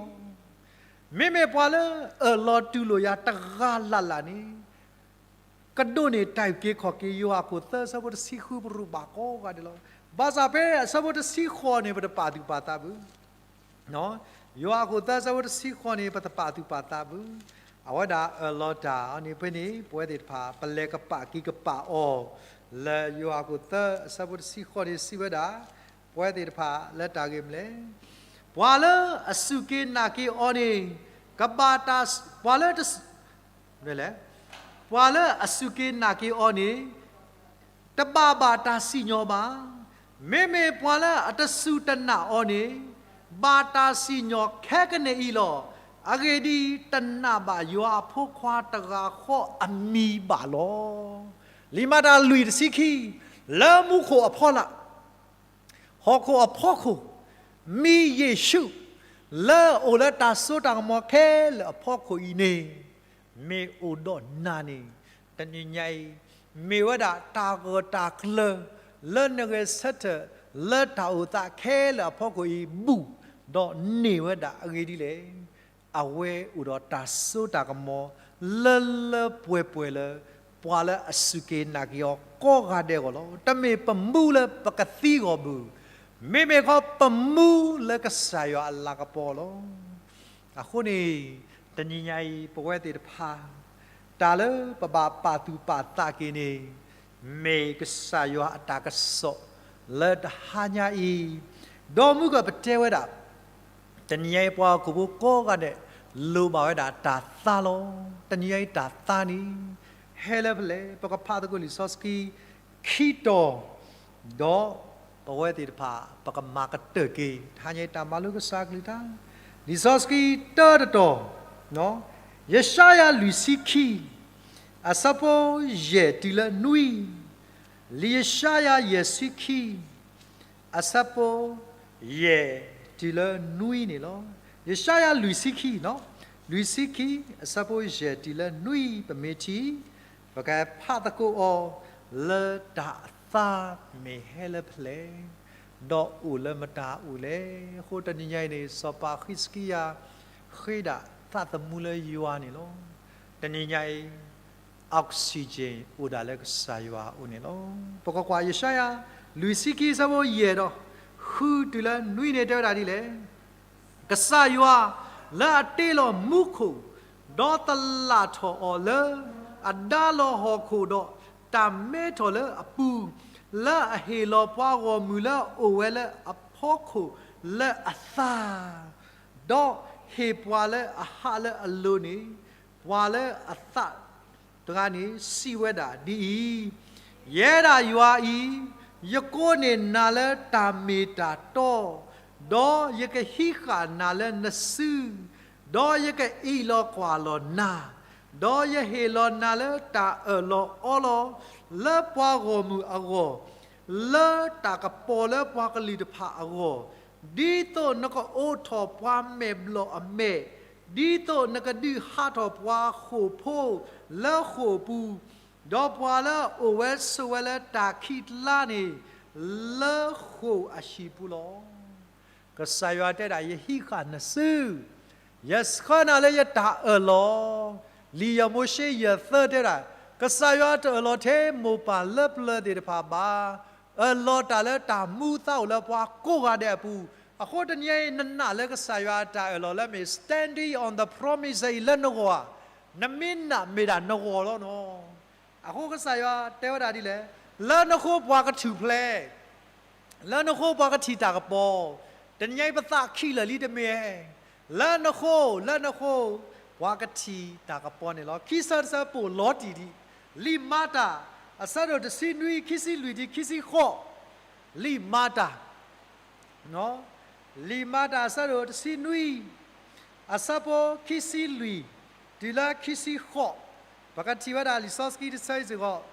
မ့မ့ၢ်ပှၤလၢအၢၣ်လီၤတူၢ်လိာ်ယၤတဂၤလၢ်လၢ်န့ၣ် ကဒိးန့ၢ်တၢ်အုၣ်က့ၤခီၣ်က့ၤ ယိၤဟၣ်ခိၣ်သၢအဆၢဖိတဆံဃု ပရူးဘၣ်ကိးဂၤဒဲးလီၤ. ဘၣ်ဆၣ်ဖဲအဆၢဖိတဆံဃိးန့ၣ် ပတပာ်သူၣ်ပာ်သးဘၣ်. ယိၤဟၣ်ခိၣ်သၢအဆၢဖိတဆံဃိးန့ၣ် ပတပာ်သူၣ်ပာ်သးဘၣ်. အဝဲဒၣ်အၢၣ်လီၤတၢ်အီၤန့ၣ် ဖဲန့ၣ် ပဝဲသ့ၣ်တဖၣ် ပလဲၤကပာ်က့ၤကပာ်အီၤ လၢယိၤဟၣ်ခိၣ်သၢအဆၢဖိတဆံဃိးန့ၣ် စံးဝဲဒၣ် ပဝဲသ့ၣ်တဖၣ်လၢတၢ်ဂ့ၢ်မနုၤလဲၣ်, ပှၤလၢအစူၢ်က့ၤနာ်က့ၤအီၤန့ၣ် ကဘၣ်တၢ်, ပှၤလၢတစူၢ် ပှၤလၢအစူၢ်က့ၤနာ်က့ၤအီၤန့ၣ် တဘၣ်ဘၣ်တၢ်စံၣ်ညီၣ်ဘၣ်. မ့မ့ၢ်ပှၤလၢအတစူၢ်တနာ်အီၤန့ၣ် ဘၣ်တၢ်စံၣ်ညီၣ်ခဲကနံၣ်အံၤလီၤ. အဂ့ၢ်ဒ်အံၤ, တနာ်ဘၣ်ယွၤအဖိခွါတဂၤဃီအမံၤဘၣ်လီၤ. လံာ်မၤတၢ်လွံၢ်တဆံခံ, လၢမူခိၣ်အဖီလာ် ဟီၣ်ခိၣ်အဖီခိၣ်, မံၤယ့ၣ်ၡူး လၢအအိၣ်လၢတၢ်စိတၢ်ကမီၤခဲလၢာ်အဖီခိၣ်အံၤန့ၣ် မ့ၢ်အိၣ်ဒီးနၤန့ၣ်, တနံၤညါအံၤ မ့ၢ်ဝဲဒၣ်တၢ်ဂၢၢ်တၢ်ကျၢၤ လၢနဂဲၤဆၢထၢၣ် လၢတၢ်အိၣ်သးခဲလၢာ်အဖီခိၣ်အံၤ ဘူးဒီးန့ၢ်ဝဲဒၣ်အဂ့ၢ်ဒ်လဲၣ်. အဝဲအိၣ်ဒီးတၢ်စိတၢ်ကမီၤ လၢလၢပှဲၤပှဲၤလၢ ပှၤလၢအစူၢ်က့ၤနာ်က့ၤအီၤကိးဂၤဒဲးအဂီၢ်လီၤ. တမ့ၢ်ပမူလၢပကသံဂီၢ်ဘၣ်, မ့မ့ၢ်ခီပမူလၢကစၢ်ယွၤအလၤကပီၤလီၤ. အဃိန့ၣ် တနံၤညါအံၤ ပဝဲသ့ၣ်တဖၣ် တၢ်လၢပဘၣ်ပာ်သူၣ်ပာ်သးက့ၤန့ၣ် မ့ၢ်ကစၢ်ယွၤအတၢ်ကစီၣ်လၢတဟါညါအံၤ, ဒီးမုၢ်ကပတဲဝဲဒၣ် တနံၤညါအံၤပှၤဟီၣ်ခိၣ်ဖိကိးဂၤဒဲး လိၣ်ဘၣ်ဝဲဒၣ်တၢ်သါလီၤ. တနံၤညါအံၤတၢ်သါန့ၣ် ဟဲလၢဖဲလဲၣ်, ပကဖးသကိးလံာ်စီဆှံခံတီၤ, ဒီးပဝဲသ့ၣ်တဖၣ် ပကမၤကတၢၢ်က့ၤ တဟါညါအံၤတၢ်မၤလိကစၢ်အကလုၢ်ကထါ, လံာ်စီဆှံတၢတတီၤ, ယၡါယၤလွံၢ်ဆံခံ အဆၢဖိယဲၢ်တုၤလၢနွံ, လံာ်ယၡါယၤယဲၢ်ဆံခံ အဆၢဖိယဲၢ်တုၤလၢနွံန့ၣ်လီၤ. ယၡါယၤလွံၢ်ဆံခံ, လွံၢ်ဆံခံ အဆၢဖိယဲၢ်တုၤလၢနွံ ပမ့ၢ်ထံၣ်, ပကဖးသကိးအီၤ လၢတၢ်အသါမ့ၢ်ဟဲလၢဖဲလဲၣ်, ဒီးအိၣ်လၢမတၤအိၣ်လဲၣ်. အဃိတနံၤညါအံၤန့ၣ် စီၤပၤဃံးစကံယၤ ဃ့ဒၣ်သးသမူလၢယွၤန့ၣ်လီၤ. တနံၤညါအံၤ oxygen အိၣ်ဒၣ်လၢကစၢ်ယွၤအအိၣ်န့ၣ်လီၤ. ပကကွၢ်ယၡါယၤ လွံၢ်ဆံခံ အဆၢဖိယဲၢ်ဒီး ဃုတုၤလၢနွံန့ၣ် တဲဝဲဒၣ်ဒ်လဲၣ်. ကစၢ်ယွၤ လၢအတ့လီၤမူခိၣ်, ဒီးသလၣ်ထီၣ်အီၤလၢအဒါလီၤဟီၣ်ခိၣ်ဒီး တၢ်မဲထီၣ်လၢအပူၤ, လၢအဟ့ၣ်လီၤပှၤဂီၢ်မုၢ်လၢအအိၣ်ဝဲလၢအဖီခိၣ်လၢအသါ, ဒီးဟ့ၣ်ပှၤလၢအဟးလၢအလိၤန့ၣ်, ပှၤလၢအသး တဂၤန့ၣ် စံးဝဲဒၣ်ဒ်အံၤ, ယဲဒၣ်ယွၤအံၤ, ယကိးန့ၢ်နၤလၢတၢ်မ့ၢ်တၢ်တီ, ဒီးယကဟံးဃာ်နၤလၢနစု, ဒီးယကအံးလီၤကွၢ်လီၤနၤ, ဒီးယဟ့ၣ်လီၤနၤလၢတၢ်အၢၣ်လီၤအီလီၤ လၢပှၤဂီၢ်မုၢ်အဂီၢ်, လၢတၢ်ကပီၤလၢပှၤကလုာ်တဖၣ်အဂီၢ်, ဒ်သိးနကအိးထီၣ်ပှၤမဲာ်ဘျီၣ်အမဲာ်, ဒ်သိးနကဒုးဟးထီၣ်ပှၤဃိာ်ဖိလၢဃိာ်ပူၤ, ဒီးပှၤလၢအအိၣ်ဝဲဆိးဝဲလၢတၢ်ခံးကျါန့ၣ် လၢဃိာ်အဟံၣ်ပူၤလီၤ. ကစၢ်ယွၤတဲဒၣ် ယဟံးဃာ်နစု, ယဆှၢနၤလၢယတၢ်အၢၣ်လီၤ, လံာ်ယၤမိၤၡ့ယဲၢ်သၢတဲဒၣ်, ကစၢ်ယွၤတအၢၣ်လီၤထဲမိၢ်ပၢ်လၢပျၢၤသ့ၣ်တဖၣ်ဘၣ်, အၢၣ်လီၤတၢ်လၢတၢ်မူသးအိၣ်လၢပှၤကိးဂၤဒဲးအပူၤ, အဃိတနံၤအံၤ နနာ်လၢကစၢ်ယွၤအတၢ်အၢၣ်လီၤလၢမ့ၢ် standing on the promise အံၤလၢနဂီၢ်ဧါ, နမ့ၢ်နာ်မ့ၢ်ဒၣ်နဂီၢ်လီၤနီၤ. အဃိကစၢ်ယွၤတဲဝဲဒၣ်ဒ်လဲၣ်, လၢနဃိပှၤကထူၣ်ဖျဲး လၢနဃိပှၤကထံၣ်တၢ်ကပီၤ, တနံၤအံၤပသးခံးလၢာ်လံတမ့ၢ်, လၢနဃိ, လၢနဃိ, ပှၤကထံၣ်တၢ်ကပီၤန့ၣ်လီၤ. ခံဆၢတဆၢပိာ်လီၤတံၢ်ဒံး, လံာ်မၤတၢ် အဆၢဒိၣ်တဆံနွံ ခံဆံလွံၢ်တုၤခံဆံဃိး, လံာ်မၤတၢ် လံာ်မၤတၢ်အဆၢဒိၣ်တဆံနွံ အဆၢဖိခံဆံလွံၢ် တုၤလၢခံဆံဃိး, ပကထံၣ်ဝဲဒၣ်လံာ်စီဆှံတဆၢအံၤစ့ၢ်ကီး,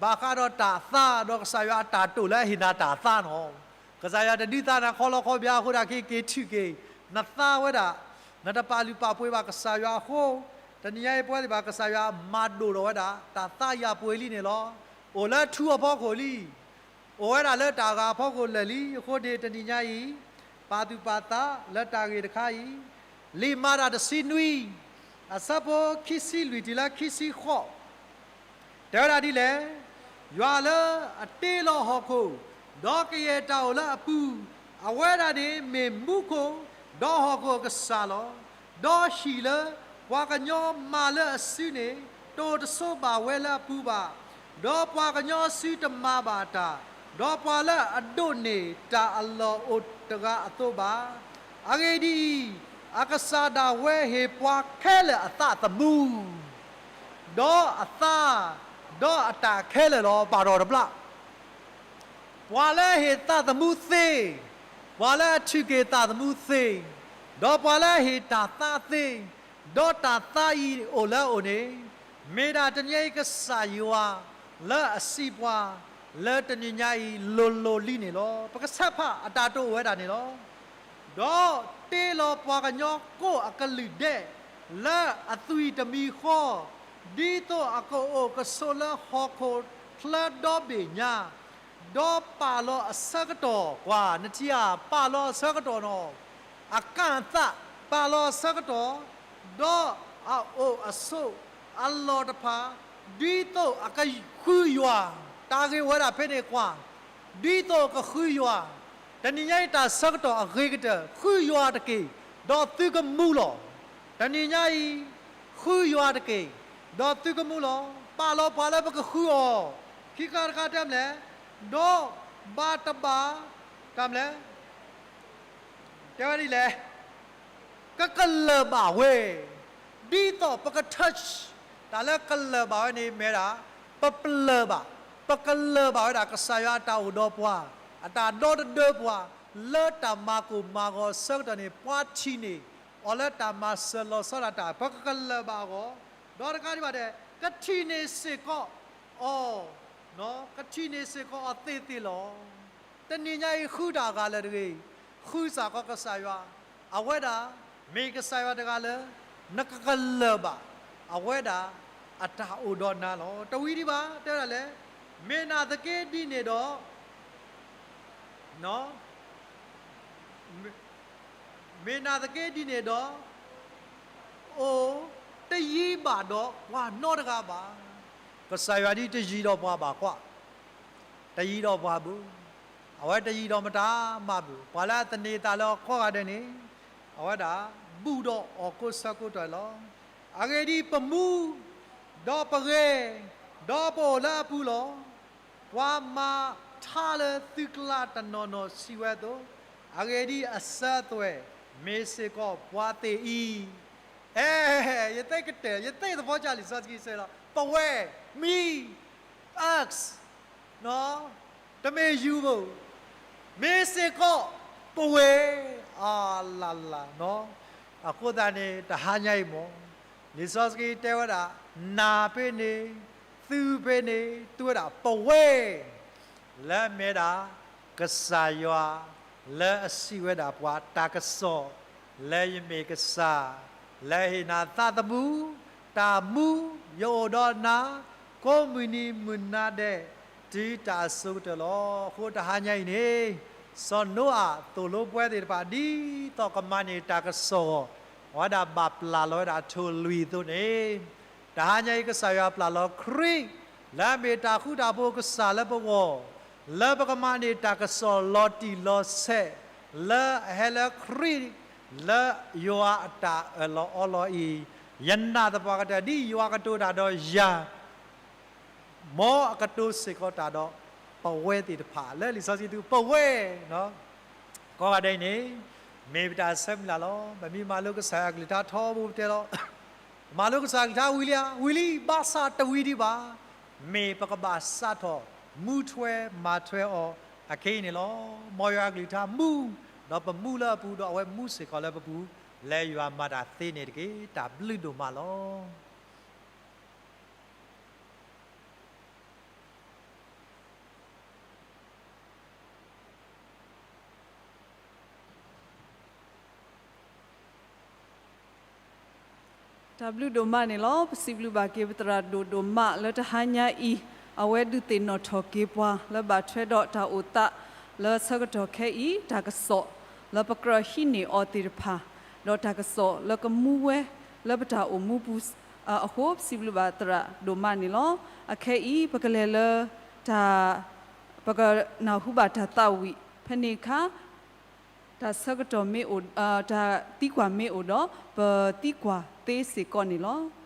ဘၣ်ဃးဒီးတၢ်သါ ဒီးကစၢ်ယွၤအတၢ်တိာ်လၢအဟ့ၣ်နၤတၢ်သါနီၤ. ကစၢ်ယွၤတဒုးသါနၤခီလီခီဘျါအဃိဒၣ်က့ၤက့ၤထုးက့ၤ, နသါဝဲဒၣ်, နတပာ်လုၢ်ပာ်ပှ့ၤဘၣ်ကစၢ်ယွၤအဃိ, တနံၤညါအံၤပဝဲသ့ၣ်ဘၣ်ကစၢ်ယွၤမၤဒိၣ်ထီၣ်ဝဲဒၣ် တၢ်သါယၤပှ့ၤလံန့ၣ်လီၤ. အိၣ်လၢထူအဖီခိၣ်လံ အိၣ်ဝဲဒၣ်လၢတၢ်ဂၤအဖီခိၣ်လၢာ်လံ. အဃိန့ၣ်တနံၤညါအံၤ, ပာ်သူၣ်ပာ်သးလၢတၢ်ဂ့ၢ်တခါအံၤ, လံာ်မၤတၢ်တဆံနွံ အဆၢဖိခံဆံလွံၢ်တုၤလၢခံဆံဃိး, တဲဝဲဒၣ်ဒ်လဲၣ်, ယွၤလၢအတ့လီၤဟီၣ်ခိၣ်, ဒီးကယဲၢ်တၢ်အိၣ်လၢအပူၤ, အဝဲဒၣ်န့ၣ်မ့ၢ်မူခိၣ်, ဒီးဟီၣ်ခိၣ်အကစၢ်လီၤ. ဒီးဟံၣ်လၢပှၤကညီမၤလၢအစုန့ၣ်, တိၢ်တဆိဘၣ်ဝဲလၢအပူၤဘၣ်. ဒီးပှၤကညီအစုတမၤဘၣ်တၢ်, ဒီးပှၤလၢအဒိးန့ၢ်တၢ်အလီၢ်အိၣ်တဂၤအသိးဘၣ်. အဂ့ၢ်ဒ်အံၤ, အကစၢ်ဒၣ်ဝဲဟ့ၣ်ပှၤခဲလၢာ်အသးသမူ, ဒီးအသါ, ဒီးအတၢ်ခဲလၢာ်လီၤ. ဘၣ်ထီၣ်တဘျီ ပှၤလၢအဟ့ၣ်သးသမူသ့, ပှၤလၢအထုးက့ၤသးသမူသ့, ဒီးပှၤလၢအဟ့ၣ်တၢ်သါသ့, ဒီးတၢ်သါအံၤအိၣ်လၢအအိၣ်န့ၣ်, မ့ၢ်ဒၣ်တနံၤအံၤကစၢ်ယွၤလၢအစံးပှၤ, လၢတနံၤညါအံၤလိၤလိၤလံန့ၣ်လီၤ. ပကဆဲးဖးအတၢ်တိာ်အိၣ်ဝဲဒၣ်န့ၣ်လီၤ. ဒီးတ့လီၤပှၤကညီကိးအကလုာ်ဒဲး လၢအသွံၣ်တမံၤဃီ, ဒ်သိးအကအိၣ်ကဆိးလၢဟီၣ်ခိၣ်ချၢဒီဘ့ၣ်ညါ, ဒီးပာ်လီၤအဆၢကတီၢ်, ကွၢ်နထံၣ်ဧါ, ပာ်လီၤအဆၢကတီၢ်နီၤ, အကၣ်အသး, ပာ်လီၤအဆၢကတီၢ်, ဒီးအအိၣ်အဆိးအလီၢ်တဖၣ်, ဒ်သိးအကဃုယွၤ, တၢ်ဂ့ၢ်ဝဲဒၣ်ဖဲန့ၣ်ကွၢ်, ဒ်သိးအကဃုယွၤ, တနံၤညါအံၤတၢ်ဆၢကတီၢ်အဂ့ၤကတၢၢ်, ဃုယွၤတက့ၢ်, ဒီးသုကမူလီၤ. တနံၤညါအံၤ, ဃုယွၤတက့ၢ်, ဒီးသုကမူလီၤ. ပာ်လီၤပှၤလၢပကဃုအီၤ, ခံခါတခါတၢ်မလဲၣ်, ဒီးဘၣ်တဘၣ်, တၢ်မလဲၣ် တဲဝဲဒ်လဲၣ်, ကကလၢၢ်ဘၣ်ဝဲ, ဒ်သိးပက touch, တၢ်လၢကလၢၢ်ဘၣ်ဝဲန့ၣ်မ့ၢ်ဒၣ်, ပပလၢၢ်ဘၣ်, ပကလၢၢ်ဘၣ်ဝဲဒၣ်ကစၢ်ယွၤအတၢ်အိၣ်ဒီးပှၤ, အတၢ်ဒီတဒၢပှၤ, လၢတၢ်မၤကိၢ်မၤဂီၤအဆၢကတီၢ်န့ၣ် ပှၤထံၣ်န့ၢ်အီၤလၢတၢ်မၤစၢၤလီၤဆီဒၣ်တၢ်, ပကကလၢၢ်ဘၣ်အဂီၢ်, ဒီးတခါဒံးဘၣ်ဒဲး ကထံၣ်န့ၢ်စ့ၢ်ကီးအီၤ ကထံၣ်န့ၢ်စ့ၢ်ကီးအီၤသ့သ့လီၤ. တနံၤညါအံၤဃုတၢ်အဂၤလၢာ်တဂ့ၤ, ဃုစ့ၢ်ကီးကစၢ်ယွၤ, အဝဲဒၣ်မ့ၢ်ကစၢ်ယွၤတဂၤလၢ နကကလၢၢ်ဘၣ်, အဝဲဒၣ်အတၢ်အိၣ်ဒီးနၤလီၤ. တဝံၤဒံးဘၣ် တဲဝဲဒၣ်လဲၣ်, မ့ၢ်နာ်သက့ဒ်န့ၣ်ဒီး မ့ၢ်နာ်သက့ဒ်န့ၣ်ဒီး, အိၣ်တယံၤဘၣ်ဒီးပှၤနီတဂၤဘၣ်. ကစၢ်ယွၤဒ်တယံၤဒီးပှၤဘၣ်ကွၢ်, တယံၤဒီးပှၤဘၣ်, အဝဲတယံၤဒီးမတၤမးဘၣ်. ပှၤလၢအသန့ၤသးလၢအီၤကိးဂၤဒဲးန့ၣ်, အဝဲဒၣ်ဘူၣ်ဒီးအီၤကိးဆၢကိးကတီၢ်လီၤ. အဂ့ၢ်ဒ်အံၤ, ပမူ, ဒီးပဂဲၤ, ဒီးပအိၣ်လၢအပူၤလီၤ. ပှၤမၤထါလၢသုကျါတနီၤနီၤစံးဝဲအသိး, အဂ့ၢ်ဒ်အံၤ, အစၢၤအသွဲၣ်မ့ၢ်စ့ၢ်ကီးပှၤသ့ၣ်အံၤ. အဲ, ယသ့ၣ်ကတၢၢ်, ယသ့ၣ်သဖီကၢ်လံာ်စီဆှံစဲးလီၤ. ပဝဲ, me, us, တမ့ၢ်ယၤဘၣ်, မ့ၢ်စ့ၢ်ကီးပဝဲ, အါလၢ်လၢ်, အဃိသတးန့ၣ် တဟါညါအံၤမ့ၢ် လံာ်စီဆှံတဲဝဲဒၣ်, နၤဖဲန့ၣ်, သုဖဲန့ၣ်, တုၤဝဲဒၣ်ပဝဲ, လၢအမ့ၢ်ဒၣ်ကစၢ်ယွၤ, လၢအစံးဝဲဒၣ်ပှၤတၢ်ကစီၣ်, လၢယမ့ၢ်ကစၢ်, လၢဟ့ၣ်နၤသးသမူ, တၢ်မူ, ယအိၣ်ဒီးနၤ, ကိးမုၢ်နံၤမုၢ်နၤဒဲး, တုၤတၢ်အစိၤကတၢၢ်လီၤ. အဃိတဟါညါအံၤန့ၣ်, စီၤနိအၤသိၣ်လိပှဲၤသ့ၣ်တဖၣ်ဒ်သိးကမၤန့ၢ်တၢ်ကစီၣ်အဂီၢ်, အဝဲဒၣ်ဘၣ်ပျၢ်လီၤဝဲဒၣ်ထိၣ်လွံၢ်အသိးန့ၣ်, တဟါညါအံၤကစၢ်ယွၤပျၢ်လီၤခရံာ်, လၢအမ့ၢ်တၢ်ဃူတၢ်ဖိးကစၢ်လၢပဂီၢ်, လၢပကမၤန့ၢ်တၢ်ကစီၣ်လီၤတံၢ်လီၤဆဲး, လၢအဟဲလၢခရံာ်, လၢယွၤအတၢ်အၢၣ်လီၤအီလီၤအံၤ, ယနာ်သပှၢ်ကတၢၢ်ဒ်ယွၤကတိၤတၢ်ဒီးယၤ မ်အကတိၤစ့ၢ်ကီးတၢ်ဒီးပဝဲသ့ၣ်တဖၣ်, လၢလံာ်စီဆှံတုၤပဝဲ, ကိးဂၤဒဲးအံၤန့ၣ်, မ့ၢ်ပတၢ်ဆၢမုၢ်လၢ်လီၤ. ပမ့ၢ်မၤလိကစၢ်ယွၤအကလုၢ်ကထါထီဘိပတဲလီၤ, မၤလိကစၢ်ယွၤအကလုၢ်ကထါဝံၤလံဧါ, ဝံၤလံ, ဘၣ်ဆၣ်တဝံၤဒံးဘၣ်, မ့ၢ်ပကဘၣ်စးထီၣ်မူထွဲမၤထွဲအီၤအခဲအံၤန့ၣ်လီၤ. မ်ယွၤအကလုၢ်ကထါမူ, ဒီးပမူလၢအပူၤ, ဒီးအဝဲမူစ့ၢ်ကီးလၢပပူၤ, လၢယွၤမၤတၢ်သ့န့ၣ်တက့ၢ်. တၢ်ဘျုးဒိၣ်မးလီၤ. တၢ်ဘျုးဒိၣ်မးန့ၣ်လီၤ. ပစံးဘျုးဘၣ်က့ၤပသရၣ်ဒိၣ်ဒိၣ်မးလၢတဟါညါအံၤ, အဝဲဒုးသ့ၣ်နီၣ်ထီၣ်က့ၤပှၤလၢဘၣ်ထွဲဒီးတၢ်အိၣ်သးလၢဆၢကတီၢ်ခဲအံၤ, တၢ်ကစီၣ်လၢပကြၢးဟံးန့ၢ်အီၤသ့ၣ်တဖၣ်, ဒီးတၢ်ကစီၣ်လၢကမူဝဲလၢပတၢ်အိၣ်မူပူၤအဃိ, ပစံးဘျုးဘၣ်သရၣ်ဒိၣ်မးန့ၣ်လီၤ. အခဲအံၤ ပကလဲၤလၢတၢ် ပကနၢ်ဟူဘၣ်တၢ်သးဝံၣ်ဖဲန့ၣ်အခါ, တၢ်ဆၢကတီၢ်မ့ၢ်အိၣ်, တၢ်သံကွၢ်မ့ၢ်အိၣ်ဒီး ပသံကွၢ်သ့စ့ၢ်ကီးန့ၣ်လီၤ.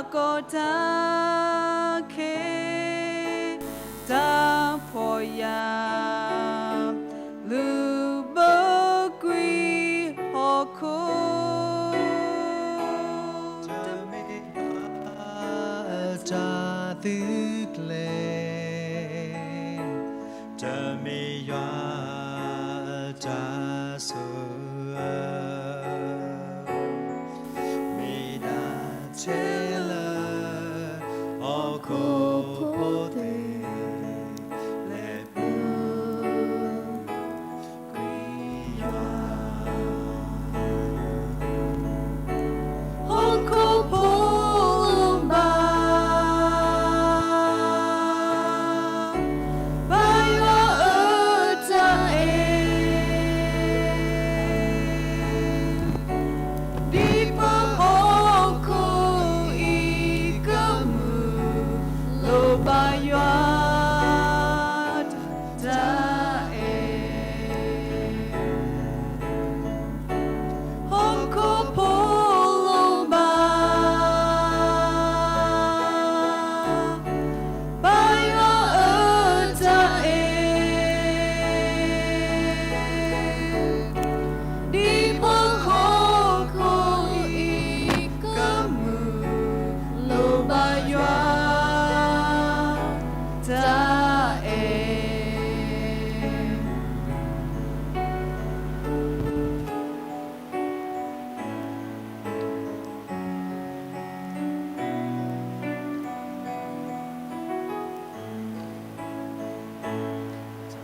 တၢ်ကီတၢ်ခဲ တၢ်ဖှီၣ်ယာ် လုၢ်ဘၢကွံာ်ဟီၣ်ခိၣ် တမ့ၢ်ယွၤအတၢ်သုးကျဲၤ, တမ့ၢ်ယွၤအတၢ်ဆိၣ်အၢ, မ့ၢ်ဒၣ်ထဲလၢ ဟီၣ်ခိၣ်ဖိသ့ၣ် လဲၤပူၤကွံာ်ယွၤ ဟီၣ်ခိၣ်ဖိလီၤဘၣ် ဘၣ်ယွၤအတၢ်အဲၣ်, ဒ်ပဟီၣ်ခိၣ်အံၤကမုာ် လီၤဘၣ်ယွၤ တၢ်အဲၣ်, ဟီၣ်ခိၣ်ဖိလီၤဘၣ် ဘၣ်ယွၤအတၢ်အဲၣ်, ဒ်ပဟီၣ်ခိၣ်အံၤကမုာ် လီၤဘၣ်ယွၤ တၢ်အဲၣ်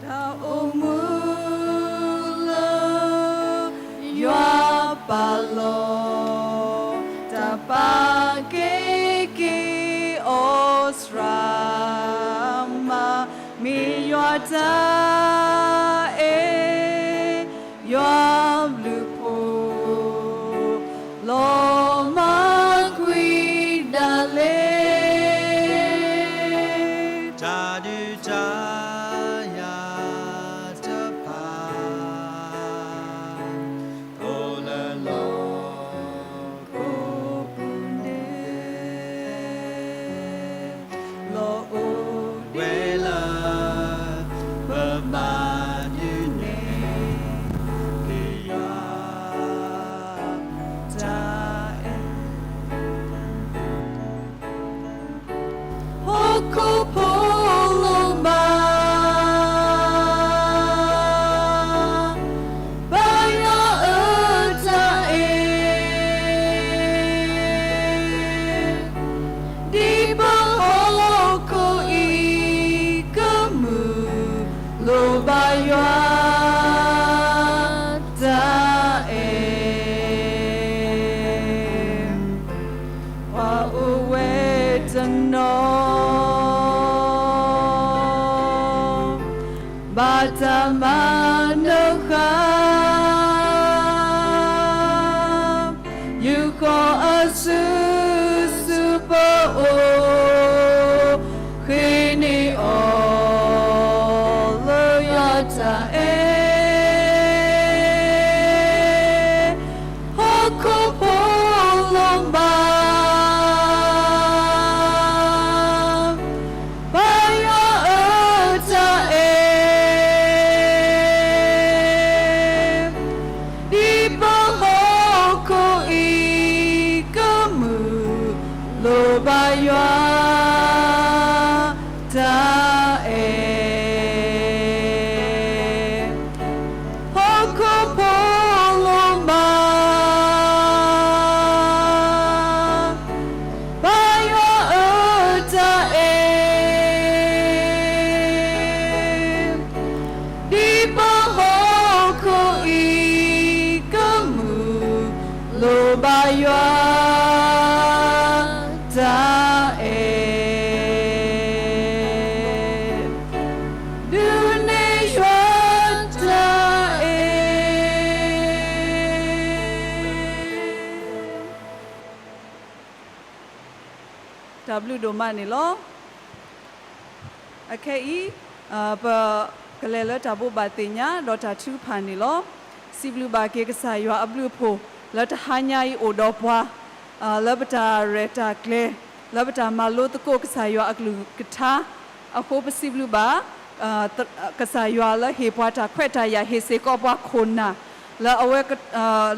တၢ်အိၣ်မူလၢယွၤပာ်လီၤ, တၢ်ပာ်ကဲက့ၤအီၤစှၤမး, မ့ၢ်ယွၤတၢ်အဲၣ် ယွၤဘျုးဖှိၣ် လီၤမၢ်ကွံာ်ဒၣ်လဲာ် တၢ်ဒုးတၢ်ယၤတဖၣ် အိၣ်လၢလီၢ်ခိၣ်ပူၤန့ၣ် လီၤအိၣ်ဝဲလၢပဘၣ်ဒုးနဲၣ်က့ၤယွၤ တၢ်အဲၣ် ဟီၣ်ခိၣ်ဖိလီၤဘၣ် ဘၣ်ယွၤအတၢ်အဲၣ် ဒ်ပဟီၣ်ခိၣ်အံၤကမုာ် လီၤဘၣ်ယွၤ တၢ်အဲၣ် ပှၤအိၣ်ဝဲတနီၤ ဘၣ်တၢ်မၤနၢၤဃာ် ယုၢ်ဃီအစုဆူပအိၣ် ဃ့န့ၢ်အီၤလၢယွၤတၢ်အဲၣ် ဟီၣ်ခိၣ်ဖိလီၤဘၣ် ဘၣ်ယွၤအတၢ်အဲၣ် ဒ်ပဟီၣ်ခိၣ်အံၤကမုာ် လီၤဘၣ်ယွၤ တၢ်အဲၣ် ဟီၣ်ခိၣ်ဖိလီၤဘၣ် ဘၣ်ယွၤအတၢ်အဲၣ် ဒ်ပဟီၣ်ခိၣ်အံၤကမုာ် လီၤဘၣ်ယွၤ တၢ်အဲၣ် ဒုးနဲၣ်ယွၤတၢ်အဲၣ် တၢ်ဘျုးဒိၣ်မးန့ၣ်လီၤ. အခဲအံၤ ပကလဲၤလၢတၢ်ဘိးဘၣ်သ့ၣ်ညါ ဒီးတၢ်ထုကဖၣ်န့ၣ်လီၤ. စံးဘျုးဘၣ်က့ၤကစၢ်ယွၤအဘျုးအဖှိၣ် လၢတဟါညါအံၤအိၣ်ဒီးပှၤ လၢပတၢ်ရဲၣ်တၢ်ကျဲၤ လၢပတၢ်မၤလိသကိးကစၢ်ယွၤအကလုၢ်ကထါအဃိ ပစံးဘျုးဘၣ် ကစၢ်ယွၤလၢဟ့ၣ်ပှၤတၢ်ခွဲးတၢ်ယာ် ဟ့ၣ်စ့ၢ်ကီးပှၤခိၣ်နၢ် လၢအဝဲ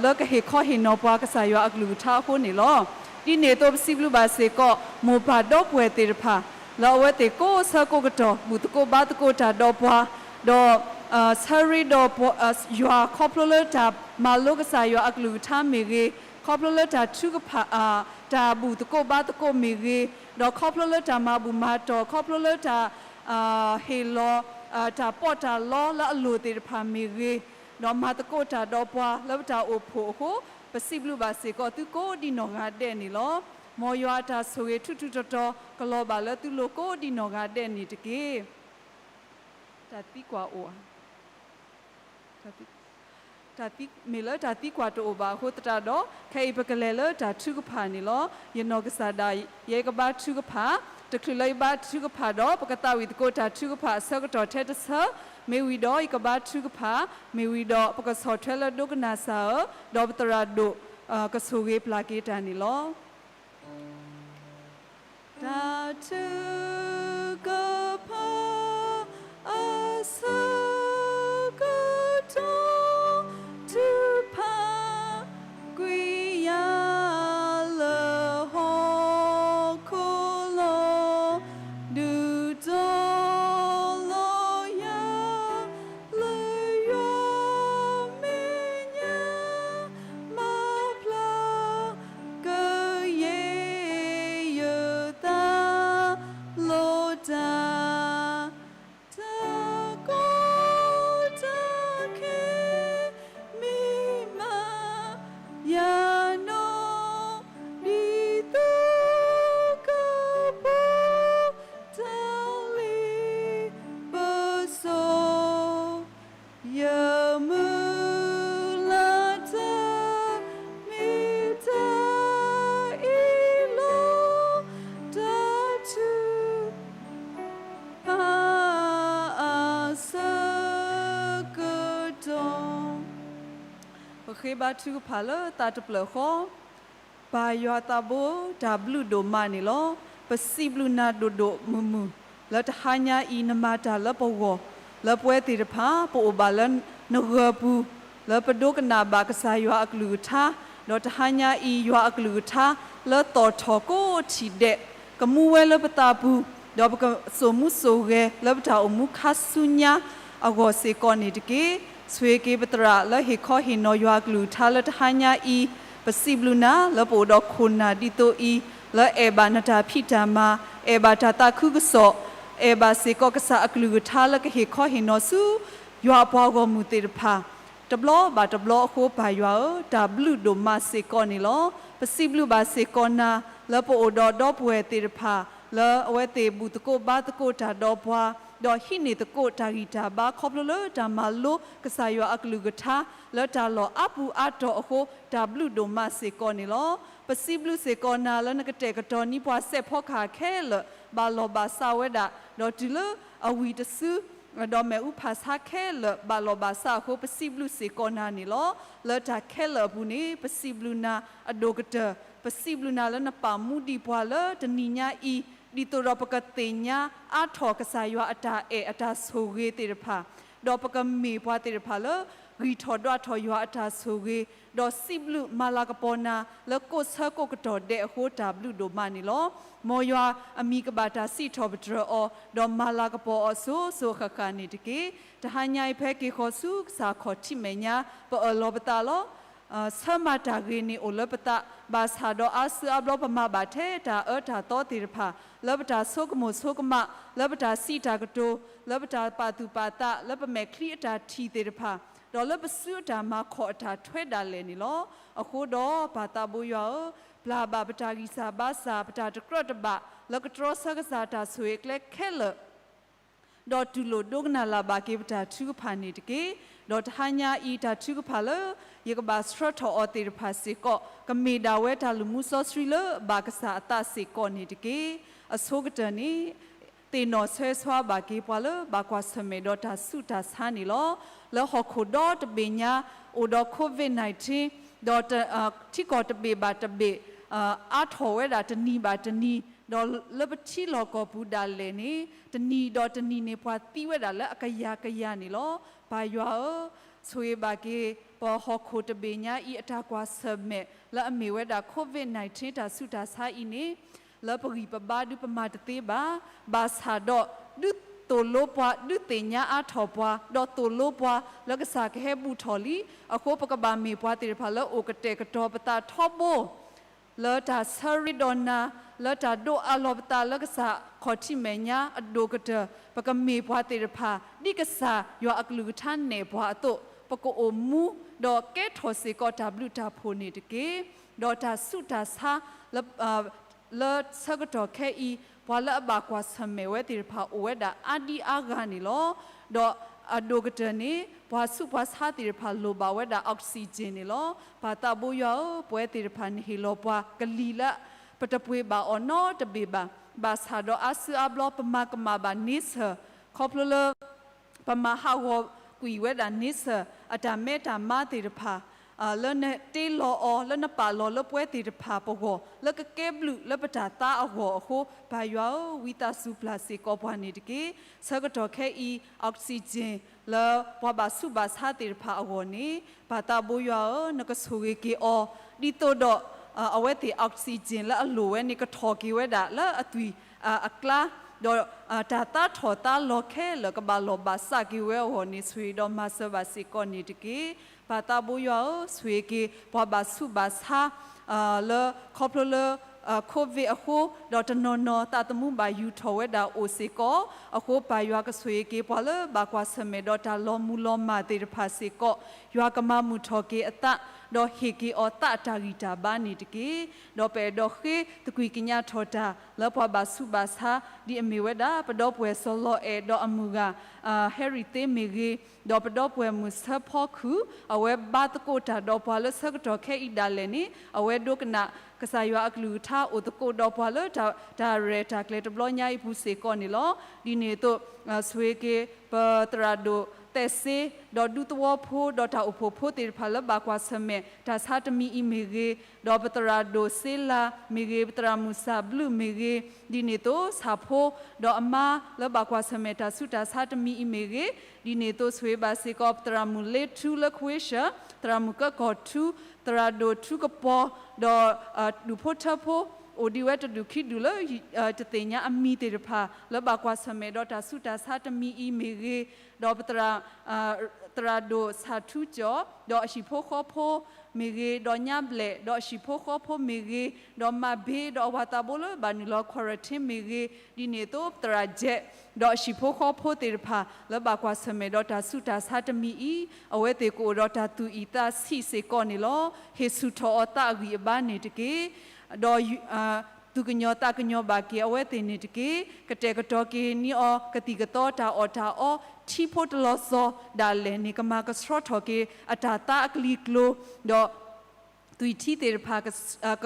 လၢကဟ့ၣ်ခီဟ့ၣ်နီၤပှၤကစၢ်ယွၤအကလုၢ်ကထါအဃိန့ၣ်လီၤ. ဒ်န့ၣ်အသိး ပစံးဘျုးဘၣ်စ့ၢ်ကီး မိၢ်ပၢ်ဒီပုၢ်ဝဲၢ်သ့ၣ်တဖၣ် လၢအဝဲသ့ၣ်ကိးဆၢကိးကတီၢ် ဘူၣ်သကိးဘါသကိးတၢ်ဒီးပှၤ, ဒီး ဆၢရ့ဒီးယွၤ ခီဖျိလၢတၢ်မၤလိကစၢ်ယွၤအကလုၢ်ကထါမ့ၢ်ဂ့ၤ, ခီဖျိလၢတၢ်ထုကဖၣ် တၢ်ဘူၣ်သကိးဘါသကိးမ့ၢ်ဂ့ၤ, ဒီးခီဖျိလၢတၢ်မၤဘူၣ်မၤတီၢ်, ခီဖျိလၢတၢ် ဟ့ၣ်လီၤ တၢ်ပီးတၢ်လီလၢအလိၣ်သ့ၣ်တဖၣ်မ့ၢ်ဂ့ၤ, ဒီးမၤသကိးတၢ်ဒီးပှၤလၢပတၢ်အိၣ်ဖှိၣ်အဃိ, ပစံးဘျုးဘၣ်စ့ၢ်ကီးသုကိးဒ်နီၢ်ဂၤဒဲးန့ၣ်လီၤ. မ်ယွၤအတၢ်ဆိၣ်ဂ့ၤထူးထူးတီၤတီၤ ကလီၤဘၣ်လၢသုလိၤကိးဒ်နီၢ်ဂၤဒဲးန့ၣ်တက့ၢ်. တၢ်သံကွၢ်အိၣ်ဧါ. တၢ်သံ, မ့ၢ်လၢတၢ်သံကွၢ်တအိၣ်ဘၣ်အဃိသတးဒီး ခဲအံၤပကလဲၤလၢတၢ်ထုကဖၣ်န့ၣ်လီၤ. ယနီၢ်ကစၢ်ဒၣ် ယဲယကဘါထုကဖၣ်, တချုးလၢယဘါထုကဖၣ်ဒီး ပကသးဝံၣ်သကိးတၢ်ထုကဖၣ်အဆၢကတီၢ်ထဲတဆၢ, မ့ၢ်ဝံၤဒီးယကဘါထုကဖၣ်, မ့ၢ်ဝံၤဒီး ပကဆီၣ်ထွဲလၢဒိကနၣ်စၢ်ဧၢ, ဒီးပသရၣ်ဒိၣ် ကဆိၣ်ဂ့ၤပျၢ်က့ၤတၢ်န့ၣ်လီၤ. တၢ်ထုကဖၣ်အဆၢကတီၢ် ထုကဖၣ်ကွံာ်ယၤလၢ ဟီၣ်ခိၣ်လီၤ, ဒုးတီၤလီၤယၤ လၢယွၤမဲာ်ညါ မၤဖျါ ကယဲၢ်ယသး လိာ်တၢ် တၢ်ကီတၢ်ခဲ မ့ၢ်မၤယၤနီၢ် ဒ်သိးကပူၤ တၢ်လ့ပစီ ယမုၢ်လၢ်တၢ် မ့ၢ်တၢ်အ့ၣ်လိာ် တၢ်ထုကဖၣ်အဆၢကတီၢ် ပဃ့ဘါထုကဖၣ်လၢသးတဖျၢၣ်ဃီ, ပၢ်ယွၤသးဘိ တၢ်ဘျုးဒိၣ်မးန့ၣ်လီၤ. ပစံးဘျုးနၤဒိၣ်ဒိၣ်မုၢ်မုၢ် လၢတဟါညါအံၤ နမၤတၢ်လၢပဂီၢ်, လၢပဝဲသ့ၣ်တဖၣ် ပအိၣ်ဘၣ်လၢနဂၢၤပူၤ, လၢပဒိကနၣ်ဘၣ်ကစၢ်ယွၤအကလုၢ်ကထါ, ဒီးတဟါညါအံၤ ယွၤအကလုၢ်ကထါ လၢသီၣ်ထီၣ်ကိးထံၣ်ဒဲး ကမူဝဲလၢပသးပူၤ, ဒီးပကစိာ်မူစိာ်ဂဲၤ လၢပတၢ်အိၣ်မူခါဆူညါအဂီၢ်စ့ၢ်ကီးန့ၣ်တက့ၢ်. ဆိၣ်ဂ့ၤက့ၤပသရၣ်လၢဟ့ၣ်ခီဟ့ၣ်နီၤယွၤအကလုၢ်ကထါလၢတဟါညါအံၤ, ပစံးဘျုးနၤလၢပအိၣ်ဒီးခိၣ်နၢ်ဒ်သိးအံၤ, လၢအဲၣ်ဘၣ်နတၢ်ဖံးတၢ်မၤ, အဲၣ်ဘၣ်တၢ်သးခုကစီၣ်, အဲၣ်ဘၣ်စ့ၢ်ကီးကစၢ်အကလုၢ်ကထါလၢကဟ့ၣ်ခီဟ့ၣ်နီၤဆူ ယွၤအပှၤဂီၢ်မုၢ်သ့ၣ်တဖၣ် တဘျီဘၣ်တဘျီအဃိ ပၢ်ယွၤဧၢ, တၢ်ဘျုးဒိၣ်မးစ့ၢ်ကီးန့ၣ်လီၤ. ပစံးဘျုးဘၣ်စ့ၢ်ကီးနၤ လၢပအိၣ်ဒီးဒီပုၢ်ဝဲၢ်သ့ၣ်တဖၣ် လၢအဝဲသ့ၣ်ဘူၣ်သကိးဘါသကိးတၢ်ဒီးပှၤ, ဒီးဟံးန့ၢ်သကိးတၢ်ဂံၢ်တၢ်ဘါ ခီဖျိလၢတၢ်မၤလိကစၢ်ယွၤအကလုၢ်ကထါ လၢတၢ်လီၢ်အါပူၤအါတီၢ်အဃိ တၢ်ဘျုးဒိၣ်မးစ့ၢ်ကီးန့ၣ်လီၤ. ပစံးဘျုးစ့ၢ်ကီးနၤလၢနကတဲာ်ကတီၤနံၤပှၤစဲးဖီကဟၣ်ခဲလၢာ် ဘၣ်လီၢ်ဘၣ်စးဝဲဒၣ်, ဒီးတုၤလၢအဝံၤတစု ဒီးမ့ၣ်အူဖးဆါခဲလၢာ်ဘၣ်လီၢ်ဘၣ်စးအဃိ ပစံးဘျုးစ့ၢ်ကီးနၤန့ၣ်လီၤ. လၢတၢ်ခဲလၢာ်အပူၤန့ၣ် ပစံးဘျုးနၤအဒိၣ်ကတၢၢ်, ပစံးဘျုးနၤလၢနပာ်မူဒံးပှၤလၢတနံၤညါအံၤ, ဒ်သိးဒီးပကသ့ၣ်ညါအါထီၣ်ကစၢ်ယွၤအတၢ်အဲၣ်အတၢ်ဆိၣ်ဂ့ၤသ့ၣ်တဖၣ်, ဒီးပကမ့ၢ်ပှၤသ့ၣ်တဖၣ်လၢ ဂံၢ်ထီၣ်ဒွးထီၣ်ယွၤအတၢ်ဆိၣ်ဂ့ၤ, ဒီးစံးဘျုးမၤလၤကပီၤနၤလၢကိးဆၢကိးကတီၢ်ဒဲးအဃိ တၢ်ဘျုးဒိၣ်မးန့ၣ်လီၤ. မ်ယွၤအမံၤကဘၣ်တၢ်စံးထီၣ်ပတြၢၤအီၤ, ဒီးမၤလၤကပီၤအီၤစိၤစိၤဃၣ်ဃၣ်န့ၣ်တက့ၢ်. တဟါညါအံၤဖဲက့ၤဃီၤဆူကစၢ်ခီၣ်ထံးမဲာ်ညါ ပအၢၣ်လီၤပသးလီၤ. ဆၢမၤတၢ်ဂ့ၤန့ၣ်အိၣ်လၢပသး, ဘၣ်ဆၣ်ဒီးအါစုအါဘျီပမၤဘၣ်ထဲတၢ်အၢတၢ်သီသ့ၣ်တဖၣ်, လၢပတၢ်ဆိကမိၣ်ဆိကမး, လၢပတၢ်စံးတၢ်ကတိၤ, လၢပတၢ်ပာ်သူၣ်ပာ်သး, လၢပမဲာ်ချံအတၢ်ထံၣ်သ့ၣ်တဖၣ်, ဒီးလၢပစုအတၢ်မၤခီၣ်အတၢ်ထွဲဒၣ်လဲာ်န့ၣ်လီၤ. အဃိဒီးပၢ်သးဘိယွၤဧၢ, ပျၢ်ဘၣ်ပတၢ်ဂံၢ်စၢ်ဘါစၢ်, ပတၢ်တကြၢးတဘၣ်, လၢကတြီဆၢကစၢ်တၢ်ဆိၣ်ဂ့ၤအကျဲခဲလၢာ် ဒီးတူၢ်လိာ်ဒိကနၣ်လၢ်ဘၣ်က့ၤပတၢ်ထုကဖၣ်န့ၣ်တက့ၢ်. ဒီးတဟါညါအံၤတၢ်ထုကဖၣ်လၢ ယကဘၣ်ဆှၢထီၣ်အီၤသ့ၣ်တဖၣ်စ့ၢ်ကီး ကမ့ၢ်ဒၣ်ဝဲတၢ်လုၢ်မူစီဆှံလၢဘၣ်ကစၢ်အသးစ့ၢ်ကီးန့ၣ်တက့ၢ်. အဆိကတၢၢ်န့ၣ် သ့ၣ်နီၣ်ဆၢဆှါဘၣ်က့ၤပှၤလၢဘၣ်ကွၢ်ဆၢၣ်မဲာ်ဒီးတၢ်ဆူးတၢ်ဆါန့ၣ်လီၤ. လၢဟီၣ်ခိၣ်ဒီတဘ့ၣ်ညါ အိၣ်ဒီး COVID nineteen ဒီးထံကီၢ်တဘ့ၣ်ဘၣ်တဘ့ၣ် အါထီၣ်ဝဲဒၣ်တနံၤဘၣ်တနံၤ ဒီးလၢပထံလီၢ်ကီၢ်ပူၤဒၣ်လဲာ်န့ၣ် တနံၤဒီးတနံၤန့ၣ် ပှၤသံဝဲဒၣ်လၢအကယၤကယၤန့ၣ်လီၤ. ပၢ်ယွၤဧၢ, ဆိၣ်ဂ့ၤဘၣ်က့ၤ ပဟီၣ်ခိၣ်တဘ့ၣ်ညါအံၤ အတၢ်ကွၢ်ဆၢၣ်မဲာ် လၢအမ့ၢ်ဝဲဒၣ် COVID nineteen တၢ်ဆူးတၢ်ဆါအံၤန့ၣ် လၢပဂံၢ်ပဘါဒုးပမၤတသ့ဘၣ်, ဘၣ်ဆၣ်ဒီး ဒုးသိၣ်လိပှၤ ဒုးသ့ၣ်ညါအါထီၣ်ပှၤ ဒီးသိၣ်လိပှၤလၢကစၢ်ကဟဲဘူၣ်ထီၣ်လံ. အဃိပကဘၣ်မ့ၢ်ပှၤသ့ၣ်တဖၣ်လၢအိၣ်ကတဲာ်ကတီၤပသးထီဘိ လၢတၢ်ဆၢရ့ဒီးနၤ, လၢတၢ်ဒိးအးလီၤပသးလၢကစၢ်ခီၣ်ထံးမဲာ်ညါအဒိၣ်ကတၢၢ်, ပကမ့ၢ်ပှၤသ့ၣ်တဖၣ် ဒ်ကစၢ်ယွၤအကလုၢ်ကထါနဲၣ်ပှၤအသိး, ပကအိၣ်မူ ဒီးကဲထီၣ်စ့ၢ်ကီးတၢ်ဘျုးတၢ်ဖှိၣ်န့ၣ်တက့ၢ်. ဒီးတၢ်ဆူးတၢ်ဆါ လၢဆၢကတီၢ်ခဲအံၤ ပှၤလၢအဘၣ်ကွၢ်ဆၢၣ်မဲာ်ဝဲသ့ၣ်တဖၣ်အိၣ်ဝဲဒၣ်အါဒံအါဂၤန့ၣ်လီၤ. ဒီးအဒိၣ်ကတၢၢ်န့ၣ် ပှၤဆူးပှၤဆါသ့ၣ်တဖၣ်လိၣ်ဘၣ်ဝဲဒၣ် oxygen န့ၣ်လီၤ. ပၢ်သးဘိယွၤဧၢ, ပဝဲသ့ၣ်တဖၣ်နဟ့ၣ်လီၤပှၤကလံၤလၢ ပတပှ့ၤဘၣ်အီၤနီတဘ့ၣ်ဘၣ်. ဘၣ်ဆၣ်ဒီးအါစုအါဘျီ ပမၤကမၣ်ဘၣ်န့ဆၢၣ်, ခီဖျိလၢ ပမၤဟးဂီၤကွံာ်ဝဲဒၣ်န့ဆၢၣ် အတၢ်မဲတၢ်မါသ့ၣ်တဖၣ် လၢနတ့လီၤအီၤ လၢနပာ်လီၤလၢပဝဲသ့ၣ်တဖၣ်ပဂီၢ် လၢကကဲဘျုးလၢပတၢ်သါအဂီၢ်အဃိ ပၢ်ယွၤဧၢ, ဝံသးစူၤပျၢ်စ့ၢ်ကီးပှၤန့ၣ်တက့ၢ်. ဆၢကတီၢ်ခဲအံၤ oxygen လၢပှၤဘၣ်ဆူးဘၣ်ဆါသ့ၣ်တဖၣ်အဂီၢ်န့ၣ် ပၢ်သးဘိယွၤဧၢ, နကဆိၣ်ဂ့ၤက့ၤအီၤ ဒ်သိးဒီး အဝဲသ့ၣ် oxygen လၢအလိၣ်ဝဲန့ၣ် ကထီၣ်က့ၤဝဲဒၣ်လၢအသွံၣ်အကျါ, ဒီးတၢ်သါထီၣ်သါလီၤခဲလၢာ် ကဘၣ်လီၢ်ဘၣ်စးက့ၤဝဲအဂီၢ်န့ၣ် ဆိၣ်ဂ့ၤဒီးမၤစၢၤဘၣ်စ့ၢ်ကီးန့ၣ်တက့ၢ်. ပၢ်သးဘိယွၤဧၢ, ဆိၣ်ဂ့ၤက့ၤ ပှၤဘၣ်ဆူးဘၣ်ဆါ လၢခီဖျိလၢ COVID အဃိ, ဒီးတနီၤနီၤသးသမူဘၣ်ယူၤထီၣ်ဝဲဒၣ်အိၣ်စ့ၢ်ကီး, အဃိပၢ်ယွၤကဆိၣ်ဂ့ၤက့ၤ ပှၤလၢဘၣ်ကွၢ်ဆၢၣ်မဲာ်ဒီးတၢ်လီၤမုၢ်လီၤမၢ်သ့ၣ်တဖၣ်စ့ၢ်ကီး, ယွၤကမၤမုာ်ထီၣ်က့ၤအသး, ဒီးဟ့ၣ်က့ၤအီၤသးအတၢ်ဂံၢ်တၢ်ဘါန့ၣ်တက့ၢ်. ဒီးပအဲၣ်ဒိးဃ့သကွံၢ်ကညးထီၣ်တၢ် လၢပှၤဘၣ်ဆူးဘၣ်ဆါ ဒ်အမ့ၢ်ဝဲဒၣ် ပဒီပုၢ်ဝဲၢ်စီၤလီၤအဲၣ်ဒီးအမုၢ်ဂၤ ဟဲရံၣ်သ့မ့ၢ်ဂ့ၤ, ဒီးပဒီပုၢ်ဝဲၢ်မုၣ်ဆၢဖီခုၣ် အဝဲဘါသကိးတၢ်ဒီးပှၤလၢဆၢကတီၢ်ခဲအံၤဒၣ်လဲာ်န့ၣ် အဝဲဒိကနၣ် ကစၢ်ယွၤအကလုၢ်ကထါအိၣ်သကိးဒီးပှၤလၢ တၢ်ရဲၣ်တၢ်ကျဲၤတဘျီညါအံၤပူၤစ့ၢ်ကီးန့ၣ်လီၤ. ဒ်န့ၣ်အသိး ဆိၣ်ဂ့ၤက့ၤ ပသရၣ်ဒိၣ်သဲးစ့, ဒီးဒူသဝီဖိ ဒီးတၢ်အိၣ်ဖှိၣ်ဖိသ့ၣ်တဖၣ်လၢဘၣ်ကွၢ်ဆၢၣ်မဲာ် တၢ်ဆါတမံၤအံၤမ့ၢ်ဂ့ၤ, ဒီးပသရၣ်ဒိၣ်စ့လၤမ့ၢ်ဂ့ၤ, ပသရၣ်မုၣ်စၢ်ဘျုးမ့ၢ်ဂ့ၤ, ဒ်န့ၣ်အသိး ဆၣ်ဖိ ဒီးအမါလၢဘၣ်ကွၢ်ဆၢၣ်မဲာ်တၢ်ဆူးတၢ်ဆါတမံၤအံၤမ့ၢ်ဂ့ၤ, ဒ်န့ၣ်အသိး ဆိၣ်ဂ့ၤဘၣ်စ့ၢ်ကီး ပသရၣ်မုၣ်လ့ထူလၢခဝ့ၡၢၣ်, သရၣ်မုၣ်ကၢကီၢ်ထူ, သရၣ်ဒိၣ်ထူကပီၤ, ဒီး ဒူၣ်ဖိထၢဖိ အိၣ်ဒံးဝဲတဒူၣ်ခံဒူၣ်လၢ တသ့ၣ်ညါအမံၤသ့ၣ်တဖၣ် လၢဘၣ်ကွၢ်ဆၢၣ်မဲာ်ဒီးတၢ်ဆူးတၢ်ဆါတမံၤအံၤမ့ၢ်ဂ့ၤ, ဒီးပသရၣ် သရၣ်ဒိၣ်ဆၣ်ထူကၠီၣ်, ဒီးအဟံၣ်ဖိဃီဖိမ့ၢ်ဂ့ၤ, ဒီးညါဘျဲၣ်, ဒီးအဟံၣ်ဖိဃီဖိမ့ၢ်ဂ့ၤ, ဒီးမၤဘ့, ဒီးအဝၤသးဘိလၢဘၣ်နုာ်လီၤ quarantine မ့ၢ်ဂ့ၤ, ဒ်န့ၣ်အသိး သရၣ်ယဲၢ်, ဒီးအဟံၣ်ဖိဃီဖိသ့ၣ်တဖၣ် လၢဘၣ်ကွၢ်ဆၢၣ်မဲာ်ဒီးတၢ်ဆူးတၢ်ဆါတမံၤအံၤ, အဝဲသ့ၣ်ကအိၣ်ဒီးတၢ်သူၣ်အံၣ်သးဆံးစ့ၢ်ကီးန့ၣ်လီၤ. ဟ့ၣ်ဆူၣ်ထီၣ်အီၤသးအဂံၢ်အဘါန့ၣ်တက့ၢ်. ဒီး သူၣ်ကညီၤသးကညီၤဘၣ်က့ၤအဝဲသ့ၣ်န့ၣ်တက့ၢ်. ကတဲာ်ကတီၤက့ၤန့ၢ်အီၤ ကသံၣ်ကသီတၢ်အီၣ်တၢ်အီ, ထံဖိတလီၤစီၤဒၣ်လဲာ်န့ၣ် ကမၤကဆှီထီၣ်က့ၤ အတၢ်သါအကလံၤကျိၤ, ဒီး သွံၣ်ထံသ့ၣ်တဖၣ် က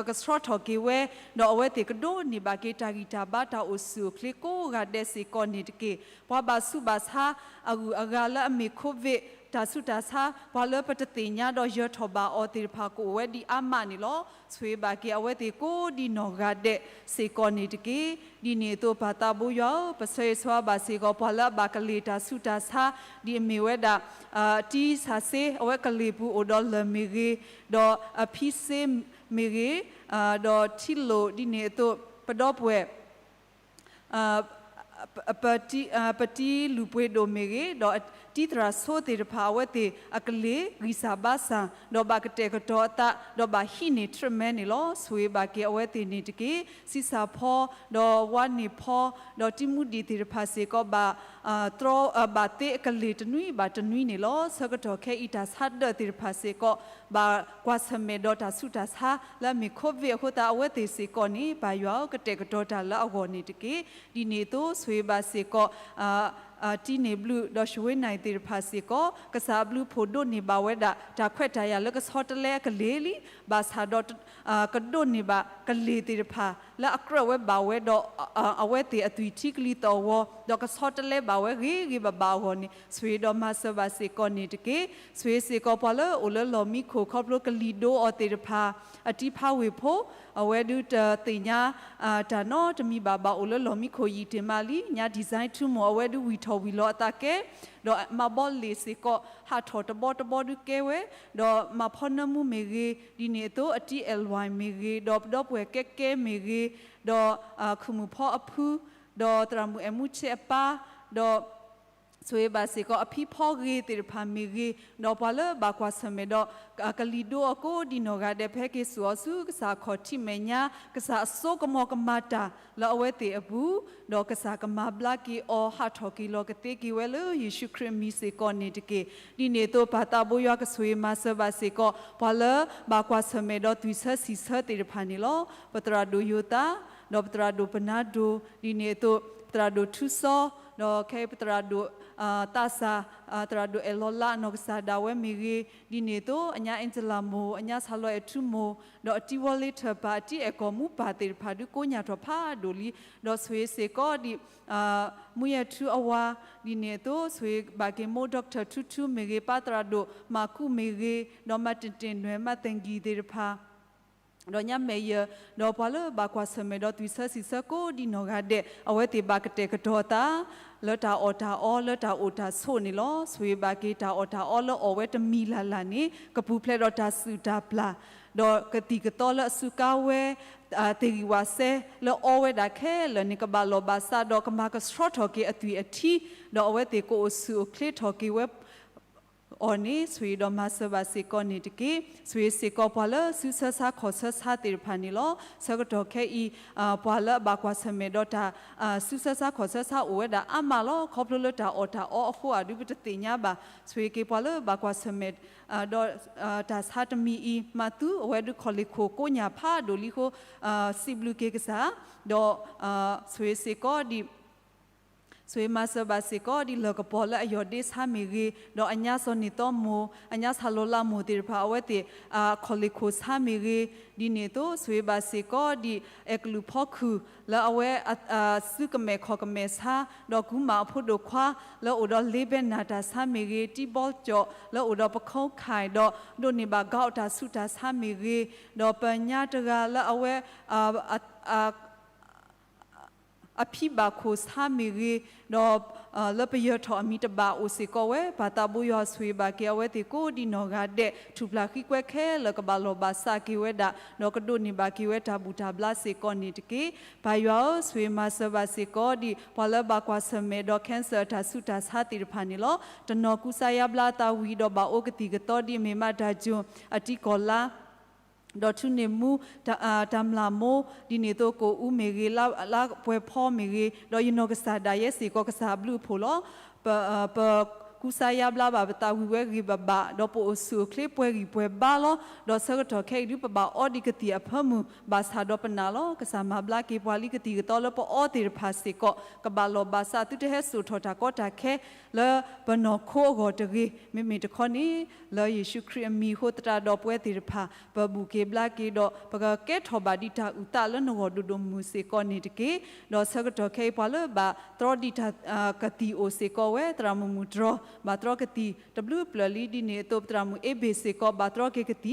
ကဆှီထီၣ်က့ၤဝဲ, ဒီးအဝဲသ့ၣ်ကဒိးန့ၢ်ဘၣ်က့ၤတၢ်ဂံၢ်တၢ်ဘါတၢ်အိၣ်ဆူၣ်အိၣ်ချ့ကိးဂၤဒဲးစ့ၢ်ကီးန့ၣ်တက့ၢ်. ပှၤဘၣ်ဆူးဘၣ်ဆါအဂုၤအဂၤလၢအမ့ၢ် COVID တၢ်ဆူးတၢ်ဆါ ပှၤလၢပတသ့ၣ်ညါဒီးယၢၤထီၣ်ဘၣ်အီၤသ့ၣ်တဖၣ်ကအိၣ်ဝဲဒံးအါမးန့ၣ်လီၤ. ဆိၣ်ဂ့ၤဘၣ်က့ၤအဝဲသ့ၣ်ကိးဒံးနီၢ်ဂၤဒဲးစ့ၢ်ကီးန့ၣ်တက့ၢ်. ဒ်န့ၣ်အသိးပၢ်သးဘိယွၤဧၢ, ပဆၢဂ့ၤဆၢဝါဘၣ်စ့ၢ်ကီးပှၤလၢအဘၣ်ကလ့ၢ်တၢ်ဆူးတၢ်ဆါ ဒ်အမ့ၢ်ဝဲဒၣ် တံဆၣ်စ့ အဝဲကလ့ၢ်ပူၤအိၣ်ဒီးလၢၢ်မ့ၢ်ဂ့ၤ, ဒီးအဖံစ့မ့ၢ်ဂ့ၤ, ဒီးထံလိာ်ဒ်န့ၣ်အသိး ပဒီပုၢ်ဝဲၢ် ပတံလုၢ်ပှ့ၤဒိၣ်မ့ၢ်ဂ့ၤ, ဒီးတံသရၣ်ဆိသ့ၣ်တဖၣ် အဝဲသ့ၣ်အကလ့ၢ်ဂံၢ်စၢ်ဘါစၢ် ဒီးဘၣ်ကတဲာ်ကတီၤအသး ဒီးဘၣ်ဟံးန့ၢ် treatment န့ၣ်လီၤ. ဆိၣ်ဂ့ၤဘၣ်က့ၤအဝဲသ့ၣ်န့ၣ်တက့ၢ်. ဆံးစၢ်ဖီ ဒီးဝါန့ၢ်ဖီ ဒီးတံမူဒံးသ့ၣ်တဖၣ်စ့ၢ်ကီး ဘၣ်တြီ ဘၣ်သ့အကလ့ၢ်တနွံဘၣ်တနွံန့ၣ်လီၤ. ဆၢကတီၢ်ခဲအံၤတၢ်ဆါဒၢးသ့ၣ်တဖၣ်စ့ၢ်ကီး ဘၣ်ကွၢ်ဆၢၣ်မဲာ်ဒီးတၢ်ဆူးတၢ်ဆါလၢအမ့ၢ် COVID အဃိသတး အဝဲသ့ၣ်စ့ၢ်ကီးန့ၣ် ပၢ်ယွၤဧၢ ကတဲာ်ကတီၤတၢ်လၢအဂီၢ်န့ၣ်တက့ၢ်. ဒ်န့ၣ်အသိး ဆိၣ်ဂ့ၤဘၣ်စ့ၢ်ကီး တံန့ၢ်ဘျုး ဒီးၡဝ့နၢ်သ့ၣ်တဖၣ်စ့ၢ်ကီး ကစၢ်အဘျုးအဖှိၣ်ဒိးန့ၢ်ဘၣ်ဝဲဒၣ် တၢ်ခွဲးတၢ်ယာ်လၢကဆီတလဲအကလ့ၢ်လံ, ဘၣ်ဆၣ်ဒီး ကဒိးန့ၢ်ဘၣ်ကလ့ၢ်သ့ၣ်တဖၣ် လၢအကြၢးဝဲဘၣ်ဝဲဒီး အဝဲသ့ၣ်အသွံၣ်ထံကလံၤသီၣ်ဂီၤ ဒီးကဆီတလဲဘၣ်ဝဲဂ့ၤဂ့ၤဘၣ်ဘၣ်အဂီၢ်န့ၣ် ဆိၣ်ဂ့ၤဒီးမၤစၢၤဘၣ်စ့ၢ်ကီးန့ၣ်တက့ၢ်. ဆိၣ်ဂ့ၤစ့ၢ်ကီးပှၤလၢအိၣ်လၢလီၢ်မံခိၣ် ခီဖျိကလံၤဒိအီၤသ့ၣ်တဖၣ် အတံၤဖးဝ့ၢ်ဖိ အဝဲဒုးတသ့ၣ်ညါ တၢ်နီတမံၤဘၣ် ဘၣ်အိၣ်လၢလီၢ်မံခိၣ်ယံာ်တ့ၢ်မးလံ, ညါ design ထူမိၢ် အဝဲဒုးဝံၣ်ထီၣ်ဝံၣ်လီၤအသးကဲ, ဒီးမၤဘီလ့ၣ်စ့ၢ်ကီး ဟးထီၣ်တဘီတဘီဒုးကဲဝဲ, ဒီးမၤဖီနၢမူမ့ၢ်ဂ့ၤ, ဒ်န့ၣ်အသိး အတံအဲၣ်လွဲၣ်မ့ၢ်ဂ့ၤ, ဒီးပဒီပုၢ်ဝဲၢ်ကဲကဲမ့ၢ်ဂ့ၤ, ဒီးခုၣ်မုၣ်ဖီအဖု, ဒီးသရၣ်မုၣ်အဲၣ်မူဆဲးအပၢ်, ဒီး ဆိၣ်ဂ့ၤဘၣ်စ့ၢ်ကီး အဖံဖီဂ့ၤသ့ၣ်တဖၣ်မ့ၢ်ဂ့ၤ, ဒီးပှၤလၢဘၣ်ကွၢ်ဆၢၣ်မဲာ်ဒီး ကလံၤဒိအီၤကိးဒံနီၢ်ဂၤဒဲး ဖဲက့ၤစိာ်အီၤဆူကစၢ်အခီၣ်ထံးမဲာ်ညါ, ကစၢ်အစိကမီၤကမၤတၢ်လၢအဝဲသ့ၣ်အပူၤ, ဒီးကစၢ်ကမၤဘျါက့ၤအီၤ ဟးထီၣ်က့ၤလီၤကသ့က့ၤဝဲလၢယ့ၣ်ၡူးခရံာ်အမံၤစ့ၢ်ကီးန့ၣ်တက့ၢ်. ဒ်န့ၣ်အသိး ပၢ်သးဘိယွၤကဆိၣ်ဂ့ၤမၤစၢၤဘၣ်စ့ၢ်ကီး ပှၤလၢဘၣ်ကွၢ်ဆၢၣ်မဲာ်ဒီးသွံၣ်ဆၢဆံၣ်ဆၢသ့ၣ်တဖၣ်န့ၣ်လီၤ. ပသရၣ်ဒိၣ်ယိၤသး, ဒီးပသရၣ်ဒိၣ်ပနါဒိၣ်, ဒ်န့ၣ်အသိး ပသရၣ်ဒိၣ်ထူစီ, ဒီးခဲအံၤပသရၣ်ဒိၣ် သးစၢ်, သရၣ်ဒိၣ်အဲၣ်လီၤလး အနီၢ်ကစၢ်ဒၣ်ဝဲမ့ၢ်ဂ့ၤ, ဒ်န့ၣ်အသိး အညါအ့ၣ်စလၤမိၢ်, အညါဆၣ်လီၤအဲၣ်ထူမိၢ်, ဒီးအတံဝီလ့ထၢၣ်ပၢ်, အတံအဲၣ်ကီၢ်မူပၢ်သ့ၣ်တဖၣ်ဒုးကိးညါထီၣ်ဖးဒိၣ်လံ, ဒီးဆိၣ်ဂ့ၤစ့ၢ်ကီးဒံး မူယဲၢ်ထူအဝၤ, ဒ်န့ၣ်အသိး ဆိၣ်ဂ့ၤဘၣ်က့ၤမိၢ် doctor ထူထူမ့ၢ်ဂ့ၤ, ပၢ်သရၣ်ဒိၣ်မၤကူးမ့ၢ်ဂ့ၤ, ဒီးမၤတ့ၢ်တ့ၢ်နွဲၣ် မၤသဲၣ်ကံၣ်သ့ၣ်တဖၣ် ဒီးညါမဲာ်ယၢၢ်, ဒီးပှၤလၢဘၣ်ကွၢ်ဆၢၣ်မဲာ်ဒီးသွံၣ်ဆၢဆံၣ်ဆၢကိးဒံနီၢ်ဂၤဒဲး အဝဲသ့ၣ်ဘၣ်ကတဲာ်ကတီၤအသး လၢတၢ်အီၣ်တၢ်အီ လၢတၢ်အိၣ်တၢ်ဆိးန့ၣ်လီၤ. ဆိၣ်ဂ့ၤဘၣ်က့ၤတၢ်အီၣ်တၢ်အီလၢအီၣ်ဝဲတမံၤလၢ်လၢ်န့ၣ် ကပူၤဖျဲးဒီးတၢ်စုၣ်တၢ်ပျၢ်, ဒီးကသံၣ်ကသီလၢအစူးကါဝဲ သ့ၣ်ဂံၢ်ဝးစဲ လၢအီဝဲဒၣ်ခဲလၢာ်န့ၣ် ကဘၣ်လီၢ်ဘၣ်စး ဒီးကမၤကဆှီထီၣ်က့ၤအသွံၣ်အထံ, ဒီးအဝဲသ့ၣ်ကအိၣ်ဆူၣ်အိၣ်ချ့ထီၣ်က့ၤဝဲ အီၤန့ၣ် ဆိၣ်ဂ့ၤဒီးမၤစၢၤဘၣ်စ့ၢ်ကီးန့ၣ်တက့ၢ်. ဆိၣ်ဂ့ၤစ့ၢ်ကီးပှၤလၢစုဆၢဆါခီၣ်ဆၢဆါသ့ၣ်တဖၣ်န့ၣ်လီၤ. ဆၢကတီၢ်ခဲအံၤ ပှၤလၢအဘၣ်ကွၢ်ဆၢၣ်မဲာ်ဒီးတၢ် စုဆၢဆါခီၣ်ဆၢဆါအိၣ်ဝဲဒၣ်အါမးလီၤ. ခီဖျိလၢတၢ်အီၣ်တၢ်အီအဃိဧါဒုး ပတသ့ၣ်ညါဘၣ်. ဆိၣ်ဂ့ၤက့ၤပှၤလၢဘၣ်ကွၢ်ဆၢၣ်မဲာ် ဒီးတၢ်ဆါတမံၤအံၤ မၤသူအဝဲဒုး ခီၣ်လ့ၣ်ခိၣ်ကိးညၣ်ဖးဒိၣ်လံအဃိ စံးဘျုးက့ၤကစၢ်, ဒီး ဆိၣ်ဂ့ၤစ့ၢ်ကီးဒံး ဆိၣ်ဂ့ၤမၤစၢၤဘၣ်စ့ၢ်ကီးဒ်လၢၢ်ကပီၤလၢအယီၢ်ဒ့ဆါမ့ၢ်ဂ့ၤ, ဒီးအညါစီၤနံၣ်သီမိၢ်, အညါဆၣ်လီၤလးမိၢ်သ့ၣ်တဖၣ် အဝဲသ့ၣ် ခီၣ်လ့ၣ်ခိၣ်ဆါမ့ၢ်ဂ့ၤ, ဒ်န့ၣ်အသိး ဆိၣ်ဂ့ၤဘၣ်စ့ၢ်ကီးဒ် အဲၣ်ကလုာ်ဖီခုၣ် လၢအဝဲ စုကမဲာ်ခီၣ်ကမဲာ်ဆါ, ဒီးကူမၣ်အဖိဒိၣ်ခွါ လၢအိၣ်ဒီးလ့ဘဲနၢ်တၢ်ဆါမ့ၢ်ဂ့ၤ, တံဘီကၠီၣ် လၢအိၣ်ဒီးပခိၣ်ခၢၣ် ဒီးဒိးန့ၢ်ဘၣ်ကီးတၢ်ဆူးတၢ်ဆါမ့ၢ်ဂ့ၤ, ဒီးပညါတဂၤလၢအဝဲ အဖံဘၣ်ခိၣ်ဆါမ့ၢ်ဂ့ၤ, ဒီး လၢပယၢၤထီၣ်အမံၤတဘၣ်အိၣ်စ့ၢ်ကီးဝဲ, ပၢ်သးဘိယွၤဆိၣ်ဂ့ၤဘၣ်က့ၤအဝဲသ့ၣ်ကိးဒံနီၢ်ဂၤဒဲး, ထူၣ်ဖျၢၣ်ဃံကွဲခဲလၢာ်ကဘၣ်လီၢ်ဘၣ်စးက့ၤဝဲဒၣ်, ဒီးကဒိးန့ၢ်ဘၣ်က့ၤဝဲတၢ်ဘူၣ်တၢ်ဘျါစ့ၢ်ကီးန့ၣ်တက့ၢ်. ပၢ်ယွၤဧၢ, ဆိၣ်ဂ့ၤမၤစၢၤဘၣ်စ့ၢ်ကီးဒ် ပှၤလၢဘၣ်ကွၢ်ဆၢၣ်မဲာ်ဒီး cancer အတၢ်ဆူးတၢ်ဆါသ့ၣ်တဖၣ်န့ၣ်လီၤ. တနီၤကူစါယါဘျါအသးဝံၤဒီး ဘၣ်အိၣ်ကသံၣ်ကသီဒ်အမ့ၢ်မးတၢ်ကၠိၣ် အတံၤကီၢ်လါ ဒီးထူန့ၢ်မူ တၢ်မျၢ်မိၢ် ဒ်န့ၣ်အသိး ကိၣ်အူမ့ၢ်ဂ့ၤ, လါပှဲၤဖီမ့ၢ်ဂ့ၤ, ဒီးယနီၢ်ကစၢ်ဒၣ်ယဲစ့ၢ်ကီး ကစၢ်အဘျုးအဖှိၣ်လီၤ. ပကူစါယါဘျါဘၣ်ပသးဝံၤဝဲဂ့ၤဘၣ်ဘၣ်, ဒီးပအိၣ်ဆူၣ်အိၣ်ချ့ပှဲၤဂံၢ်ပှဲၤဘါလီၤ. ဒီးဆၢကတီၢ်ခဲအံၤဒုး ပဘၣ်အီဒံးကသံၣ်အဖၢမုၢ် ဘၣ်ဆၣ်ဒီးပနာ်လီၤ. ကစၢ်မၤဘျါက့ၤပှၤလံ ကသံၣ်ကသီလၢပအီသ့ၣ်တဖၣ်စ့ၢ်ကီး ကဘၣ်လီၢ်ဘၣ်စး သုတဟဲစိာ်ထီၣ်တၢ်ကီတၢ်ခဲ လၢပနီၢ်ခိအဂီၢ်တဂ့ၤ. မ့မ့ၢ်တခီန့ၣ် လၢယ့ၣ်ၡူးခရံာ်အမံၤအဃိ သတးဒီးပဝဲသ့ၣ်တဖၣ် ပဘူၣ်က့ၤဘျါက့ၤဒီး ပကကဲထီၣ်ဘၣ်ဒံးတၢ်အုၣ်သးလၢနဂီၢ်ဒိၣ်ဒိၣ်မုၢ်မုၢ်စ့ၢ်ကီးန့ၣ်တက့ၢ်. ဒီးဆၢကတီၢ်ခဲအံၤ ပှၤလၢဘၣ်တြီဒံးတၢ် ကသံၣ်အိၣ်စ့ၢ်ကီးဝဲ သရၣ်မုၣ်မုၢ်တြီ ဘၣ်တြီကသံၣ်တဘျုးဖျၢၣ်လံ. ဒ်န့ၣ်အသိး သရၣ်မုၣ်အ့ဘ့ၣ်စ့ၢ်ကီး ဘၣ်တြီက့ၤကသံၣ်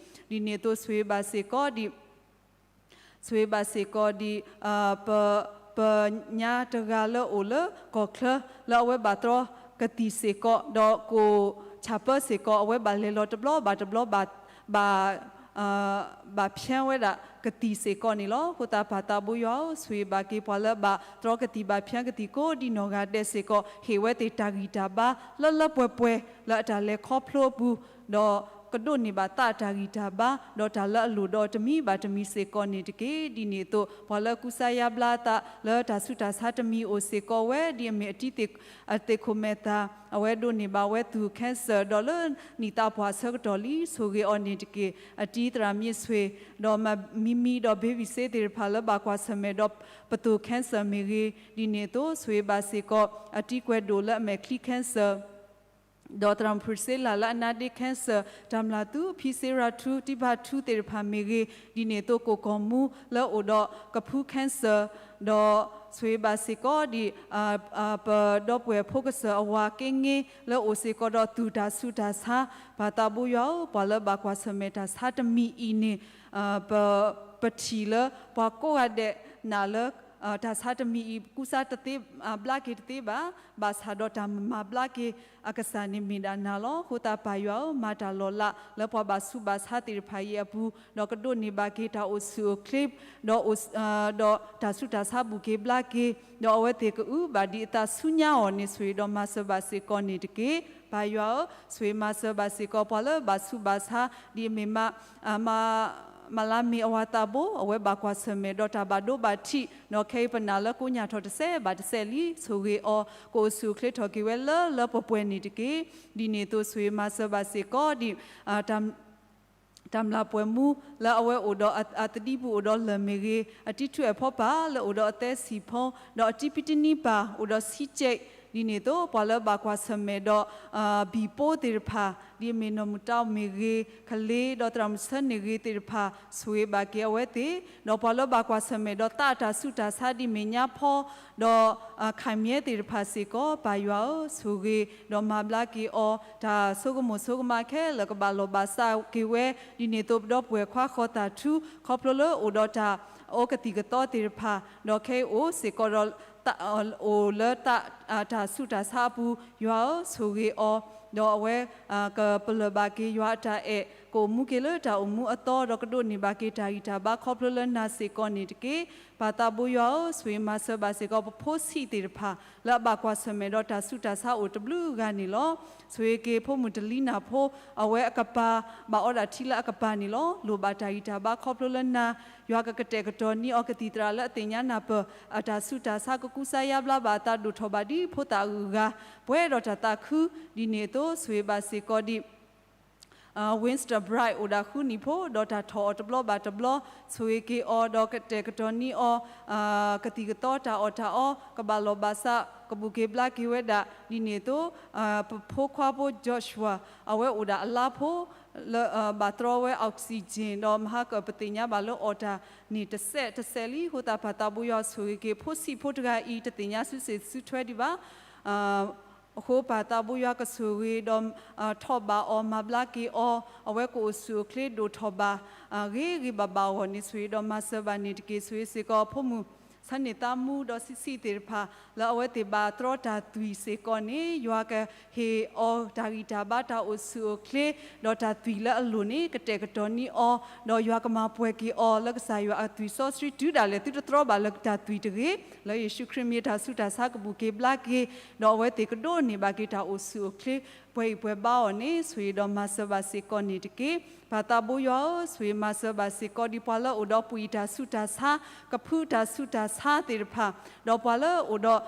ဒီးဝံၤခံဖျၢၣ်လံ. ဒ်န့ၣ်အသိး ဆိၣ်ဂ့ၤဘၣ်စ့ၢ်ကီးဒံး ဆိၣ်ဂ့ၤဘၣ်စ့ၢ်ကီးဒံး ပ ပညါတဂၤလၢအိၣ်လၢကီၢ်ချၢ လၢအဝဲဘၣ်တြီကသံၣ်စ့ၢ်ကီး ဒီးကိၣ်ဆၣ်ပၢစ့ၢ်ကီး အဝဲဘၣ်လဲၤလီၤတဘျီဘၣ်တဘျီ ဘၣ် ဘၣ် ဘၣ်ဖျါဝဲဒၣ်ကသံၣ်စ့ၢ်ကီးန့ၣ်လီၤ. အဃိသတး ပၢ်သးဘိယွၤဧၢ, ဆိၣ်ဂ့ၤဘၣ်က့ၤပှၤလၢဘၣ်တြီကသံၣ် ဘၣ်ဖျါကသံၣ်ကိးဒံးနီၢ်ဂၤဒဲးစ့ၢ်ကီး ဟ့ၣ်ဝဲသ့ၣ်တၢ်ဂံၢ်တၢ်ဘါ လၢလၢပှဲၤပှဲၤ လၢအတၢ်လဲၤခီဖျိအပူၤ ဒီးကဒိးန့ၢ်ဘၣ်သးအတၢ်ဂံၢ်တၢ်ဘါ ဒီးတၢ်လၢအလိၣ်ဒီးတမံၤဘၣ်တမံၤစ့ၢ်ကီးန့ၣ်တက့ၢ်. ဒ်န့ၣ်အသိး ပှၤလၢကူစါယါဘျါအသးလၢတၢ်ဆူးတၢ်ဆါတမံၤအိၣ်စ့ၢ်ကီးဝဲ ဒ်အမ့ၢ်အတံၤသ့ၣ်ခိၣ်မဲာ်သၣ် အဝဲဒိးန့ၢ်ဘၣ်ဝဲသူၣ် cancer ဒီးလၢနံၣ်သးပှၢ်အဆၢကတီၢ်လံ ဆိၣ်ဂ့ၤအီၤန့ၣ်တက့ၢ်. အတံၤသရၣ်မ့ၢ်ဆွ့ၣ် ဒီးမၤမံမံဒီး baby စ့သ့ၣ်တဖၣ်လၢဘၣ်ကွၢ်ဆၢၣ်မဲာ်ဒီးပသိၣ် cancer မ့ၢ်ဂ့ၤ, ဒ်န့ၣ်အသိး ဆိၣ်ဂ့ၤဘၣ်စ့ၢ်ကီး အတံၤကွဲၤဒိၣ်လၢအမဲာ်ချံ cancer ဒီးသရၣ်မုၣ် Priscilla လၢအနါဒ့ cancer, တၢ်မျၢ်သူ ဖံစ့ရၤထူ တံၢ်ဘါထူသ့ၣ်တဖၣ်မ့ၢ်ဂ့ၤ, ဒ်န့ၣ်အသိးကိၢ်ကီၢ်မူလၢအိၣ်ဒီးကဖူ cancer, ဒီးဆိၣ်ဂ့ၤဘၣ်စ့ၢ်ကီးဒ် ပဒီပုၢ်ဝဲၢ်ဖိကစၢၢ်အဝၤက့င့လၢအိၣ်စ့ၢ်ကီးဒီးသူၣ်တၢ်ဆူးတၢ်ဆါ, ပၢ်သးဘိယွၤဧၢ, ပှၤလၢဘၣ်ကွၢ်ဆၢၣ်မဲာ်တၢ်ဆါတမံၤအံၤန့ၣ် ပ ပထံၣ်လၢပှၤကိးဂၤဒဲးနာ်လၢ တၢ်ဆါတမံၤအံၤ ကူစါတသ့ ဘျါက့ၤတသ့ဘၣ်, ဘၣ်ဆၣ်ဒီးတၢ်မၤဘျါက့ၤအကစၢ်န့ၣ်မ့ၢ်ဒၣ်နၤလီၤ. အဃိသတးပၢ်ယွၤဧၢ, မၤတၢ်လီၤလးလၢပှၤဘၣ်ဆူးဘၣ်ဆါသ့ၣ်တဖၣ်အံၤအပူၤ, ဒီးကဒိးန့ၢ်ဘၣ်က့ၤတၢ်အိၣ်ဆူၣ်အိၣ်ချ့ ဒီး ဒီးတၢ်ဆူးတၢ်ဆါဘူးက့ၤဘျါက့ၤ, ဒီးအဝဲသ့ၣ်ကအုဘၣ်ဒ်အသးဆူညါအီၤန့ၣ် ဆိၣ်ဂ့ၤဒီးမၤစၢၤဘၣ်စ့ၢ်ကီးန့ၣ်တက့ၢ်. ပၢ်ယွၤဧၢ, ဆိၣ်ဂ့ၤမၤစၢၤဘၣ်စ့ၢ်ကီး ပှၤလၢဘၣ်ဆူးဘၣ်ဆါ ဒ်အမ့ၢ် မၤလၤမ့ၢ်အဝၤသးဘိ အဝဲဘၣ်ကွၢ်ဆၢၣ်မဲာ်ဒီးတၢ်ဘၣ်ဒိဘၣ်ထံး, ဒီးခဲအံၤပနာ်လၢကိညၢ်ထီၣ်တစဲးဘၣ်တစဲးလံ, ဆိၣ်ဂ့ၤအီၤ ကအိၣ်ဆူၣ်အိၣ်ချ့ထီၣ်က့ၤဝဲလၢလၢပှဲၤပှဲၤန့ၣ်တက့ၢ်. ဒ်န့ၣ်အသိးဆိၣ်ဂ့ၤမၤစၢၤဘၣ်စ့ၢ်ကီးဒ် တၢ်မျၢ်ပှဲၤမူလၢအဝဲအိၣ်ဒီးအသဒံပူၤအိၣ်ဒီးလၢၢ်မ့ၢ်ဂ့ၤ, အတံၤထူအဲၣ်ဖီပၢ်လၢအိၣ်ဒီးအသဲစံၣ်ဖီ, ဒီးအတံၤပံတနံပၢ်အိၣ်ဒီးဆံးကဲး, ဒ်န့ၣ်အသိး ပှၤလၢဘၣ်ကွၢ်ဆၢၣ်မဲာ်ဒီး ဘံၣ်ပိသ့ၣ်တဖၣ် ဒ်အမ့ၢ်နီၢ်မုၢ်တၢ်မ့ၢ်ဂ့ၤ, ကလ့ ဒီးသရၣ်မုၣ်ဆၢန့ၢ်ဂ့ၤသ့ၣ်တဖၣ် ဆိၣ်ဂ့ၤဘၣ်က့ၤအဝဲသ့ၣ်, ဒီးပှၤလၢဘၣ်ကွၢ်ဆၢၣ်မဲာ်ဒီးသးအတၢ်ဆူးတၢ်ဆါဒ်အမ့ၢ်ညါဖီ ဒီး ခၢ်မဲသ့ၣ်တဖၣ်စ့ၢ်ကီး ပၢ်ယွၤဧၢ, ဆိၣ်ဂ့ၤဒီးမၤဘျါက့ၤအီၤ, တၢ်ဆိကမိၣ်ဆိကမးခဲလၢာ်ကဘၣ်လီၢ်ဘၣ်စးက့ၤဝဲ, ဒ်န့ၣ်အသိးပဒီပုၢ်ဝဲၢ်ခွါဃီၤသးထူ ခီဖျိလၢအိၣ်ဒီးတၢ်အိၣ်ကသံၣ်ကသီသ့ၣ်တဖၣ်, ဒီးခဲအံၤအိၣ်စ့ၢ်ကီးဒီး အိၣ်လၢတၢ်ဆူးတၢ်ဆါအပူၤ, ယွၤဧၢ, ဆိၣ်ဂ့ၤအီၤ, ဒီးအဝဲ ကပလၢၢ်ဘၣ်က့ၤယွၤအတၢ်အဲၣ်, ကအိၣ်မူက့ၤလၢတၢ်အိၣ်မူအသီ, ဒီးကဒိးန့ၢ်ဘၣ်က့ၤတၢ်ဂံၢ်တၢ်ဘါခီဖျိလၢနၤစ့ၢ်ကီးန့ၣ်တက့ၢ်. ပၢ်သးဘိယွၤဧၢ, ဆိၣ်ဂ့ၤမၤစၢၤဘၣ်စ့ၢ်ကီး ပဖိဆံးသ့ၣ်တဖၣ် လၢအဘၣ်ကွၢ်ဆၢၣ်မဲာ်ဒီးတၢ်ဆူးတၢ်ဆါအိၣ်တဘျုးဂၤန့ၣ်လီၤ. ဆိၣ်ဂ့ၤက့ၤဖိမုၣ်တလံနၢ်ဖိ အဝဲအကပၤ ဘၣ်အီဒၣ်ထံလၢအကပၤန့ၣ်လီၤ. လိၣ်ဘၣ်တၢ်ဂံၢ်တၢ်ဘါခီဖျိလၢနၤ, ယွၤကကတဲာ်ကတီၤန့ၢ်အီၤကသံၣ်သရၣ်လၢအသ့ၣ်ညါနၢ်ပၢၢ် အတၢ်ဆူးတၢ်ဆါ ကကူစါယါဘျါဘၣ်အသးဒိၣ်ထီၣ်ဘၣ်ဒ်ဖိသၣ်အဂုၤအဂၤ ပှဲၤဒီးတၢ်သးခု, ဒ်န့ၣ်အသိး ဆိၣ်ဂ့ၤဘၣ်စ့ၢ်ကီးဒ် Winston Bright အိၣ်ဒၣ်ဃုနံၣ်ဖိ ဒီးတၢ်ထီၣ်အီၤတဘျီဘၣ်တဘျီ, ဆိၣ်ဂ့ၤက့ၤအီၤ ဒီးကတဲာ်ကတီၤန့ၢ်အီၤ ကသံၣ်ကသီတၢ်အီၣ်တၢ်အီ ကဘၣ်လီၢ်ဘၣ်စး ကဘူးက့ၤဘျါက့ၤဝဲဒၣ်, ဒ်န့ၣ်အသိး ပဖိခွါဖိ Joshua အဝဲအိၣ်ဒၣ်အလါဖိ လၢဘၣ်တြီဝဲ oxygen ဒီးမဟါကၢၣ်ပသ့ၣ်ညါဘၣ်လၢအီၣ်တၢ်န့ၣ်တစဲးတစဲးလံ, အဃိသတးပၢ်သးဘိယွၤဆိၣ်ဂ့ၤက့ၤ ဖိဆံးဖိတဂၤအံၤ တသ့ၣ်ညါစုစ့ၣ်စုထွဲဒံးဘၣ် အဃိပၢ်သးဘိယွၤကဆိၣ်ဂ့ၤဒီး ထီၣ်ဘၣ်အီၤ မၤဘျါက့ၤအီၤ, အဝဲကအိၣ်ဆူၣ်အိၣ်ချ့ဒိၣ်ထီၣ်ဘၣ် ဂ့ၤဂ့ၤဘၣ်ဘၣ်အဂီၢ်န့ၣ် ဆိၣ်ဂ့ၤဒီးမၤစၢၤဘၣ်န့ၣ်တက့ၢ်. ဆိၣ်ဂ့ၤစ့ၢ်ကီးဖိမုၣ် ဆၢန့ၢ်သးမူဒီးဆံးဆံးသ့ၣ်တဖၣ် လၢအဝဲသ့ၣ်ဘၣ်တြီတၢ်သွံၣ်စ့ၢ်ကီးန့ၣ် ယွၤကဟ့ၣ်အီၤတၢ်ဂံၢ်တၢ်ဘါတၢ်အိၣ်ဆူၣ်အိၣ်ချ့ ဒီးတၢ်သွံၣ်လၢအလိၣ်န့ၣ် ကတဲာ်ကတီၤန့ၢ်အီၤ, ဒီးယွၤကမၤပှဲၤက့ၤအီၤလၢကစၢ်ယွၤအသွံၣ်စီဆှံ တုၤဒၣ်လဲာ်သုတတြီဘၣ်လၢတၢ်သွံၣ်တဂ့ၤ, လၢယ့ၣ်ၡူးခရံာ်မံၤတၢ်ဆူးတၢ်ဆါကဘူးက့ၤဘျါက့ၤ, ဒီးအဝဲသ့ၣ်ကဒိးန့ၢ်ဘၣ်က့ၤတၢ်အိၣ်ဆူၣ်အိၣ်ချ့ ပှဲၤအံၣ်ပှဲၤဘါအီၤန့ၣ် ဆိၣ်ဂ့ၤဒီးမၤစၢၤဘၣ်စ့ၢ်ကီးန့ၣ်တက့ၢ်. ပၢ်သးဘိယွၤဧၢ, ဆိၣ်ဂ့ၤမၤစၢၤဘၣ်စ့ၢ်ကီးဒ်ပှၤလၢအိၣ်ဒီးပှံာ်တၢ်ဆူးတၢ်ဆါ, ကဖုတၢ်ဆူးတၢ်ဆါသ့ၣ်တဖၣ်, ဒီးပှၤလၢအိၣ်ဒီး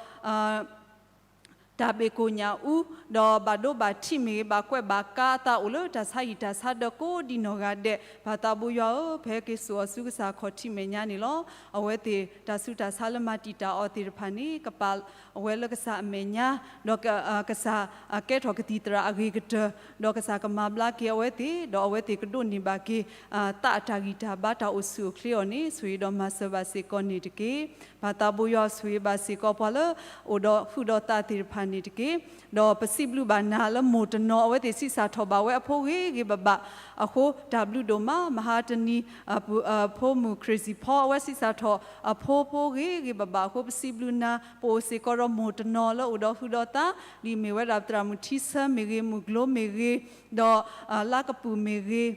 တၢ်ဘ့ၣ်ကိၣ်ညၣ်အူ, ဒီးဘၣ်ဒိဘၣ်ထံးမ့ၢ်ဂ့ၤ, ဘၣ်ကွဲးဘၣ်ကါအသးအိၣ်လၢတၢ်ဆါဟံၣ်တၢ်ဆါဒၢကိးဒ်နီၢ်ဂၤဒဲး, ပၢ်သးဘိယွၤဧၢ, ဖဲက့ၤစိာ်အီၤဆူကစၢ်ခီၣ်ထံးမဲာ်ညါန့ၣ်လီၤ. အဝဲသ့ၣ်တၢ်ဆူးတၢ်ဆါလၢမၤတံာ်တာ်အီၤသ့ၣ်တဖၣ်န့ၣ် ကပာ်အဝဲလၢကစၢ်အမဲာ်ညါ, ဒီးကစၢ်ကဲထီၣ်ကသံၣ်သရၣ်အဂ့ၤကတၢၢ်, ဒီးကစၢ်ကမၤဘျါက့ၤအဝဲသ့ၣ်, ဒီးအဝဲသ့ၣ်ကဒိးန့ၢ်ဘၣ်က့ၤ သးအတၢ်ဂံၢ်တၢ်ဘါတၢ်အိၣ်ဆူၣ်အိၣ်ချ့အီၤန့ၣ် ဆိၣ်ဂ့ၤဒီးမၤစၢၤဘၣ်စ့ၢ်ကီးန့ၣ်တက့ၢ်. ပၢ်သးဘိယွၤဆိၣ်ဂ့ၤဘၣ်စ့ၢ်ကီးပှၤလၢအိၣ်ဒီးဟုၣ်ဒီးသးသ့ၣ်တဖၣ်န့ၣ်တက့ၢ်. ဒီးပစံးဘျုးဘၣ်နၤလၢမိၢ်တနီၤ အဝဲသ့ၣ်ဆံးစၢ်ထီၣ်ဘၣ်ဝဲအဖိဂ့ၤဂ့ၤဘၣ်ဘၣ်အဃိ တၢ်ဘျုးဒိၣ်မး, မဟါတနံၤ ဖိမုၣ် Crazy Paul အဝဲဆံးစၢ်ထီၣ်အဖိဖိဂ့ၤဂ့ၤဘၣ်ဘၣ်အဃိ ပစံးဘျုးနၤ, ပအိၣ်စ့ၢ်ကီးဒီးမိၢ်တနီၤလၢအိၣ်ဒီးဟုၣ်ဒီးသး, ဒ်မ့ၢ်ဝဲဒၣ်သရၣ်မုၣ်ထံဆၢမ့ၢ်ဂ့ၤ, မုၢ်ကျိၤမ့ၢ်ဂ့ၤ, ဒီးလါကပုာ်မ့ၢ်ဂ့ၤ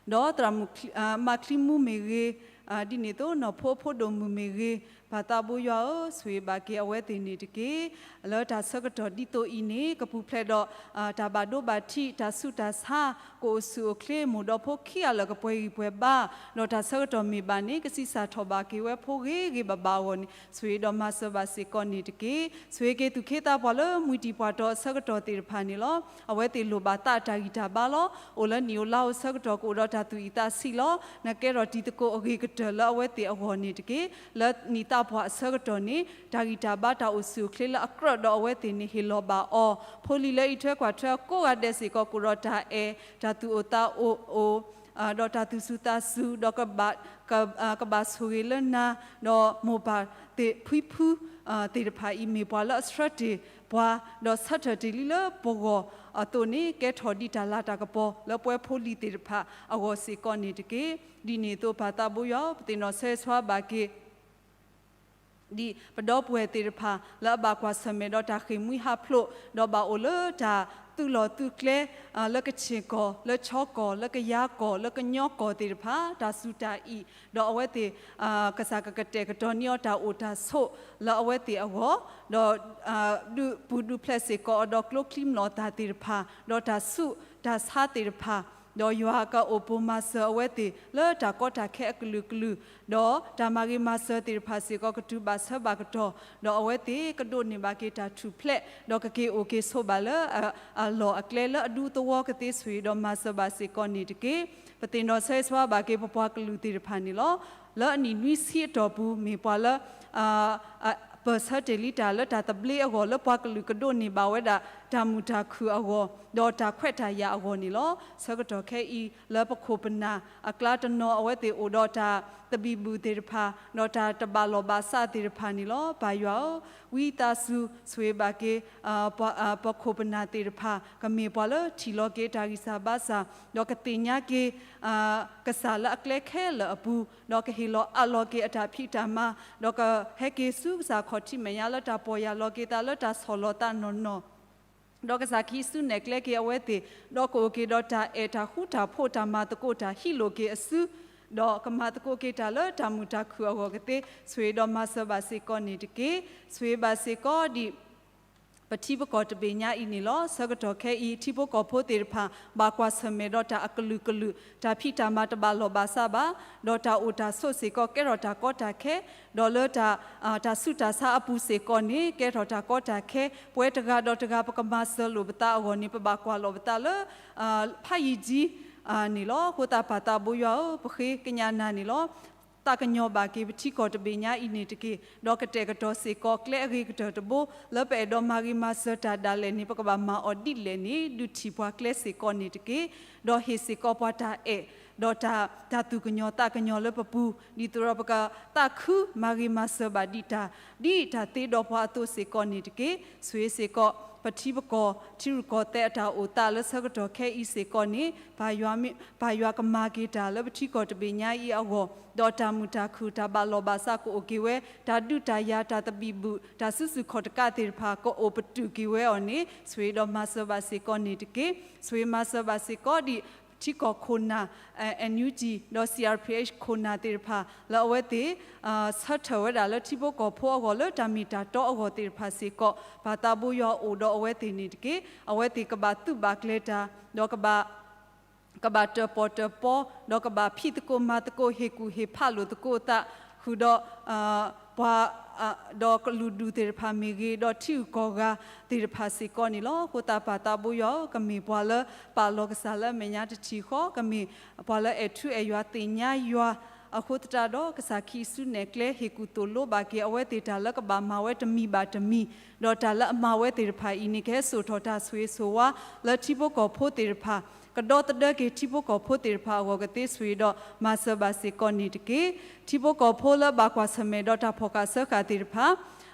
ဒီးသရၣ်မုၣ် မးချံမူမ့ၢ်ဂ့ၤ, ဒ်န့ၣ်အသိး နီၢ်ဖိအဖိဒိၣ်မုၣ်မ့ၢ်ဂ့ၤ, ပၢ်သးဘိယွၤဧၢ, ဆိၣ်ဂ့ၤဘၣ်က့ၤအဝဲသ့ၣ်န့ၣ်တက့ၢ်. လၢတၢ်ဆၢကတီၢ်ဒ်သိးအံၤန့ၣ် ကပူၤဖျဲးဒီး တၢ်ဘၣ်ဒိဘၣ်ထံး တၢ်ဆူးတၢ်ဆါ ကအိၣ်ဆူၣ်အိၣ်ချ့ မိၢ်ဒီးဖိခံဂၤလၢာ်ကပှဲၤဂံၢ်ပှဲၤဘါ, ဒီးတၢ်ဆၢကတီၢ်မ့ၢ်ဘၣ်န့ၣ် ကဆံးစၢ်ထီၣ်ဘၣ်က့ၤဝဲဖိဂ့ၤဂ့ၤဘၣ်ဘၣ်အဂီၢ်န့ၣ် ဆိၣ်ဂ့ၤဒီးမၤစၢၤဘၣ်စ့ၢ်ကီးန့ၣ်တက့ၢ်. ဆိၣ်ဂ့ၤက့ၤသူၣ်က့သးပှၢ်လၢမုၢ်တံၢ်ပှၢ်တီၤအဆၢကတီၢ်သ့ၣ်တဖၣ်န့ၣ်လီၤ. အဝဲသ့ၣ်လိၣ်ဘၣ်သးတၢ်ဂံၢ်တၢ်ဘါလီၤ. အိၣ်လၢနံၣ်အိၣ်လါအိၣ်ဆၢကတီၢ် ကအိၣ်ဒီးတၢ်သူၣ်အံၣ်သးဆံးလီၤ. နကဲထီၣ်တံၤသကိးအဂ့ၤကတၢၢ်လၢအဝဲသ့ၣ်အဂီၢ်န့ၣ်တက့ၢ်. လၢနံၣ်သးပှၢ်အဆၢကတီၢ်န့ၣ် တၢ်ဂံၢ်တၢ်ဘါတၢ်အိၣ်ဆူၣ်အိၣ်ချ့လၢအကြၢးဒီးအဝဲသ့ၣ်န့ၣ်ဟ့ၣ်လီၤဘၣ်အီၤ, ဖိလံၤလၢအံးထွဲကွၢ်ထွဲအကိးဂၤဒဲးစ့ၢ်ကီး ကအိၣ်ဒီးတၢ်အဲၣ် တၢ်သူၣ်အိၣ်သးအိၣ် ဒီးတၢ်သူၣ်စူၤသးစူၤ ဒီးကဘၣ်ဆိၣ်ဂ့ၤလၢနၤ, ဒီးမိၢ်ပၢ်သ့ၣ်ဖံဖုသ့ၣ်တဖၣ်အံၤ မ့ၢ်ပှၤလၢအဆှၢတ့ၢ်ပှၤ ဒီးဆၢထၢၣ်တ့ၢ်လံလၢပဂီၢ်အသိးန့ၣ် ကဲထီၣ်ဒ်တၢ်လၤတၢ်ကပီၤလၢပဝဲဖိလံၤသ့ၣ်တဖၣ်အဂီၢ်စ့ၢ်ကီးန့ၣ်တက့ၢ်. ဒ်န့ၣ်အသိးပၢ်သးဘိယွၤဧၢ, ပသ့ၣ်နီၣ်ဆၢဂ့ၤဆၢဝါဘၣ်က့ၤ ဒ်ပဒီပုၢ်ဝဲၢ်သ့ၣ်တဖၣ် လၢအဘၣ်ကွၢ်ဆၢၣ်မဲာ်ဒီးတၢ်ဃ့ၢ်မှံဟးဖျိး ဒီးဘၣ်အိၣ်လၢတၢ်သုးလီၢ်သုးကျဲ လၢကခ့ၣ်ကီၢ် လၢခၠီကီၢ် လၢကယၤကီၢ် လၢကညီကီၢ်သ့ၣ်တဖၣ် တၢ်ဆူးတၢ်အံၣ် ဒီးအဝဲသ့ၣ် ကစၢ်ကကတဲာ်ကတီၤန့ၢ်အီၤတၢ်အိၣ်တၢ်ဆိးလၢအဝဲသ့ၣ်အဂီၢ်, ဒီး ဒုးပူၤဒုးဖျဲးစ့ၢ်ကီးအီၤဒီးကျိချံမျိာ်သၣ်သ့ၣ်တဖၣ် ဒီးတၢ်ဆူးတၢ်ဆါသ့ၣ်တဖၣ်, ဒီးယွၤကအိၣ်ပိၢ်မၤစၢၤအဝဲသ့ၣ်လၢတၢ်ကီတၢ်ခဲအကလုာ်ကလုာ်, ဒီးတၢ်မၤဂ့ၤမၤစၢၤသ့ၣ်တဖၣ်စ့ၢ်ကီးကတုၤဘၣ်ဆၢဘၣ်ကတီၢ်, ဒီးအဝဲသ့ၣ်ကဒိးန့ၢ်ဘၣ်က့ၤတၢ်ထူၣ်ဖျဲး ဒီးကက့ၤအိၣ်က့ၤဆိးဘၣ်လၢ အလီၢ်အကျဲလၢအဒူသဝီကသ့ ဆိၣ်ဂ့ၤဒီးမၤစၢၤဘၣ်စ့ၢ်ကီးန့ၣ်တက့ၢ်. ပသ့ၣ်နီၣ်ဆၢဂ့ၤဆၢဝါဘၣ်က့ၤပပှၤကလုာ်သ့ၣ်တဖၣ်န့ၣ်လီၤ. လၢအနံၣ်နွံဆံအတီၢ်ပူၤ မ့ၢ်ပှၤလၢ ပၢၢ်ဆၢတ့ၢ်လံတၢ်လၢတၢ်သဘျ့အဂီၢ် လၢပှၤကလုာ်ကဒိးန့ၢ်ဘၣ်ဝဲဒၣ် တၢ်မုာ်တၢ်ခုၣ်အဂီၢ် ဒီးတၢ်ခွဲးတၢ်ယာ်အဂီၢ်န့ၣ်လီၤ. ဆၢကတီၢ်ခဲအံၤ လၢပခိၣ်ပနၢ်အကျါတနီၤ အဝဲသ့ၣ်အိၣ်ဒီးတၢ်သဘံၣ်ဘုၣ်သ့ၣ်တဖၣ် ဒီးတၢ်တဘၣ်လီၢ်ဘၣ်စးသ့ၣ်တဖၣ်န့ၣ်လီၤ. ပၢ်ယွၤဧၢ, ဝံသးစူၤ ဆိၣ်ဂ့ၤဘၣ်က့ၤ ပခိၣ်ပနၢ်သ့ၣ်တဖၣ် ကမ့ၢ်ပှၤလၢထံၣ်လီၤက့ၤတၢ်ဂံၢ်စၢ်ဘါစၢ် ဒီးကသ့ၣ်ညါက့ၤ ကစၢ်လၢအကျဲခဲလၢာ်အပူၤ, ဒီးကဟ့ၣ်လီၤအးလီၤက့ၤအတၢ်ဖံးတၢ်မၤ, ဒီးကဟဲက့ၤဆူကစၢ်ခီၣ်ထံးမဲာ်ညါလၢတၢ်ပီၢ်ယၢ်လီၤက့ၤသးလၢတၢ်ဆီၣ်လီၤသးနီၢ်နီၢ်, ဒီးကစၢ်ခံစုနဲၣ်ကျဲက့ၤအဝဲသ့ၣ်, ဒီးကအိၣ်က့ၤဒီးတၢ်အဲၣ်တၢ်ဃူတၢ်ဖိး တၢ်မၤသကိးတၢ်ဟံးလိာ်က့ၤအစု, ဒီးကမၤသကိးက့ၤတၢ်လၢတၢ်မုာ်တၢ်ခုၣ်အဂီၢ်ကသ့, ဆိၣ်ဂ့ၤဒီးမၤစၢၤဘၣ်စ့ၢ်ကီးန့ၣ်တက့ၢ်. ဆိၣ်ဂ့ၤဘၣ်စ့ၢ်ကီးဒ် ပထံပကီၢ်တဘ့ၣ်ညါအံၤန့ၣ်လီၤ. ဆၢကတီၢ်ခဲအံၤ ထံဖိကီၢ်ဖိသ့ၣ်တဖၣ် ဘၣ်ကွၢ်ဆၢၣ်မဲာ်ဒီးတၢ်အကလုာ်ကလုာ်, တၢ်ဖံးတၢ်မၤတဘၣ်လီၢ်ဘၣ်စးဘၣ်, ဒီးတၢ်အိၣ်တၢ်ဆိးစ့ၢ်ကီးကဲထီၣ်တၢ်ကီတၢ်ခဲ, ဒီးလၢ တၢ်ဆူးတၢ်ဆါအပူၤစ့ၢ်ကီးန့ၣ် ကဲထီၣ်တၢ်ကီတၢ်ခဲ, ပဝဲတဂၤဒီးတဂၤ ပကမၤစၢၤလိာ်ပသးအဂီၢ်န့ၣ် ပဘၣ်ကွၢ်လီၤပသးလၢ ဖးယံာ်ကၠံန့ၣ်လီၤ. အဃိသတးပၢ်သးဘိယွၤဧၢ, ပဃ့ကညးနၤန့ၣ်လီၤ. သးကညီၤဘၣ်က့ၤပထံကီၢ်တဘ့ၣ်ညါအံၤန့ၣ်တက့ၢ်. ဒီးကတဲာ်ကတီၤစ့ၢ်ကီးကျဲအဂ့ၤကတၢၢ်တဘိ လၢပအဲၣ်ဒိးမၤဂ့ၤမၤစၢၤတၢ်ဒၣ်လဲာ်န့ၣ် ပကဘၣ်မၤအီၤဒ်လဲၣ်န့ၣ် ဒုးထံၣ်ပှၤကျဲစ့ၢ်ကီးန့ၣ်တက့ၢ်. ဒီးဟ့ၣ်စ့ၢ်ကီးပှၤတၢ်အဲၣ်, ဒီးတၢ်သူၣ်ကညီၤသးကညီၤလၢပပူၤ, ဒ်သိးဒီးပကသးခုမၤဂ့ၤမၤစၢၤဘၣ်ဒံးတၢ် ဒ်တၢ်သ့ဒီးပှၤအသိးစ့ၢ်ကီးန့ၣ်တက့ၢ်. ဆိၣ်ဂ့ၤစ့ၢ်ကီး ပထံပကီၢ် ထံရူၢ်ကီၢ်သဲးအတၢ်အိၣ်သးလၢဆၢကတီၢ်ခဲအံၤစ့ၢ်ကီးန့ၣ် ပၢ်ယွၤကမၤက့ၤတၢ်လၢပထံကီၢ်တဘ့ၣ်ညါအံၤအဂီၢ်, ဒီးတၢ်မုာ်တၢ်ခုၣ်တၢ်ဘၣ်လီၢ်ဘၣ်စးကအိၣ်က့ၤဝဲ, တၢ်ဒုးတၢ်ယၤ တၢ်သဘံၣ်ဘုၣ် တၢ်စုဆူၣ်ခီၣ်တကးသ့ၣ်တဖၣ် ကအိၣ်ပတုာ်က့ၤဝဲအီၤန့ၣ် ဆိၣ်ဂ့ၤဒီးမၤစၢၤဘၣ်စ့ၢ်ကီးန့ၣ်တက့ၢ်. ဆိၣ်ဂ့ၤမၤစၢၤဘၣ်စ့ၢ်ကီးဒ် ထံကီၢ်ခိၣ်နၢ် NUG ဒီး CRPH ခိၣ်နၢ်သ့ၣ်တဖၣ် လၢအဝဲသ့ၣ် ဆၢထၢၣ်ဝဲဒၣ်လၢထံဖိကီၢ်ဖိအဂီၢ် လၢတၢ်မ့ၢ်တၢ်တီအဂီၢ်သ့ၣ်တဖၣ်စ့ၢ်ကီး ပၢ်သးဘိယွၤအိၣ်ဒီးအဝဲသ့ၣ်န့ၣ်တက့ၢ်. အဝဲသ့ၣ်ကဘၣ်သုးဘၣ်ကျဲၤတၢ် ဒီးကဘၣ် ကဘၣ်တၢၣ်ပီၣ်တၢၣ်ပီ ဒီးကဘၣ်ဖံးသကိးမၤသကိး ဟ့ၣ်ကူၣ်ဟ့ၣ်ဖးလိာ်သကိးအသး ဃုာ်ဒီး ပှၤ ဒီးကလုာ်ဒူၣ်သ့ၣ်တဖၣ်မ့ၢ်ဂ့ၤ, ဒီးထံဂုၤကီၢ်ဂၤသ့ၣ်တဖၣ်စ့ၢ်ကီးန့ၣ်လီၤ. အဃိသတးပၢ်သးဘိယွၤဧၢ, ကမ့ၢ်ပှၤလၢပာ်လီၤကစၢ်လၢအမဲာ်ညါတထံၣ်ဃီ, ကမ့ၢ်ပှၤလၢအဲၣ်ထူအဲၣ်ယွၤသ့ၣ်ညါယွၤ, အဃိသတးဒီး ကစၢ်ခံစုနဲၣ်ကျဲဟ့ၣ်ကူၣ်သိၣ်လိဘၣ်က့ၤအဝဲသ့ၣ်တၢ်လၢကဘၣ်မၤဝဲတမံၤဘၣ်တမံၤ, ဒီးတၢ်လၢအမၤဝဲသ့ၣ်တဖၣ်အံၤန့ၣ် ကဟဲစိာ်ထီၣ်တၢ်ဆိၣ်ဂ့ၤဆိၣ်ဝါ လၢထံဖိကီၢ်ဖိသ့ၣ်တဖၣ် ကဒီသဒၢက့ၤထံဖိကီၢ်ဖိသ့ၣ်တဖၣ်အဂီၢ်ကသ့ ဆိၣ်ဂ့ၤဒီးမၤစၢၤဘၣ်စ့ၢ်ကီးန့ၣ်တက့ၢ်. ထံဖိကီၢ်ဖိလၢဘၣ်ကွၢ်ဆၢၣ်မဲာ်ဒီးတၢ်ဖီၣ်ဃာ်စၢဃာ်သ့ၣ်တဖၣ်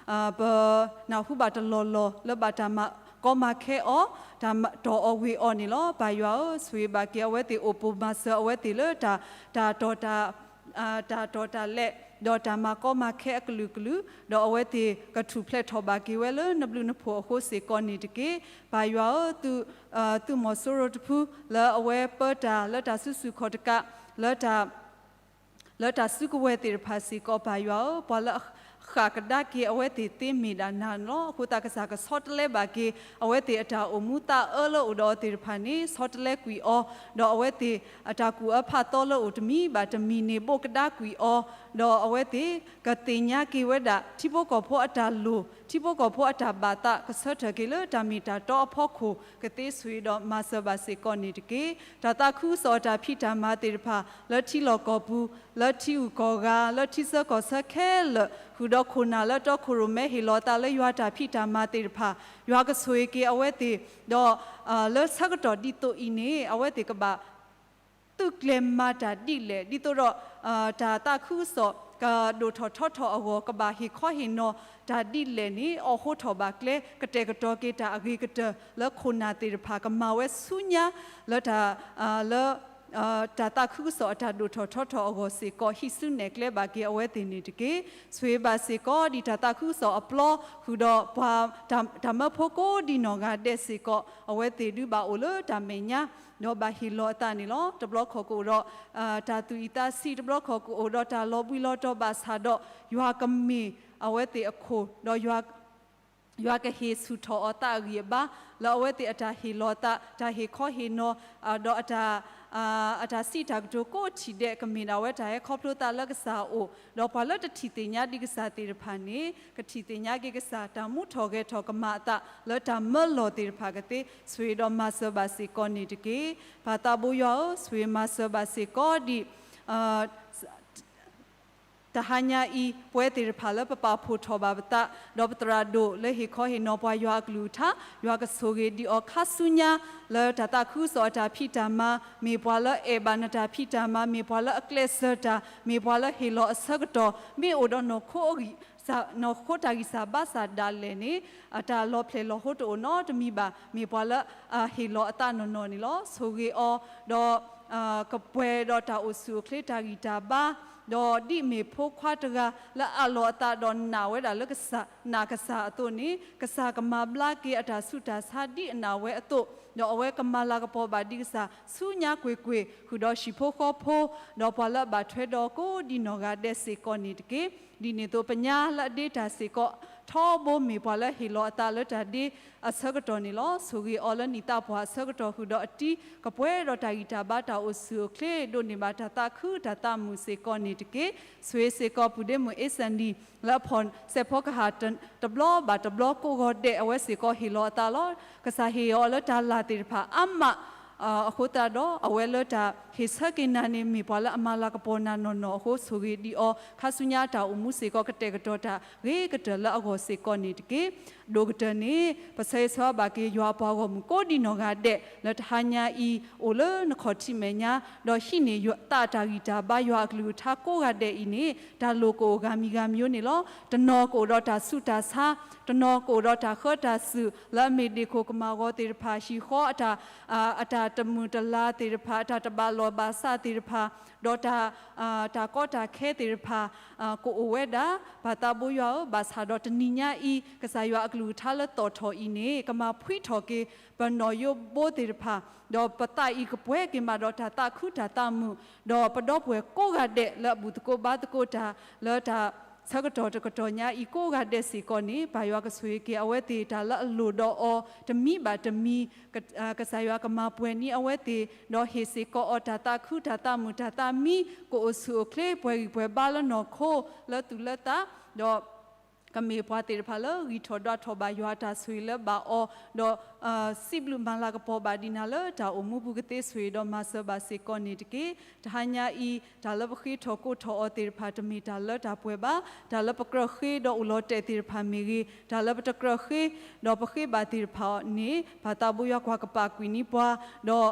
ပနၢ်ဟူဘၣ်တလီၢ်လီၢ် လၢဘၣ်တၢ်မၤကီမၤခဲအီၤ, တၢ်တီၢ်အီၤဝ့ၤအီၤန့ၣ်လီၤ. ပၢ်ယွၤဧၢ, ဆိၣ်ဂ့ၤဘၣ်က့ၤအဝဲသ့ၣ် အိၣ်ပိၢ်မၤစၢၤအဝဲသ့ၣ်လၢ တၢ်တီၢ်တၢ် တၢ်တီၢ်တၢ်လဲၤ ဒီးတၢ်မၤကီမၤခဲအကလုာ်ကလုာ်, ဒီးအဝဲသ့ၣ်ကထူၣ်ဖျဲးထီၣ်ဘၣ်က့ၤဝဲလၢနဘျုးနဖှိၣ်အဃိစ့ၢ်ကီးန့ၣ်တက့ၢ်. ပၢ်ယွၤဧၢ, သုးမီၤစိရိၤတဖု လၢအဝဲပၢတၢ်လၢတၢ်စုဆူၣ်ခီၣ်တကး လၢ လၢတၢ်စုကဝဲၤသ့ၣ်တဖၣ်စ့ၢ်ကီး ပၢ်ယွၤဧၢ, ပှၤလၢအဃ ဃာ်ကဒါက့ၤအဝဲသ့ၣ်သ့မ့ၢ်ဒၣ်နၤလီၤ. အဃိသတးကစၢ်ကဆီတလဲဘၣ်က့ၤ အဝဲသ့ၣ်အတၢ်အိၣ်မူသးအၢလၢအိၣ်ဒီးအီၤသ့ၣ်တဖၣ်န့ၣ် ဆီတလဲကွံာ်အီၤ, ဒီးအဝဲသ့ၣ်အတၢ်ကူၣ်အၢဖးသီလၢအိၣ်တမံၤဘၣ်တမံၤန့ၣ် ဘိးကဒါကွံာ်အီၤ, ဒီးအဝဲသ့ၣ်ကသ့ၣ်ညါက့ၤဝဲဒၣ် ထံဖိကီၢ်ဖိအတၢ်လိၣ် ထံဖိကီၢ်ဖိအတၢ်ဘၣ်သး ကဆၢထၢၣ်က့ၤလၢတၢ်မ့ၢ်တၢ်တီအဖီခိၣ် ကသ့ဆိၣ်ဂ့ၤဒီးမၤစၢၤဘၣ်စ့ၢ်ကီးန့ၣ်တက့ၢ်. တၢ်သးခုကစီၣ်အတၢ်ဖံးတၢ်မၤသ့ၣ်တဖၣ် လၢထံလီၢ်ကီၢ်ပူၤ လၢထံဂုၤကီၢ်ဂၤ လၢထံဆၢကီၢ်ဆၢခဲလၢာ် ဃုာ်ဒီးခိၣ်နၢ်လၢတီခိၣ်ရိၣ်မဲဟ့ၣ်လီၤအသးလၢယွၤတၢ်ဖံးတၢ်မၤသ့ၣ်တဖၣ် ယွၤကဆိၣ်ဂ့ၤက့ၤအဝဲသ့ၣ်, ဒီး လၢဆၢကတီၢ်ဒ်သိးအံၤန့ၣ် အဝဲသ့ၣ်ကဘၣ် သုးကျဲၤမၤတၢ်ဒ်လဲၣ် ဒ်သိးဒီး တၢ်သးခုကစီၣ် ကဒိၣ်ထီၣ်ထီထီၣ်အဂီၢ် ကဘၣ်ဟ့ၣ်ခီဟ့ၣ်နီၤတၢ်ဒ်လဲၣ်န့ၣ် အိးထီၣ်ဘၣ်ကျဲ ကတဲာ်ကတီၤက့ၤတၢ်အဂ့ၤကတၢၢ် လၢခိၣ်နၢ်သ့ၣ်တဖၣ် ကမၤဝဲဆူညါ လၢတၢ် လၢ တၢ်သးခုကစီၣ်အတၢ်ဒိၣ်ထီၣ်ထီထီၣ်အဂီၢ်စ့ၢ်ကီး ဟံးစုနဲၣ်ကျဲဘၣ်က့ၤအဝဲသ့ၣ်န့ၣ်တက့ၢ်. ဆိၣ်ဂ့ၤဘၣ်စ့ၢ်ကီး ဒ်တၢ်သးခုကစီၣ်အပျီ ဃုာ်ဒီးပှၤ တၢ်မၢဖိကိးဒံနီၢ်ဂၤဒဲးစ့ၢ်ကီး အဝဲသ့ၣ်ဒုးဘၣ်အိၣ်လၢတၢ်မဲာ်ညါ ဒီးဘၣ်ဟ့ၣ်လီၤအသးန့ၣ်လီၤ. တဘျီခီၣ်ကအိၣ်ဒီး တၢ်သူၣ်အံၣ်သးဆံး တဘျီခီၣ်ကအိၣ်ဒီးတၢ်လီၤဘှံးလီၤတီၤဘၣ်ဆၣ်ဒီး ယွၤကမ့ၢ်အဝဲသ့ၣ်အခိၣ် ဒီး ယွၤကဟ့ၣ်ဆူၣ်ထီၣ်အီၤသးအဂံၢ်အဘါ လၢအဝဲသ့ၣ်အတၢ်ဟ့ၣ်လီၤသး တၢ်ဟ့ၣ်ခီဟ့ၣ်နီၤ ဒီးအတၢ် အတၢ်စံးတၢ်ကတိၤကိးထံၣ်ဒဲး ကမ့ၢ်ဒၣ်ဝဲတၢ်ဟဲခီဖျိသးလၢကစၢ်အအိၣ် ဒီးပှၤလၢတထံၣ်သ့ၣ်ညါဒံးကစၢ်သ့ၣ်တဖၣ်န့ၣ် ကထံၣ်သ့ၣ်ညါက့ၤကစၢ် တၢ်မူထီၣ်ဂဲၤထီၣ်ကမၤအသးလၢတၢ်မၢလီၤသ့ၣ်တဖၣ်ကသ့ ဆိၣ်ဂ့ၤဒီးမၤစၢၤဘၣ်စ့ၢ်ကီးန့ၣ်တက့ၢ်. ပၢ်သးဘိယွၤဧၢ, ဆိၣ်ဂ့ၤမၤစၢၤဘၣ်စ့ၢ်ကီးဒံး တဟါညါအံၤ ပဝဲသ့ၣ်တဖၣ်လၢပပာ်ဖှိၣ်ထီၣ်ဘၣ်ပသး ဒီးပသရၣ်ဒိၣ်လၢဟ့ၣ်ခီဟ့ၣ်နီၤပှၤယွၤအကလုၢ်ကထါ ယွၤကဆိၣ်ဂ့ၤဒံးအီၤခါဆူညါ လၢတၢ်သးခုကစီၣ်အတၢ်ဖံးတၢ်မၤ မ့ၢ်ပှၤလၢအဲၣ်ဘၣ်နတၢ်ဖံးတၢ်မၤ မ့ၢ်ပှၤလၢအကျဲးစၢးတၢ် မ့ၢ်ပှၤလၢဟ့ၣ်လီၤအဆၢကတီၢ် မ့ၢ်အိၣ်ဒီးနီၢ်ခိ နီၢ်ခိတၢ်ဂံၢ်စၢ်ဘါစၢ်ဒၣ်လဲာ်န့ၣ် အတၢ်လီၤဖျဲၣ်လီၤဟိတအိၣ်နီတမံၤဘၣ် မ့ၢ်ပှၤလၢအဟ့ၣ်လီၤအသးနီၢ်နီၢ်န့ၣ်လီၤ. ဆိၣ်ဂ့ၤအီၤ ဒီး ကပှဲၤဒီးတၢ်အိၣ်ဆူၣ်အိၣ်ချ့တၢ်ဂံၢ်တၢ်ဘါ ဒီးဒ်မ့ၢ်ဖိခွါတဂၤလၢအးလီၤအသးဒီးနာ်ဝဲဒၣ်လၢကစၢ် နာ်ကစၢ်အသိးန့ၣ် ကစၢ်ကမၤဘျါက့ၤအတၢ်ဆူးတၢ်ဆါဒ်အနာ်ဝဲအသိး ဒီးအဝဲကမၤလၤကပီၤဘၣ်ဒံးကစၢ်ဆူညါကွ့ၢ်ကွ့ၢ် ဃုာ်ဒီးဟံၣ်ဖိဃီဖိ ဒီးပှၤလၢအဘၣ်ထွဲဒီးကိးဒံနီၢ်ဂၤဒဲးစ့ၢ်ကီးန့ၣ်တက့ၢ်. ဒ်န့ၣ်အသိးပညါလၢအဒ့တၢ်စ့ၢ်ကီး ထီဘိမ့ၢ်ပှၤလၢဟ့ၣ်လီၤအသးလၢတၢ်ဒ့အဆၢကတီၢ်န့ၣ်လီၤ. ဆိၣ်ဂ့ၤအီၤလၢနံၣ်သးပှၢ်အဆၢကတီၢ်ဃုာ်ဒီးအတံၤ ကပှဲၤဒီးတၢ်ဂံၢ်တၢ်ဘါတၢ်အိၣ်ဆူၣ်အိၣ်ချ့ဒိးန့ၢ်ဘၣ်တၢ်သးခုတၢ်သးမုာ်စ့ၢ်ကီးန့ၣ်တက့ၢ်. ဆိၣ်ဂ့ၤစ့ၢ်ကီးပုၢ်ဒ့မုၣ်အ့စၢၣ်နံၣ် လၢအဖီၣ်စဲးဖီကဟၣ်တဘျီဘၣ်တဘျီကိးဂီၤဒဲး အဝဲစ့ၢ်ကီးဟ့ၣ်လီၤအသးလီၤ. ကစၢ်ဟ့ၣ်အီၤလၢတၢ်လၢ်သ့ၣ်တဖၣ်အါမး အဃိသတးဒီး အဝဲလၢတၢ်ဟ့ၣ်ဆၢက့ၤနၤန့ၣ် မ့ၢ်ပှၤလၢအမၤလၤကပီၤနၤနီၢ်နီၢ်အဃိ ဆိၣ်ဂ့ၤဒံးအီၤ ခါဆူညါတၢ်အိၣ်မူစ့ၢ်ကီးကတဲာ်ကတီၤတၢ်ဂ့ၤကတၢၢ်လၢအဂီၢ်စ့ၢ်ကီးန့ၣ်တက့ၢ်. ဒိၣ်ကတၢၢ်န့ၣ် ပဆၢဂ့ၤဆၢဝါဘၣ်က့ၤယွၤအပှၤဂီၢ်မုၢ်ကိးဒံနီၢ်ဂၤဒဲး လၢတဟါညါအံၤ အိၣ်လၢနခီၣ်ထံးမဲာ်ညါ ဒီးဟံးန့ၢ်သးတၢ်ဂံၢ်တၢ်ဘါယွၤအကလုၢ်ကထါကိးဂၤဒဲးအံၤန့ၣ် တၢ်လိၣ်ကအိၣ်ဂၤမံၤဂၤမံၤန့ၣ်လီၤ. တနီၤကအိၣ်ဒီးတၢ်ဆူးတၢ်ဆါ တနီၤကအိၣ်ဒီးတၢ်ဃၢတၢ်စူၣ် လၢအမ့ၢ်ဒ့ၣ်ခိၣ်ကမၣ်ဂီၤသ့ၣ်တဖၣ် ဟံၣ်ဃီအတၢ် အတၢ်တမုာ်တလၤသ့ၣ်တဖၣ် အတၢ်တဘၣ်လီၢ်ဘၣ်စးသ့ၣ်တဖၣ် ဒီးတၢ် တၢ်ကီတၢ်ခဲသ့ၣ်တဖၣ် ကအိၣ်ဝဲဒၣ် ပၢ်သးဘိယွၤဧၢ, ဘၣ်ဆၣ်ဒီးတနံၤညါအံၤ ကစၢ်ယွၤအကလုၢ်ကထါလၢသီၣ်ထီၣ်အံၤန့ၣ် ကမၤဖှံထီၣ်က့ၤ ပနီၢ်ယိဘိသ့ၣ်တဖၣ် ဒီးပသးအံၤကပှဲၤက့ၤမးဒီးတၢ်သးခုတၢ်သးမုာ် ဒီးပဒီပုၢ်ဝဲၢ်ကိးဂၤဒဲးလၢအဘူၣ်သကိးဘါသကိးတၢ် လၢတၢ်ဆၢကတီၢ်တကတီၢ်ညါအံၤကိးဂၤဒဲးစ့ၢ်ကီးန့ၣ် ပၢ်ယွၤကဆိၣ်ဂ့ၤက့ၤအဝဲသ့ၣ်တၢ်လၢအလိၣ်ဒီးအီၤ တမံၤဘၣ်တမံၤ ကစၢ်ယွၤကမၤပှဲၤန့ၢ်အဝဲသ့ၣ် ဒီးဟ့ၣ်စ့ၢ်ကီးအီၤတၢ်သးခုတၢ်သးမုာ်တၢ်သးမံ ကအိၣ်ဆူၣ်အိၣ်ချ့ပှဲၤဂံၢ်ပှဲၤဘါလၢနီၢ်ခိ လၢသူၣ်လၢသး ဒီး ကမ့ၢ်ပှၤသ့ၣ်တဖၣ်လၢဂံၢ်ထီၣ်ဒွးထီၣ်ဘၣ်ယွၤအတၢ်ဆိၣ်ဂ့ၤလၢဘၣ်အီၤ ဒီး စံးဘျုးမၤလၤကပီၤဘၣ်ဒံးနၤလၢတၢ်အိၣ်မူပူၤကသ့ဆိၣ်ဂ့ၤဒီးမၤစၢၤဘၣ်စ့ၢ်ကီးန့ၣ်တက့ၢ်. တဟါညါအံၤ တၢ်လၢပဃ့ထီၣ်ကိးထီၣ်အီၤသ့ၣ်တဖၣ် တမ့ၢ်တၢ်လၢတၢ်ပှဲၤဘၣ်. တၢ်လၢပကြၢးဃ့ဒီးအိၣ်လီၤတဲာ်သ့ၣ်တဖၣ်မ့ၢ်ဂ့ၤ, တၢ်လၢပတကြၢးဃ့ ဒီးပဃ့ဘၣ်သ့ၣ်တဖၣ်န့ၣ် ပၢ်သးဘိယွၤကွၢ်ကပာ်ကွံာ်န့ၢ်ပှၤ, ဒီး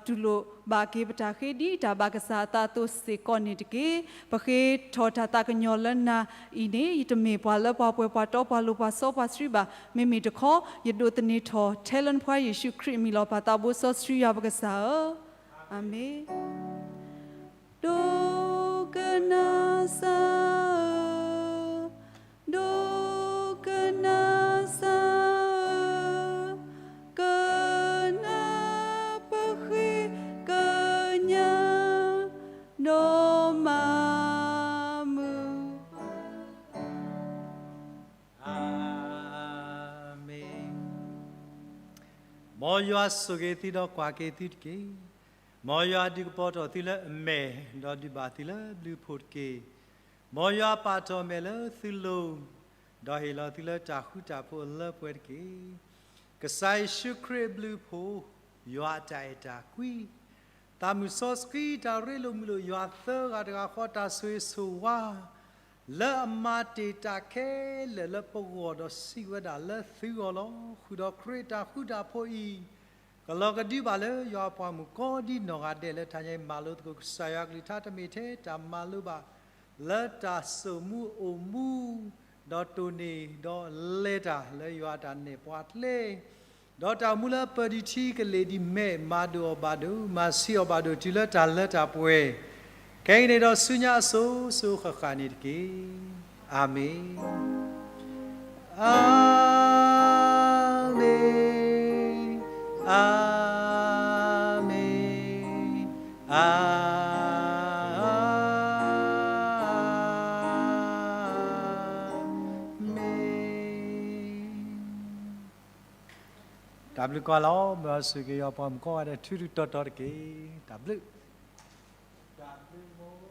တူၢ်လိာ်ဘၣ်က့ၤပတၢ်ဃ့ဒ်တၢ်ဘၣ်ကစၢ်အသးအသိးစ့ၢ်ကီးန့ၣ်တက့ၢ်. ပဃ့ထီၣ်တၢ်သးကညီၤလၢနၤအံၤန့ၣ် ယတမ့ၢ်ပှၤလၢပှၤပှဲၤပှၤတီပှၤလိၤပှၤစီပှၤဆှံဘၣ်. မ့မ့ၢ်တခီ ယဒိးသန့ၤထီၣ်ထဲလၢနဖိခွါယ့ၣ်ၡူးခရံာ်အမံၤလီၤ. ပၢ်သးဘိစီဆှံယွၤပကစၢ်ဧၢ, အၤမ့ၣ်. ဒိကနၣ်စၢ်ဧၢ, ဒိကနၣ်စၢ်ဧၢ, ကနၣ်ပဃ့ကညး ဒီးမၤမုာ် မ်ယွၤဆိၣ်ဂ့ၤသုဒီးကွၢ်က့ၤသုတက့ၢ်. မ်ယွၤဒုးကပီၤထီၣ်သုလၢအမဲာ်, ဒီးဒုးဘၣ်သုလၢဘျုးဖှိၣ်တက့ၢ်. မ်ယွၤပာ်ထီၣ်အမဲာ်လၢသုလိၤ, ဒီးဟ့ၣ်လီၤသုလၢတၢ်ဃူတၢ်ဖိးအလၢပှဲၤတက့ၢ်. ကစၢ်ယ့ၣ်ၡူးခရံာ်အဘျုးအဖှိၣ်, ယွၤအတၢ်အဲၣ်တၢ်ကွံ, သးမုၢ်စီဆှံ တၢ်ရ့လိာ်မုာ်လိာ်ယွၤသၢဂၤတဂၤဃီ တၢ်ဆိၣ်ဂ့ၤဆိၣ်ဝါ လၢအမၤတ့ၢ်တၢ်ခဲလၢာ်လၢပဂီၢ် ဒီးစံးဝဲဒၣ်လၢသုဂီၢ်လီၤ. ဃုာ်ဒီးခရံာ်အတၢ်ဃူတၢ်ဖိးအံၤ, ကလီၤကဒုဘၣ်လၢယွၤအပှၤမုၣ်ကိးဒံနီၢ်ဂၤဒဲး လၢတၢ်ညါအံၤမၤလိသကိး ကစၢ်ယွၤအကလုၢ်ကထါ တမ့ၢ်ထဲတၢ်မၤလိဘၣ် လၢတၢ်စိာ်မူအိၣ်မူ ဒီးတိၢ်န့ၢ်ဒီးလဲၤတၢ်လၢယွၤအတၢ်နဲၣ်ပှၤကျဲ ဒီးတၢ်အိၣ်မူလၢပၢၤဒံးထံကလ့ၢ်ဒံးမဲး မၤဒိၣ်အီၤဘၣ်ဒိၣ် မၤဆံးအီၤဘၣ်ဒိၣ် တုၤလၢတၢ်လၢတၢ်ပှဲၤ ခဲကနံၣ်ဒီးဆူညါအစိၤစိၤဃၣ်ဃၣ်န့ၣ်တက့ၢ်. အၤမ့ၣ်, အၤမ့ၣ်, အၤမ့ၣ်, အၤမ့ၣ်. တၢ်ဘျုးကွၢ်လီၤ. မ်ယွၤဆိၣ်ဂ့ၤက့ၤယွၤပှၤမုၣ်ကိးဂၤဒဲး ထူထူတီတီတက့ၢ်. တၢ်ဘျုး, တၢ်ဘျုး